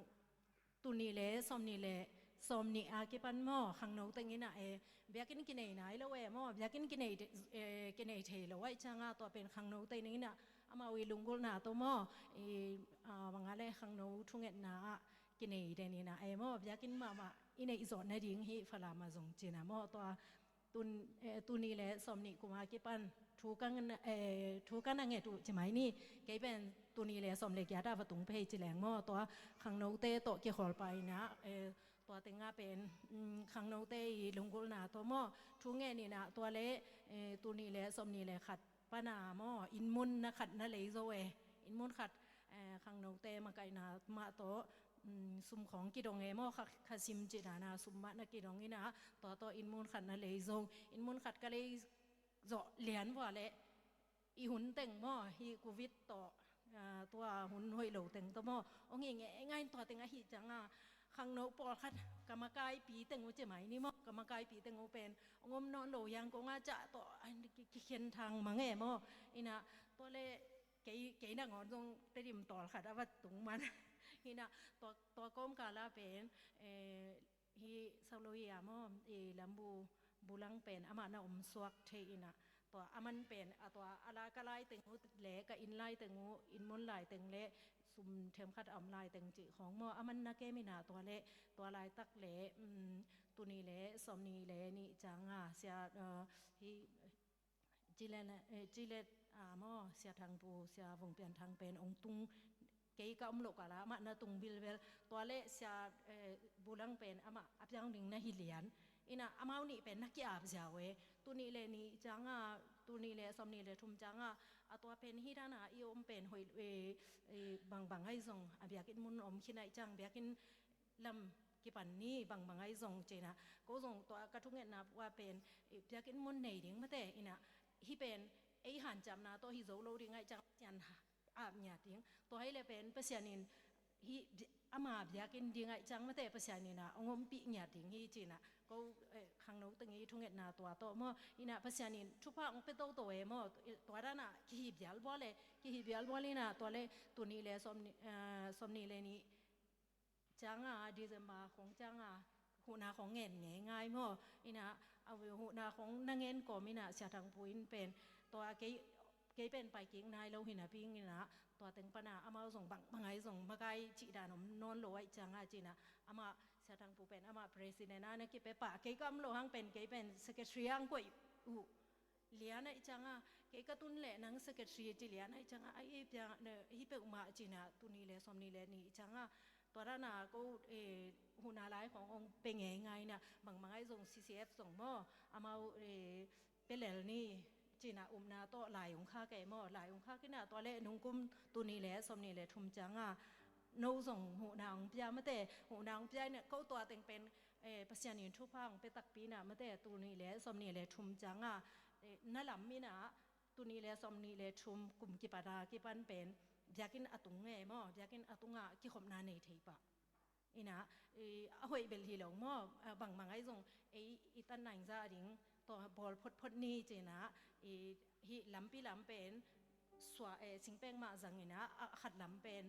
tuni le sawmni le sawmni a kipan maw, khangno teng ina, eh, biakinn kinei nai lo e maw, biakinn kinei, eh, kinei thei lo ahih cianga tua pen khangno teng ina, amau i lunggulhna tawh maw, i, ah, bang a le khangno thungetna ah kinei den ina, eh, maw, biakinn mahmah i neih zawh nading hi Falam a zong cina maw, tua tun, eh, tuni le sawmni kum a kipan thu ka, eh, thu ka na nget uh ci mai ni. Kei pen tuni le sawm le giat a va tung pei ci leng maw, tua khangnote tawh kikholpa ina, eh, tua tenga pen, mm, khangnote i lunggulhna tawh maw, thu ngen ina tua le, eh, tuni le sawmni le khat pana maw, inn mun na khat na lei zo e. Inn mun khat, eh, khangnote makaihna mah tawh, mm, sum khawng kidong e maw, kha, kha sim cih dana sum mah na kidong ina, tua tawh inn mun khat na lei zo. Inn mun khat ka lei zawh lian vua le, i hun teng maw, hi Covid tawh, ah, tua hun hoih lo teng tawh maw, ong hi ngei ngai tua teng ahih cianga, khangno pawlkhat ka makaipi teng uh ci mai ni maw, ka makaipi teng uh pen ong om nawn lo, Yangon a ciah tawh, ah, ki, kikhen thang mang e maw, ina tua le kei, kei nangawn zong Tedim tawlkhat a va tung man. Ina tua, tua kawmkala pen, eh, hi Sauloi a maw, i Lambu, Bulang pen amah na om suak thei ina, tua aman pen, a tua a la ka lai teng uh le, ka inn lai teng uh, inn mun lai teng le, sum themkhat a om lai teng cih khawng maw, aman na kem ina tua le, tua laitak le, um, tuni le, sawmni le nih cianga, sia, uh, hi, Cilet, eh, Cilet, ah, maw, Sia Thangpu, Sia Vung Pian Thang pen ong tung, kei ka om loh kala amah na tung bilbel. Tua le Sia, eh, Bulang pen amah a piang ding na hi lian. Ina amau nih pen na ki-ap ziau e. Tuni le nih cianga, tuni le sawmni le thum cianga, a tua pen hi dana i om pen hoih, eh, eh, bangbang ahi zong, a biakinn mun om khin ahih ciang biakinn lam kipan ni bangbang ahi zong cina. Ko zong tua ka thungetna ua pen, eh, biakinn mun nei ding mate ina, hi pen ei hanciamna tawh hi zo lo ding ahih ciang Pasian ap ngiat ding. Tua hi le pen Pasian in hi bi-, ama biakinn ding ahih ciang mate Pasian ina ong ompih ngiat ding hi cina. Ko, eh, khangno teng i thungetna tua tawh maw, ina Pasian in thupha ong pe toto e maw, tua dana kihi bial bual e, kihi bial bual ina tua le tuni le sawmni, eh, sawmni le nih cianga, December khong cianga, huhna khong ngen ngeingai maw. Inah a huhna khong na ngen kawm inah Sia Thang Pu in pen tua kei, kei pen pai kik nai lo hi napi inah tua teng pana amau zong bang, bang ai zong makai cih dan om nawn lo aih cianga cinah amah Sia Thang Pu pen amah president a na kipia pah kei ka om lo hang pen kei pen secretary ang koih uh lian aih cianga kei ka tun leh nang secretary ci lian aih cianga a i pia hi peuhmah cinah tuni le sawmni le ni cianga tua dana ko huhna lai khong ong pe ngeingai inah bang, bang ai zong C C F zong maw amau pelel ni cinah upna tawh lai ong khak ei maw lai ong khak inah tua le nungkum tuni le sawmni le thum cianga no zong huhna ong pia mate huhna ong pia inah ko tua teng pen Pasian in thupha ong pe takpi inah mate tuni le sawmni le thum cianga na lam inah tuni le sawmni le thum kum kipata kipan pen biakinn a tung ngei maw biakinn a tungah kikhopna nei thei pah. Inah a hoih bel hi lo maw bang, bang ai zong ei i tan naing za ding tawh bawl photphot ni cinah hih lampi lam pen sua singpek mah zang inah a khat lam pen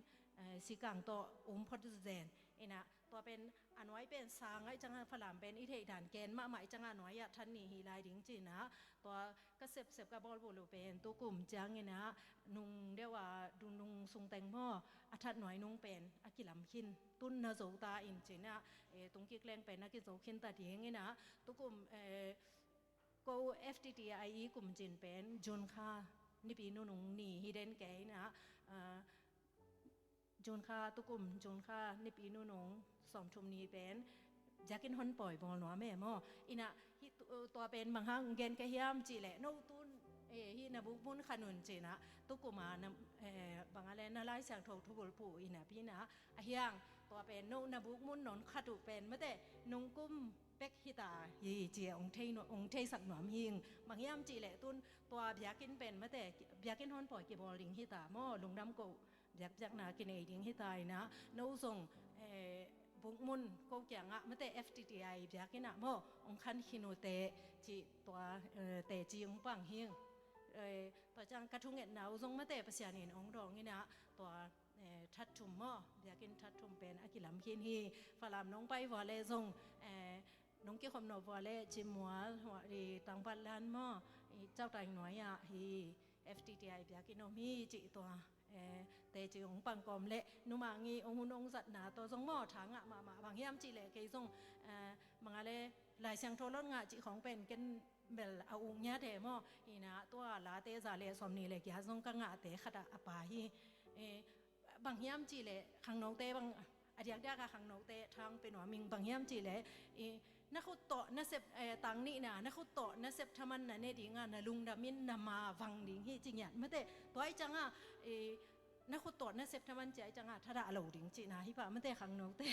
sikang tawh um phot zen inah tua pen a nuai pen sang aih cianga Falam pen i theih dan ken mahmah aih cianga a nuai ah than ni hi lai ding cinah tua ka sepsep ka bawl bulu pen tukum ciang inah nung deuh a dungnung sungteng maw a that nuai nung pen a kilam khin tun na zo ta in cinah tungkik leng pen a kizo khin ta ding inah tukum ko F T T I i kum cin pen June kha nipi nunung ni hi den kei inah June kha tukum June kha nipi nunung sawmthum ni pen biakinn hon pawi bawl nuam e maw inah hih tua pen bang hang gen ka hiam cih leh no tun hih na bukmun kha nun cinah tukuma bang a le na Lai Siangtho thubulphuh inah pi inah a hiang tua pen no na bukmun non khat uh pen mate nungkum pek hita hi ci ong thei, ong theisak nuam hing bang hiam cih leh tun tua biakinn pen mate biakinn hon pawi kibawl ding hita maw lungdam ko biakpiakna kinei ding hita inah no zong bukmun ko kiangah mate F T T I biakinn ah maw ong khan khin uh teh cih tua teci ong pang hing tua ciang ka thungetna uh zong mate Pasian in ong dawng inah tua that thum maw biakinn that thum pen a kilam khin hi Falam nong pai vua le zong nong kikhop nawh vua le Cimmual huah ri tangbat lan maw i cautai nuai ah hi F T T I biakinn om hi cih tua teci ong pang kawm le numang i ong hun ong zatna tua zong maw tha ngah mahmah bang hiam cih leh kei zong bang a le Lai Siangtho lot ngah cih khong pen ken bel a uk ngiat e maw inah tua late za le sawmni le kia zong ka ngahte khat ah a pa hi bang hiam cih leh khangnote bang a diakdiak a khangnote thang pe nuam ing bang hiam cih leh na khut tawh na sep tang nihna na khut tawh na sep thaman na ne dinga na lungdam in na ma vang ding hi ci ngiat mate tua aih cianga na khut tawh na sep thaman ci aih cianga thadah lo ding cihna hi pah mate khangnote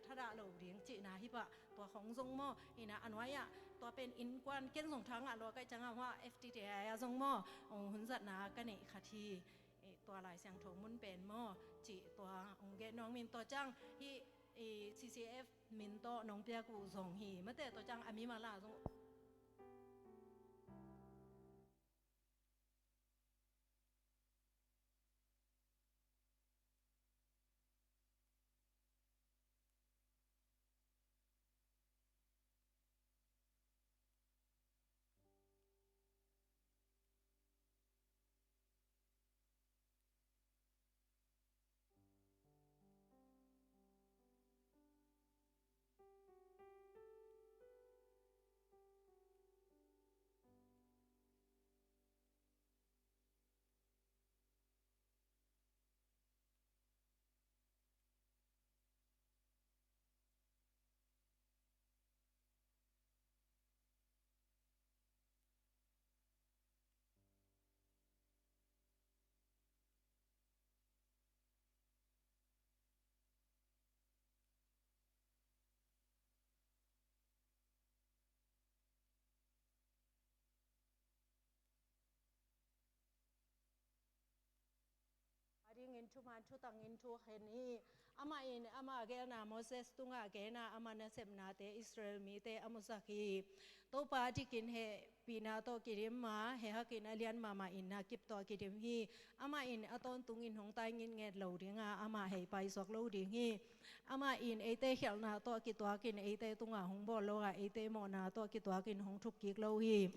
thadah lo ding cihna hi pah tua khong zong maw inah a nuai ah tua pen innkuan ken zong tha ngah lua ka aih cianga hua F T T I a zong maw ong hun zatna ka neih khat hi. Tua Lai Siangtho mun pen maw cih tua ong gen nuam in tua ciang hih C C F min tawh nong piak uh zong hi mate tua ciang a mimal ah zong A dingin thuman thutangin thu khen hi. Amah in ama geelna Moses tungah gen a, ama nasepnate Israel mite a musak hi. Topa dikin hehpihna tawh kidim a, hehhakin a lian mahmah in na kip tawh kidim hi. Amah in a tawntungin hong tai ngitnget lo ding a, amah hei paisuak lo ding hi. Amah in eite khialhna tawh kituakin eite tungah hong bawl lo a, eite mawhna tawh kituakin hong thukkik lo hi.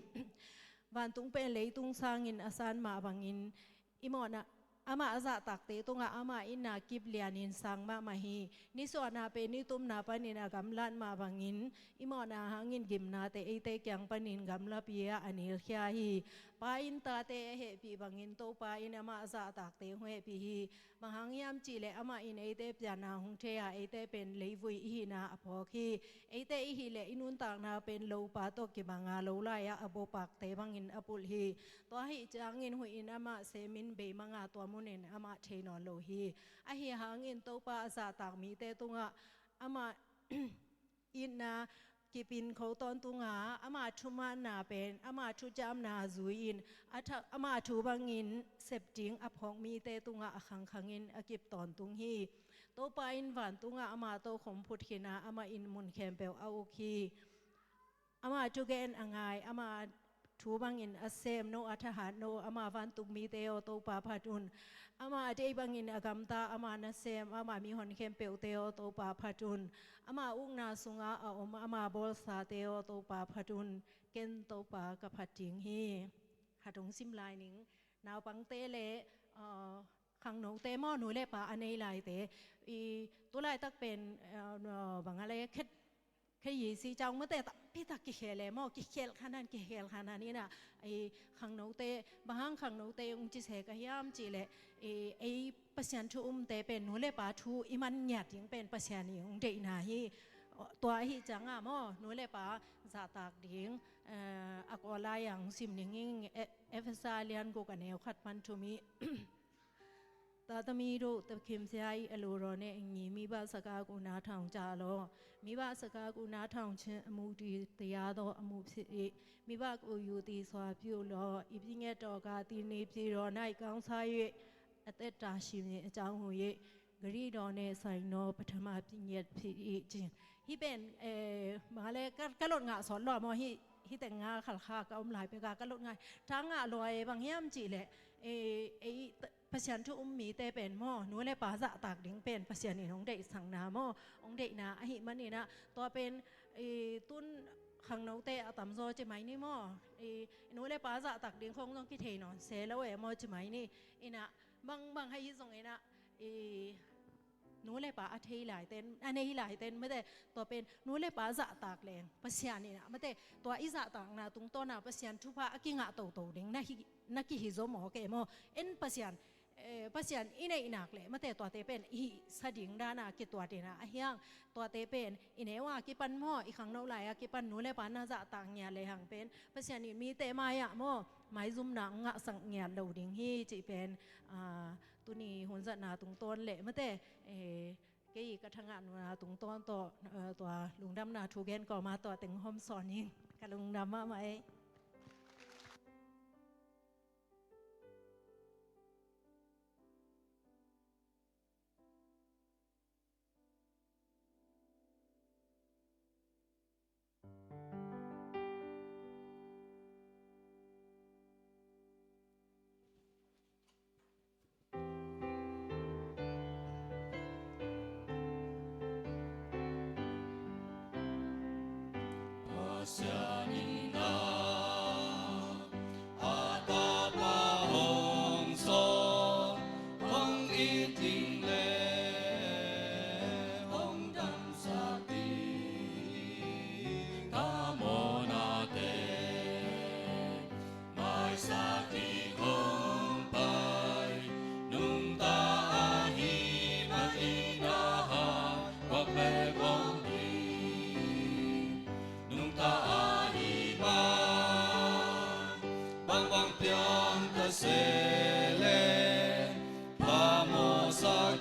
Vantung pen leitung sangin a san mah bangin, i mawhna, amah a zahtakte tungah ama itna kip lianin sang mahmah hi. Nisuahna pen nitumna panin a gamlat mah bangin, i mawhna hangin gimnate eite kiang panin gamlapi ah a nilkhia hi. Pa in tate a hehpih bangin Topa in amah a zahtakte hong hehpih hi. Bang hang hiam cihleh amah in eite pianna hong thei a, eite pen leivui i hihna a phawk hi. Eite i hih leh i nuntakna pen lopa tawh kibang a, lo lai-ah a bopakte bangin a pulh hi. Tua ahih ciangin huih in amah semin beimang a, tua munin amah thei nawn lo hi. Ahi hangin Topa a zahtak mite tungah amah itna kipin kho tawntung a, ama thumanna pen ama thuciamna zui-in, a tha-, ama thu bangin sep ding a phawk mite tungah a khangkhangin a kip tawntung hi. Topa in vantungah ama tokhom phut khin a, amah in mun khempeuh a uk hi. Ama thugen a ngai, ama thu bangin a sem, no a thahat, no ama vantung mite aw, Topa phat un. Ama a deih bangin a gamta, ama nasem, ama mihon khempeuhte aw, Topa phat un. Ama ukna sungah a om ama bawlsate aw, Topa phat un. Ken Topa ka phat ding hi. Khat hong sim lai ning. Naupangte le, uh, khangnote maw, nu le pa a nei laite, i, tu laitak pen, uh, uh, bang a le khet, khet yi si ciang mate tampi tak kikhel e maw, kikhel khanan, kikhel khanan ina, i, khangnote, bang hang khangnote ung ci se ka hiam cihleh, i, ei Pasian thu umte pen nu le pa thu i man ngiat ding pen Pasian i ung deihna hi. Tua ahi cianga maw, nu le pa zahtak ding, eh, a kawl lai-ah sim ning ing, e-, Efesa lian guk a neu khat pan thum i. သာသမီတို့၊ သခင်ဘုရား၏ အလိုတော်နှင့်အညီ မိဘစကားကို နားထောင်ကြလော့။ မိဘစကားကို နားထောင်ခြင်း အမူတည်တရားသော အမှုဖြစ်၏။ မိဘကို ရိုသေစွာ ပြုလော့။ ဤပညတ်တော်ကား သင်သည် ပြည်တော်၌ ကောင်းစား၍ အသက်တာရှည်မည်အကြောင်းကို ဂတိတော်နှင့်ဆိုင်သော ပထမပညတ်ဖြစ်၏။ Hih pen, eh, bang a le ka, ka lot ngah sawt lo maw, hih, hih teng a khalkha ka om lai pek a ka lot ngah. Tha ngah lua e, bang hiam cihleh, eh, eh, Pasian thu um mite pen maw, nu le pa zahtak ding pen Pasian in hong deihsakna maw, hong deihna ahih manin ah, tua pen, eh, tun khangnote a tamzaw ci mai ni maw, eh, nu le pa zahtak ding khong zong kithei nawn se lo e maw ci mai ni. Ina, bang, bang ahi zongin ah, i, nu le pa a thei laiten, a nei laiten, mate, tua pen nu le pa zahtak leng Pasian in ah, mate, tua i zahtakna tungtawn a Pasian thupha a kingah toto ding na hi, na kihi zaw maw ke maw. En Pasian, eh, Pasian i neih nak leh, mate, tuate pen i hihsa ding dan a kituat in ah, a hiang, tuate pen i neu a kipan maw, i khangno lai a kipan nu le pa na zahtak ngiat lehang pen Pasian in mite mai-ah maw, maizumna ngahsak ngiat lo ding hi cih pen, ah, tuni hun zatna tungtawn le, mate, eh, kei ka thangah nuna tungtawn tawh, eh, tua lungdamna thu gen kawma tawh teng hawm sawn ing. Ka lungdam mahmah ei. Pasian in na a tapa hong sawl, hong it ding le hong damsak ding tha mawhnate maisak ding hong pai, nungta ahih manin a hang guak pek om ding. Nungta ahih man bangbang piang ta se leh, phamawhsak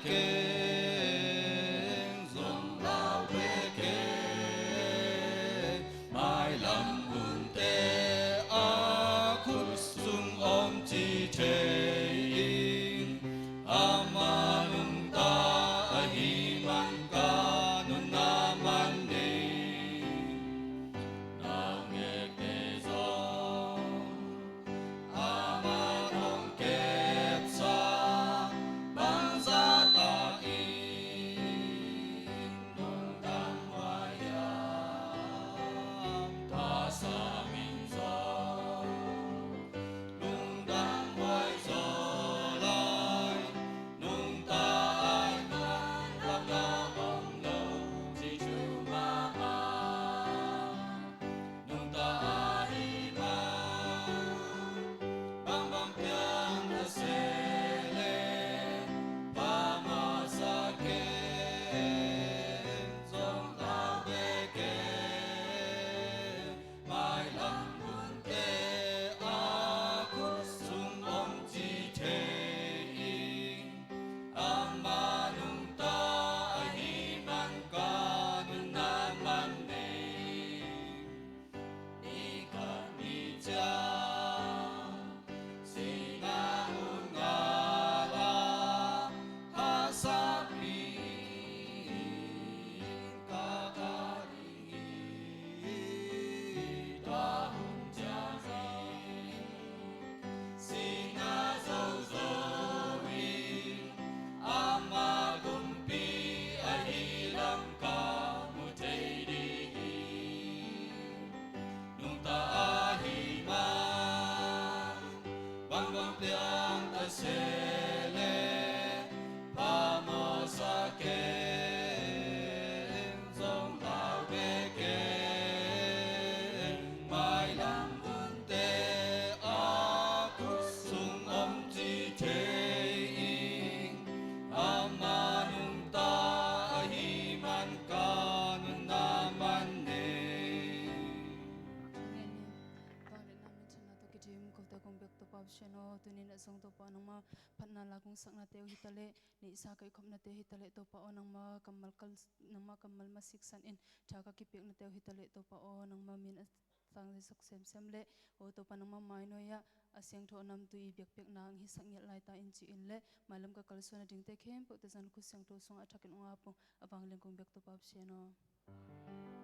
zong Topa aw nangma phatna la kong saknate uh hi taleh, neihsa ka i khopnate hi taleh Topa aw nangma kammal kal, nangma kammal masiksan in tha ka kipiaknate uh hi taleh Topa aw nangma min a sangsak semsem leh aw Topa nangma mainoi ah a siangtho namtui i biakpiakna ang hisak ngiat lai ta in ci in leh mailam ka kalsuan a dingte khempeuhte zan khu siangtho sungah a thakin ong ap ung. A vanglian kong biak Topa Pasian aw.